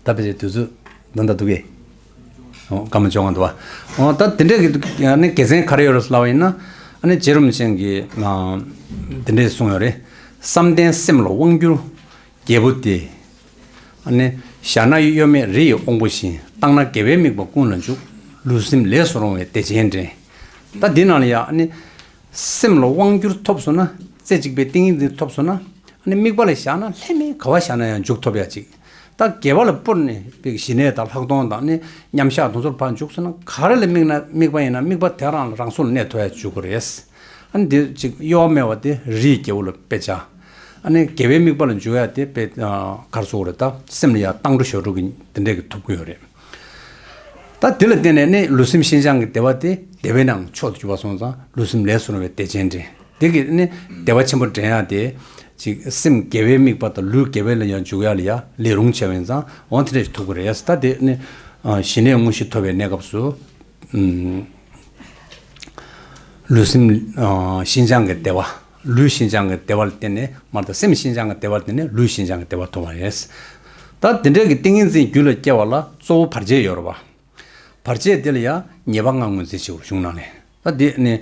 ད་ཕལ་ཆེར་དུས་ཚོད་ད་ལྟ་འདུག་གས། ཨོ་སྐར་མ་བཅོ་ལྔ་འདུག་བ། ཨོ་ད་དེ་འདྲ་གི་འདུག་ཨ་ནི་དགེ་མཚན་ག་རེ་ཡོད་རེད་ལབ་པ་ཡིན་ན། ཨ་ནི་རྗེ་རིན་པོ་ཆེ་གིས་དེ་འདྲས་གསུངས་ཡོད་རེད། བསམ་གཏན་སེམས་ལ་དབང་བསྒྱུར་རྒྱལ་པོ་སྟེ། ཨ་ནི་བཞག་ན་གཡོ་མེད་རི་ཡི་དབང་པོ་བཞིན། བཏང་ན་དགེ་བའི་དམིགས་པ་ཀུན་ལ་འཇུག་ལུས་སེམས་ལས་སུ་རུང་བའི་བདེ་ཆེན་འདྲེན། ད་འདི་ནང་ལ་ཡང་ཨ་ནི། སེམས་ལ་དབང་བསྒྱུར་ཐོབ་སོང་ན་རྩེ་གཅིག་པའི་ཏིང་ངེ་འཛིན་ཐོབ་སོང་ན་ཨ་ནི་དམིགས་པ་ལ་བཞག་ན་ལྷད་མེད་ག་བ་བཞག་ན་ཡང་འཇུག་ཐུབ་ཡ་ཅིག་ད་དགེ་བ་ལ་སྤོར་ནས་པའི་ཞི་གནས་དང་ལྷག་མཐོང་དང་ནི་མཉམ་བཞག་དེ་ཚོར་ཕར་འཇུག་སོང་ན་ག་རེ་ལ་དམིགས་ན་དམིགས་པ་ཡིན་ན་དམིགས་པ་དེ་རང་ལ་རང་སོར་གནས་ཐུབ་ཡ་འཇུག་གི་རེད། ཨ་ནི་དེ་ཅིག་གཡོ་བ་མེད་པ་དེ་རིའི་རྒྱལ་པོ་ལ་དཔེ་བྱ། ཨ་ནི་དགེ་བའི་དམིགས་པ་ལ་འཇུག་ཡ་དེ་དཔེ་གར་སོགས་རེད་ད་སེམས་ལ་ཡ་བཏང་འགྲོ་ཞོར་འགྲོ་གི་དེ་འདྲས་ཀྱི་ཐུབ་ཀྱི་ཡོད་རེད། ད་དེ་ལ་བརྟེན་ནས་ནི་ལུས་སེམས་ཤིན་སྦྱངས་ཀྱི་བདེ་བ་དེ་བདེ་བའི་ནང་མཆོག་ཏུ་གྱུར་པ་སོང་ཙང་ལུས་སེམས་ལས་སུ་རུང་བའི་བདེ་ཆེན་འདྲེན། དེ་གིས་ནི་བདེ་བ་ཆེན་པོ་འདྲེན་ཡག་དེ་ཅིག་སེམས་དགེ་བའི་དམིགས་པ་དང་ལུས་དགེ་བའི་ལ་ཡང་འཇུག་ཡག་ལ་ཡང་ལས་རུང་ཆེ་བ་ཡིན་ཙང་འོ་དེ་འདྲ་ཞིག་ཐུབ་ཀྱི་རེད། ད་དེ་ནི་ཞི་གནས་དངོས་གཞི་ཐོབ་པའི་གནས་སྐབས་སུ། ལུས་སེམས་ཨ་ཤིན་སྦྱངས་ཀྱི་བདེ་བ། ལུས་ཤིན་སྦྱངས་ཀྱི་བདེ་བ་ལ་བརྟེན་ནས་མར་དང་སེམས་ཤིན་སྦྱངས་ཀྱི་བདེ་བ་ལ་བརྟེན་ནས་ལུས་ཤིན་སྦྱངས་ཀྱི་བདེ་བ་ཐོབ་པ་རེད། ད་དེ་འདྲའི་གི་ཏིང་ངེ་འཛིན་རྒྱུད་ལ་སྐྱེ་བ་ལ་གཙོ་བོ་བར་ཆད་ཡོད་རེད་བ། བར་ཆད་དེ་ལ་ཡང་ཉེས་པ་ལྔ་ངོས་འཛིན་བྱེད་དགོས་གཞུང་ནང་ནས། ད་དེ་ནི་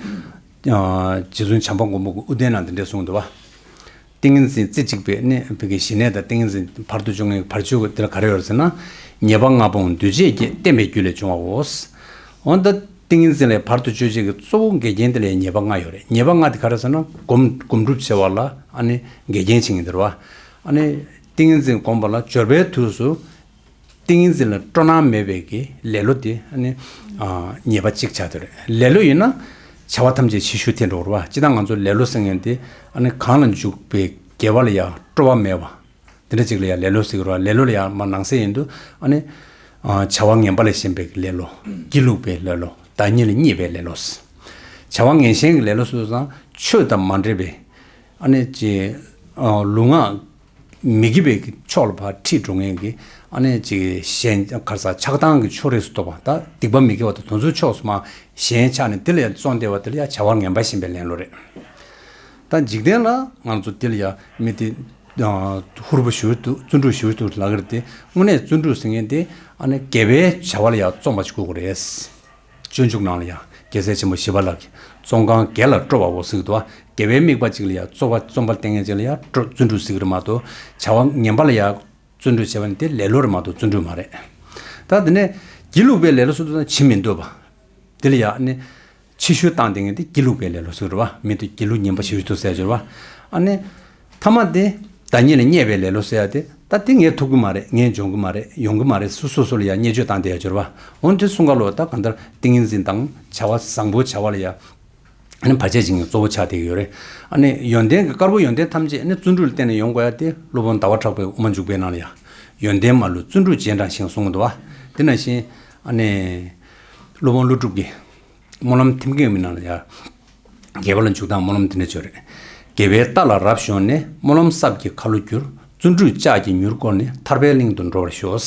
ཨ་རྗེ་བཙུན་བྱམས་པ་མགོན་པོ་གི་དབུ་སྟན་ནང་དེ་འདྲས་གསུངས་འདུག་བ། ཏིང་ངེ་འཛིན་རྩེ་གཅིག་པའི་ནི་བོད་ཀྱི་ཞི་གནས་དང་ཏིང་ངེ་འཛིན་བར་དུ་གཅོད་མཁན་བར་གཅོད་དེ་ལ་ག་རེ་ཡོད་ཟེར་ན། ཉེས་པ་ལྔ་སྤོང་འདུས་བྱས་བརྒྱད་བསྟན་པའི་རྒྱུད་ལས་བྱུང་བའོ། འོ་ད་ཏིང་ངེ་འཛིན་ལས་བར་དུ་གཅོད་བྱེད་ཀྱི་གཙོ་བོ་འགལ་རྐྱེན་དེ་ལ་ཉེས་པ་ལྔ་ཡོད་རེད། ཉེས་པ་ལྔ་དེ་ག་རེ་ཟེར་ན་སྒོམ་སྒོམ་སྒྲུབ་བྱེད་པ་ལ་ཨ་ནི་འགལ་རྐྱེན་བྱེད་མཁན་དེ་རེད་བ། ཨ་ནི་ཏིང་ངེ་འཛིན་སྒོམ་པ་ལ་སྦྱོར་བའི་དུས་སུ། ཏིང་ངེ་འཛིན་ལ་སྤྲོ་སྣང་མེད་པའི་གི་ལེ་ལོ་དེ་ཨ་ནི་ཨ་ཉེས་པ་གཅིག་ཆགས་ཡོད་རེད། ལེ་ལོ་ཡིན་ན་བྱ་བ་ཐམས་ཅད་ཕྱི་བཤོལ་ཐལ་འགྲོ་གི་རེད་བ། སྤྱིར་བཏང་ང་ཚོ་ལེ་ལོ་ཟེར་མཁན་དེ་ཨ་ནི་གང་ལ་འཇུག་པའི་དགེ་བ་ལ་ཡང་སྤྲོ་བ་མེད་པ། དེ་འདྲ་ཅིག་ལ་ཡང་ལེ་ལོ་ཟེར་གི་རེད་བ། ལེ་ལོ་ལ་ཡང་མ་ནང་གསེས་ཡིན་དུས་ཨ་ནི་ཨ་བྱ་བ་ངན་པ་ལས་གཞན་པའི་ལེ་ལོ། སྒྱིད་ལུག་པའི་ལེ་ལོ། བདག་ཉིད་ལ་བརྙས་པའི་ལེ་ལོ། བྱ་བ་ངན་ཞེན་གྱི་ལེ་ལོ་སོང་ཙང་ཆོས་དང་མ་འདྲེས་པའི་ཨ་ནི་ཅིག་ཨ་ལུས་ངག་མི་དགེ་བའི་ཕྱོགས་ལ་ཕར་ཁྲིད་འགྲོ་མཁན་གྱི་ཨ་ནི་ཅིག་གཞན་ག་རེ་ཟ་ཆགས་སྡང་གི་ཕྱོགས་རིས་སུ་གཏོགས་པ་ད་སྡིག་པ་མི་དགེ་བ་དང་དེ་ཚོའི་ཕྱོགས་སུ་མར་ཞེན་ཆགས་ནས་དེ་ལ་ཡང་བརྩོན་བསྡད་པ་དེ་ལ་ཡང་བྱ་བ་ངན་པ་ཞེན་པའི་ལེ་ལོ་རེད། ད་འཇིག་རྟེན་ལ་ང་ཚོ་དེ་ལ་ཡང་མི་དེ་ཨ་ཧུར་པོ་ཞུ་འདུག་བརྩོན་འགྲུས་ཞུ་འདུག་ལབ་ཀྱི་རེད་དེ་དངོས་གནས་བརྩོན་འགྲུས་ཟེར་མཁན་དེ་ཨ་ནི་དགེ་བའི་བྱ་བ་ལ་ཡང་བརྩོན་པ་ཞིག་དགོས་ཀྱི་རེད། སྤྱོད་འཇུག་ནང་ལ་ཡང་རྒྱལ་སྲས་ཆེན་པོ་ཞི་བ་ལྷ་གིས་བརྩོན་གང་དགེ་ལ་སྤྲོ་བའོ་ཟེར་གྱི་འདུག་བ། དགེ་བའི་དམིགས་པ་གཅིག་ལ་ཡང་བརྩོན་པ་བརྩོན་པ་བསྟེན་མཁན་གཅིག་ལ་ཡང་སྤྲོ་བརྩོན་འགྲུས་ཟེར་གྱི་རེད་མ་གཏོགས་བྱ་བ་ངན་པ་ལ་ཡང་བརྩོན་འགྲུས་བྱས་པ་ནི་དེ་ལེ་ལོ་རེད་མ་གཏོགས་བརྩོན་འགྲུས་མ་རེད། ད་དེ་ནས་སྒྱིད་ལུག་པའི་ལེ་ལོ་སོང་དུས་ཙང་བྱེད་མི་འདོད་པ། དེ་ལ་ཡང་ནི་ཕྱི་བཤོལ་བཏང་བསྡད་མཁན་དེ་སྒྱིད་ལུག་པའི་ལེ་ལོ་ཟེར་གྱི་རེད་བ། མི་དེ་སྒྱིད་ལུག་ངན་པ་ཞེ་པོ་ཅིག་འདུག་ཟེར་གྱི་རེད་བ། ཨ་ནི། ཐ་མ་དེ་བདག་ཉིད་ལ་བརྙས་པའི་ལེ་ལོ་ཟེར་ཡ་དེ། ད་དེ་ངས་ཐུབ་ཀྱི་མ་རེད། ངས་འཇོན་གྱི་མ་རེད། ཡོང་གི་མ་རེད། སུ་སོ་སོ་ལ་ཡ་བརྙས་བཅོས་བཏང་བསྡད་ཡ་སྦྱོར་བ། འོན་ཏེ་གསུང་ག་ལོ། ད་གང་ལྟར་ཏིང་ངེ་འཛིན་དང་བྱ་བ་བཟང་པོ་བྱ་བ་ལ་ཡ། ཨ་ནི་བར་ཆད་བྱེད་མཁན་གཙོ་བོ་ཆགས་བསྡད་ཀྱི་ཡོད་རེད། ཨ་ནི་ཡོན་ཏན་གྱི་དཀར་པོ་ཡོན་ཏན་ཐམས་ཅད་ཨ་ནི་བརྩོན་འགྲུས་ལ་བརྟེན་ནས་ཡོང་དགོས་ཡ་དེ་སློབ་དཔོན་ཟླ་བ་གྲགས་པའི་དབུ་མ་འཇུག་པའི་ནང་ལ་ཡ། ཡོན་ཏན་མ་ལུས་བརྩོན་འགྲུས་རྗེས་འབྲང་ཞིང་གསུང་གི་འདུག་བ། དེ་ནང་བཞིན་ཨ་ནི་སློབ་དཔོན་ཀླུ་སྒྲུབ་ཀྱིས། སྨོན་ལམ་ཐིམ་སྐྱེད་མི་ནང་ལ་ཡ། དགེ་བ་ལ་འཇུག་སྟངས་སྨོན་ལམ་དེ་འདྲ་བརྗོད་རེད། དགེ་བའི་རྟ་ལ་རབ་ཞོན་ནས། སྨོན་ལམ་སྲབ་ཀྱི་ཁ་ལོ་བསྒྱུར། བརྩོན་འགྲུས་ལྕགས་ཀྱི་མྱུར་བསྐོར་ནས། ཐར་པའི་གླིང་དུ་འགྲོ་བར་ཤོག།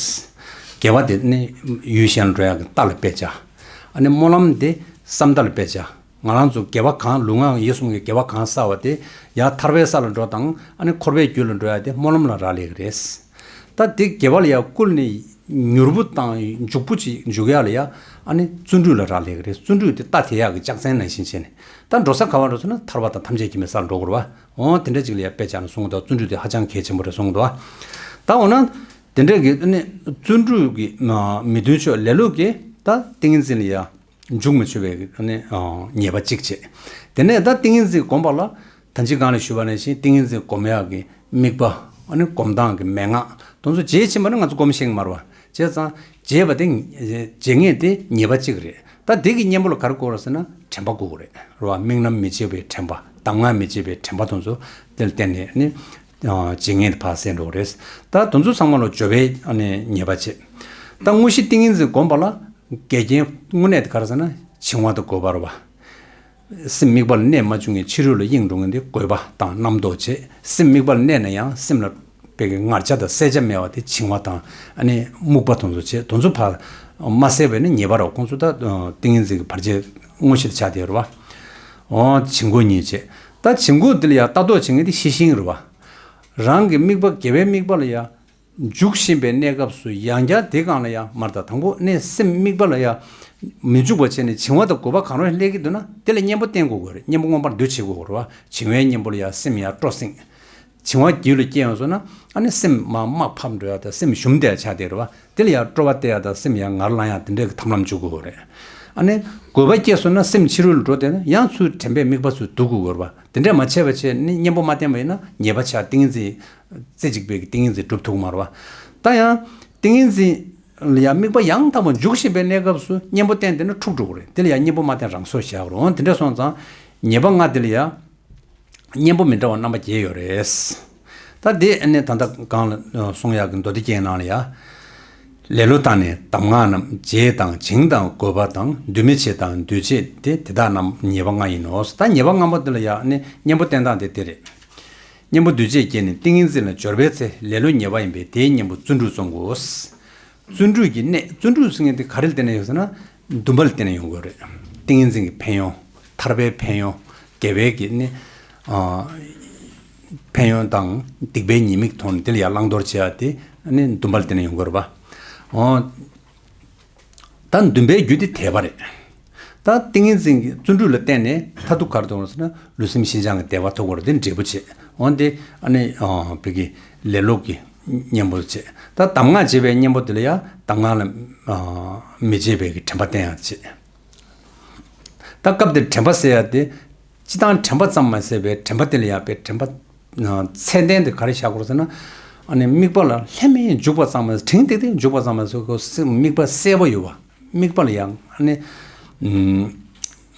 དགེ་བ་དེ་ནི་ཡུལ་གཞན་ལ་འགྲོ་ཡག་གི་རྟ་ལ་དཔེ་བྱ། ཨ་ནི་སྨོན་ལམ་དེ་བསམ་གཏན་ལ་དཔེ་བྱ། ང་རང་ཚོ་དགེ་བ་གང་ལུས་ངག་ཡིད་གསུམ་གྱི་དགེ་བ་གང་བསགས་པ་དེ་ཡང་ཐར་པའི་ས་ལ་འགྲོ་དང་། ཨ་ནི་འཁོར་བའི་རྒྱུད་ལ་འགྲོ་ཡག་དེ་སྨོན་ལམ་ལ་རག་ལས་ཀྱི་རེད། ད་དེ་དགེ་བ་ལ་ཡང་བསྐུལ་ནས་མྱུར་པོ་དང་མགྱོགས་པོ་ཅིག་འཇུག་ཡག་ལ་ཡ། ཨ་ནི་བརྩོན་འགྲུས་ལ་རག་ལས་ཀྱི་རེད། བརྩོན་འགྲུས་དེ་རྟ་དེད་ཡག་གི་ལྕག་ཚན་ནང་བཞིན་བྱས་ནས། ད་འགྲོ་ས་ག་བ་འགྲོ་ཟེར་ན་ཐར་པ་དང་ཐམས་ཅད་མཁྱེན་པའི་སར་འགྲོ་དགོས་རེད་བ། འོ་དེ་འདྲ་ཅིག་ལ་ཡ་དཔེ་བྱས་ནས་གསུངས་འདུག། བརྩོན་འགྲུས་དེ་ཧ་ཅང་གལ་ཆེན་པོ་རེད་གསུངས་འདུག། ད་འོ་ན་དེ་འདྲ་གི་ཨ་ནི་བརྩོན་འགྲུས་ཀྱི་མི་མཐུན་ཕྱོགས་ལེ་ལོ་གིས་ད་ཏིང་ངེ་འཛིན་ལ་ཡ། འཇུག་མི་ཆོག་པའི་ནི་ཉེས་པ་གཅིག་བྱས། དེ་ནས་ད་ཏིང་ངེ་འཛིན་སྒོམ་པ་ལ་ད་ཅི་གོང་ལ་ཞུས་པ་ནང་བཞིན་ཏིང་ངེ་འཛིན་སྒོམ་ཡག་གི་དམིགས་པ། ཨ་ནི་སྒོམ་སྟངས་ཀྱི་མན་ངག་དེ་ཚོ་རྗེས་ཕྱིན་པ་ནི་ང་ཚོ་སྒོམ་ཤེས་ཀྱི་མ་རེད་བ། བྱས་ཙང་རྗེས་པ་དེ་རྗེས་ངེས་དེ་ཉེས་པ་གཅིག་རེད། ད་དེ་གི་གཉེན་པོ་ལ་ག་རེ་དགོས་རེད་ཟེར་ན་དྲན་པ་དགོས་ཀྱི་རེད་བ། དམིགས་རྣམ་མི་བརྗེད་པའི་དྲན་པ། གདམས་ངག་མི་བརྗེད་པའི་དྲན་པ་དེ་ཚོ་དེ་ལ་བརྟེན་ནས་ནི། རྗེས་ངེས་དེ་ཕར་སེལ་འགྲོ་གི་རེད། ད་དེ་ཚོ་ཚང་མ་ལ་སྦྱོར་བའི་ཉེས་པ་བྱེད། ད་དངོས་གཞི་ཏིང་ངེ་འཛིན་སྒོམ་པ་ལ་འགལ་རྐྱེན་དངོས་གནས་དེ་ག་རེ་ཟེར་ན་འཆིང་བ་དང་རྒོད་པ་རེད་བ། སེམས་དམིགས་པ་ལ་གནས་མ་བཅུག་མཁན་ཕྱི་རོལ་ལ་གཡེང་འགྲོ་མཁན་དེ་རྒོད་པ་དང་རྣམ་རྟོག་བྱེད། སེམས་དམིགས་པ་ལ་གནས་ན་ཡང་སེམས་ལ་དཔེ་གི་ངར་ཆ་དང་གསལ་ཆ་མེད་པ་དེ་འཆིང་བ་དང་། ཨ་ནི་རྨུགས་པ་དེ་ཚོ་བྱེད། དེ་ཚོ་ཕར་མ་སེལ་བས་ནི་ཉེས་པ་རེད་བ། ཁོང་ཚོ་ད་ཏིང་ངེ་འཛིན་གྱི་བར་ཆད་དངོས་གཞི་དེ་ཆགས་བསྡད་ཡོད་རེད་བ། འོ་འཆིང་རྒོད་གཉིས་བྱེད། ད་འཆིང་རྒོད་དེ་ལ་ཡང་ལྟ་རྟོག་བྱེད་མཁན་དེ་ཤེས་བཞིན་རེད་བ། རང་གི་དམིགས་པ་དགེ་བའི་དམིགས་པ་ལ་ཡང་འཇུག་བཞིན་པའི་གནས་སྐབས་སུ་ཡང་བསྐྱར་དེ་སྒང་ལ་ཡང་མར་ད་དང་པོ་ནས་སེམས་དམིགས་པ་ལ་ཡང་མི་འཇུག་པ་བྱས་ནས་འཆིང་བ་དང་རྒོད་པ་གང་རུང་སླེབས་ཀྱི་འདུག་ན་དེ་ལ་གཉེན་པོ་བསྟེན་དགོས་ཀྱི་རེད། གཉེན་པོ་མངོན་པར་འདུ་བྱེད་དགོས་ཀྱི་རེད་བ། འཆིང་བའི་གཉེན་པོ་ལ་ཡང་སེམས་ཡར་སྤྲོ་སྲིང་། འཆིང་བ་རྒྱུད་ལ་སྐྱེས་ཡོང་སོང་ན་ཨ་ནི་སེམས་མར་དམག་ཕམ་འགྲོ་ཡ་དང་སེམས་ཞུམ་བསྡད་ཡ་ཆགས་བསྡད་རེད་བ། དེ་ལ་ཡང་སྤྲོ་བ་སྟེར་ཡ་དང་སེམས་ཡང་ངར་ལངས་ཡ་དེ་འདྲའི་གི་ཐབས་ལམ་འཇུག་དགོས་ཀྱི་རེད། ཨ་ནི་རྒོད་པ་སྐྱེས་སོང་ན་སེམས་ཕྱི་རོལ་ལ་འགྲོ་བསྡད་ན་ཡང་ཚུར་དྲན་པས་དམིགས་པ་ཚུར་བསྡུ་དགོས་ཀྱི་རེད་བ། དེ་འདྲས་མ་བྱས་པ་བྱས་ནི་གཉེན་པོ་མ་བསྟེན་པ་ཡིན་ན་ཉེས་པ་ཆགས། ཏིང་ངེ་འཛིན་རྩེ་གཅིག་པའི་གི་ཏིང་ངེ་འཛིན་སྒྲུབ་ཐུབ་ཀྱི་མ་རེད་བ། ད་ཡང་ཏིང་ངེ་འཛིན་ལ་ཡང་དམིགས་པ་ཡང་དག་པར་འཇུག་བཞིན་པའི་གནས་སྐབས་སུ་གཉེན་པོ་བསྟེན་བསྡད་ན་འཁྲུག་འགྲོ་གི་རེད། དེ་ལ་ཡང་གཉེན་པོ་མ་བསྟེན་རང་སྲོག་བཞག་དགོས་རེད། འོ་དེ་འདྲ་སོང་ཙང་ཉེས་པ་ལྔ་དེ་ལ་ཡང་གཉེན་པོ་མི་འདྲ་བ་རྣམ་པ་བརྒྱད་ཡོད་རེད། ད་དེ་ནི་ད་ལྟ་གོང་ལ་གསུང་ཡག་གི་མདོ་སྡེ་རྒྱན་ནང་ལ་ཡ། ལེ་ལོ་དང་ནི་གདམས་ངག་རྣམས། བརྗེད་དང་འཆིང་དང་རྒོད་པ་དང་། འདུ་མི་བྱེད་དང་འདུ་བྱེད་དེ། དེ་དག་རྣམས་ཉེས་པ་ལྔ་ཡིན་ནོ། ད་ཉེས་པ་ལྔ་པོ་འདི་ལ་ཡང་ནི་གཉེན་པོ་བསྟེན་སྟངས་དེ་དེ་རེད། གཉེན་པོ་འདུ་བྱེད་བརྒྱད་ནི་ཏིང་ངེ་འཛིན་ལ་སྦྱོར་བའི་ཚེ། ལེ་ལོ་ཉེས་པ་ཡིན་པས་དེའི་གཉེན་པོ་བརྩོན་འགྲུས་བརྩོན་དགོས། བརྩོན་འགྲུས་ཀྱི་གནད། བརྩོན་འགྲུས་ཟེར་མཁན་དེ་ག་རེ་ལ་བརྟེན་ནས་ཡོང་ཟེར་ན་འདུན་པ་ལ་བརྟེན་ནས་ཡོང་དགོས་རེད། ཏིང་ངེ་འཛིན་གྱི་ཕན་ཡོན། ཐར་པའི་ཕན་ཡོན། དགེ་བའི་གི་ནི། ཨ། ཕན་ཡོན་དང་སྡིག་པའི་ཉེས་དམིགས་མཐོང་ནས་དེ་ལ་ཡང་བླང་དོར་བྱེད་ཡ་དེ་ནི་འདུན་པ་ལ་བརྟེན་ནས་ཡོང་དགོས་རེད་པ། འོ། ད་འདུན་པའི་རྒྱུ་དེ་དད་པ་རེད། ད་ཏིང་ངེ་འཛིན་གྱི་བརྩོན་འགྲུས་ལ་བརྟེན་ནས་མཐར་ཐུག་ག་རེ་ཐོབ་ཟེར་ན་ལུས་སེམས་ཤིན་སྦྱངས་ཀྱི་བདེ་བ་ཐོབ་དགོས་རེད། དེ་འབྲས་བུ་བྱེད། འོ་དེ་ཨ་ནི་ཨ་བི་གི་ལེ་ལོ་གི་གཉེན་པོ་བྱེད། ད་གདམས་ངག་བྱེད་པའི་གཉེན་པོ་དེ་ལ་ཡང་གདམས་ངག་ལ་ཨ་མི་བརྗེད་པའི་གི་དྲན་པ་བསྟེན་ཡག་བྱེད། ད་སྐབས་དེར་དྲན་པ་ཟེར་ཡ་དེ། སྤྱིར་བཏང་དྲན་པ་ཙམ་མ་ཟད་པའི་དྲན་པ་དེ་ལ་ཡང་དཔེ་དྲན་པ། ཚད་ལྡན་དེ་ག་རེ་བཞག་དགོས་ཟེར་ན། ཨ་ནི་དམིགས་པ་ལ་ལྷད་མེད་འཇུག་པ་ཙམ་མ་ཟད། དྲན་ཏིག་ཏིག་འཇུག་པ་ཙམ་མ་ཟད་ཁོ་སེམས་དམིགས་པ་གསལ་པོ་ཡོད་པ། དམིགས་པ་ལ་ཡང་ཨ་ནི།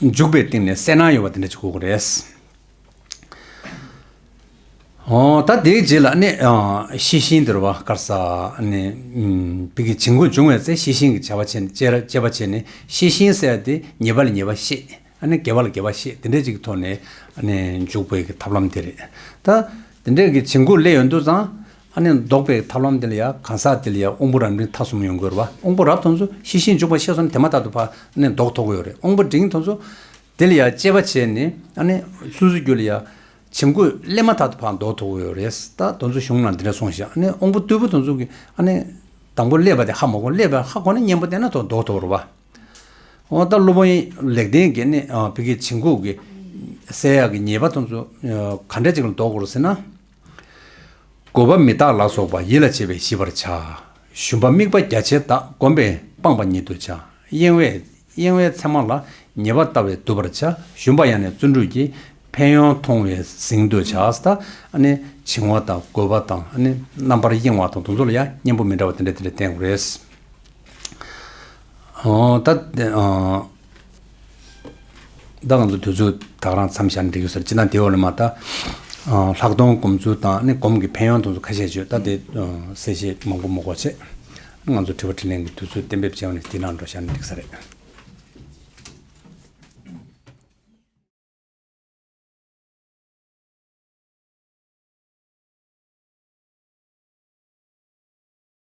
འཇུག་པའི་སྟེང་ནས་གསལ་སྣང་ཡོད་པ་དེ་འདྲ་ཅིག་དགོས་ཀྱི་རེད། ཨོ། ད་དེའི་རྗེས་ལ་ནི་ཨ་ཤེས་བཞིན་དེ་རེད་བ། དཀར་ས་ནི་ཨམ་བི་གི་བྱིང་རྒོད་འབྱུང་བའི་ཚེ་ཤེས་བཞིན་གྱི་བྱ་བ་བྱས་ནས་དཔྱད་དཔྱད་པ་བྱས་ནས་ཤེས་བཞིན་ཟེར་ཡ་དེ་ཉེས་པ་ལ་ཉེས་པ་ཤེས། ཨ་ནི་དགེ་བ་ལ་དགེ་བ་ཤེས། དེ་འདྲའི་ཅིག་གི་ཐོག་ནས་ཨ་ནི་འཇུག་པའི་གི་ཐབས་ལམ་དེ་རེད། ད་དེ་འདྲའི་གི་བྱིང་རྒོད་སླེབས་ཡོང་དུས་ཙང་ཨ་ནི་ལྡོག་པའི་ཐབས་ལམ་དེ་ལ་ཡ་གང་ཟག་དེ་ལ་ཡ་དབང་པོ་རབ་འབྲིང་ཐ་གསུམ་ཡོང་གི་ཡོད་རེད་བ། དབང་པོ་རབ་དེ་ཚོ་ཤེས་བཞིན་འཇུག་པ་ཤེས་སོང་ན་དེ་མ་ཐག་ཏུ་ཕར་ཨ་ནི་ལྡོག་ཐུབ་ཀྱི་ཡོད་རེད། དབང་པོ་འབྲིང་དེ་ཚོ་དེ་ལ་ཡ་དཔྱད་པ་བྱས་ནས་ཨ་ནི་སོ་སོའི་རྒྱུད་ལ་ཡ། བྱིང་རྒོད་སླེབས་མ་ཐག་ཏུ་ཕར་ལྡོག་ཐུབ་ཀྱི་ཡོད་རེད། ད་དེ་ཚོ་གཞུང་ནང་འདི་འདྲ་གསུངས་ཤག། ཨ་ནི་དབང་པོ་རྟུལ་པོ་དེ་ཚོ་གིས་ཨ་ནི་དང་པོ་སླེབས་པ་དེ་ཧ་མ་གོ། སླེབས་པ་ཧ་གོ་ནས་གཉེན་པོ་བསྟེན་ན་ཐོག་ལྡོག་ཐུབ་རེད་བ། འོ་ད་སློབ་དཔོན་ལེགས་ལྡན་གྱིས་ནི་ཨ་བི་གི་བྱིང་རྒོད་ཀྱི་སེལ་ཡག་གི་ཉེས་པ་དེ་ཚོ་ག་འདྲ་ཅིག་ལ་ལྡོག་དགོས་རེད་ཟེར་ན། རྒོད་པ་མི་རྟག་ལ་སོགས་པ། ཡིད་ལ་བྱེད་པས་ཞི་བར་བྱ། ཞུམ་པ་དམིགས་པ་རྒྱ་ཆེར་བརྟག། བསྒོམས་པས་སྤངས་པ་ཉིད་དུ་བྱ། གཡེང་བས་གཡེང་བའི་མཚན་མ་ལ། ཉེས་པར་ལྟ་བས་བསྡུ་བར་བྱ། ཞུམ་པ་ཡང་ནི་བརྩོན་འགྲུས་ཀྱིས། ཕན་ཡོན་མཐོང་བའི་གཟེངས་བསྟོད་བྱ། ད་ཨ་ནི་བྱིང་བ་དང་རྒོད་པ་དང་ཨ་ནི་རྣམ་པར་གཡེང་བ་དང་དེ་ཚོ་ལ་ཡང་གཉེན་པོ་མི་འདྲ་བ་དེ་འདྲ་དེ་འདྲ་བསྟེན་དགོས་རེད། ཨོ་ད་དེ་ཨ། ད་ང་ཚོ་དུས་ཚོད་ད་ག་རང་མཚམས་བཞག་ན་འགྲིག་གི་ཟེར། སྤྱིར་བཏང་དེའི་འོག་ནས་མ་ད་ཨ་ལྷག་མཐོང་སྒོམ་ཚུལ་དང་ཨ་ནི་སྒོམ་གྱི་ཕན་ཡོན་དེ་ཚོ་ཁ་ཤས་བརྗོད། ད་དེ་ཨ་གསལ་བཤད་མང་པོ་མ་དགོས་བྱས། ང་ཚོ་དྲི་བ་དྲིས་ལན་གྱི་དུས་ཚོད་གཏན་འབེབས་བྱས་པ་ནས་དེ་ནང་འགྲོ་བཞག་ན་འགྲིག་ས་རེད།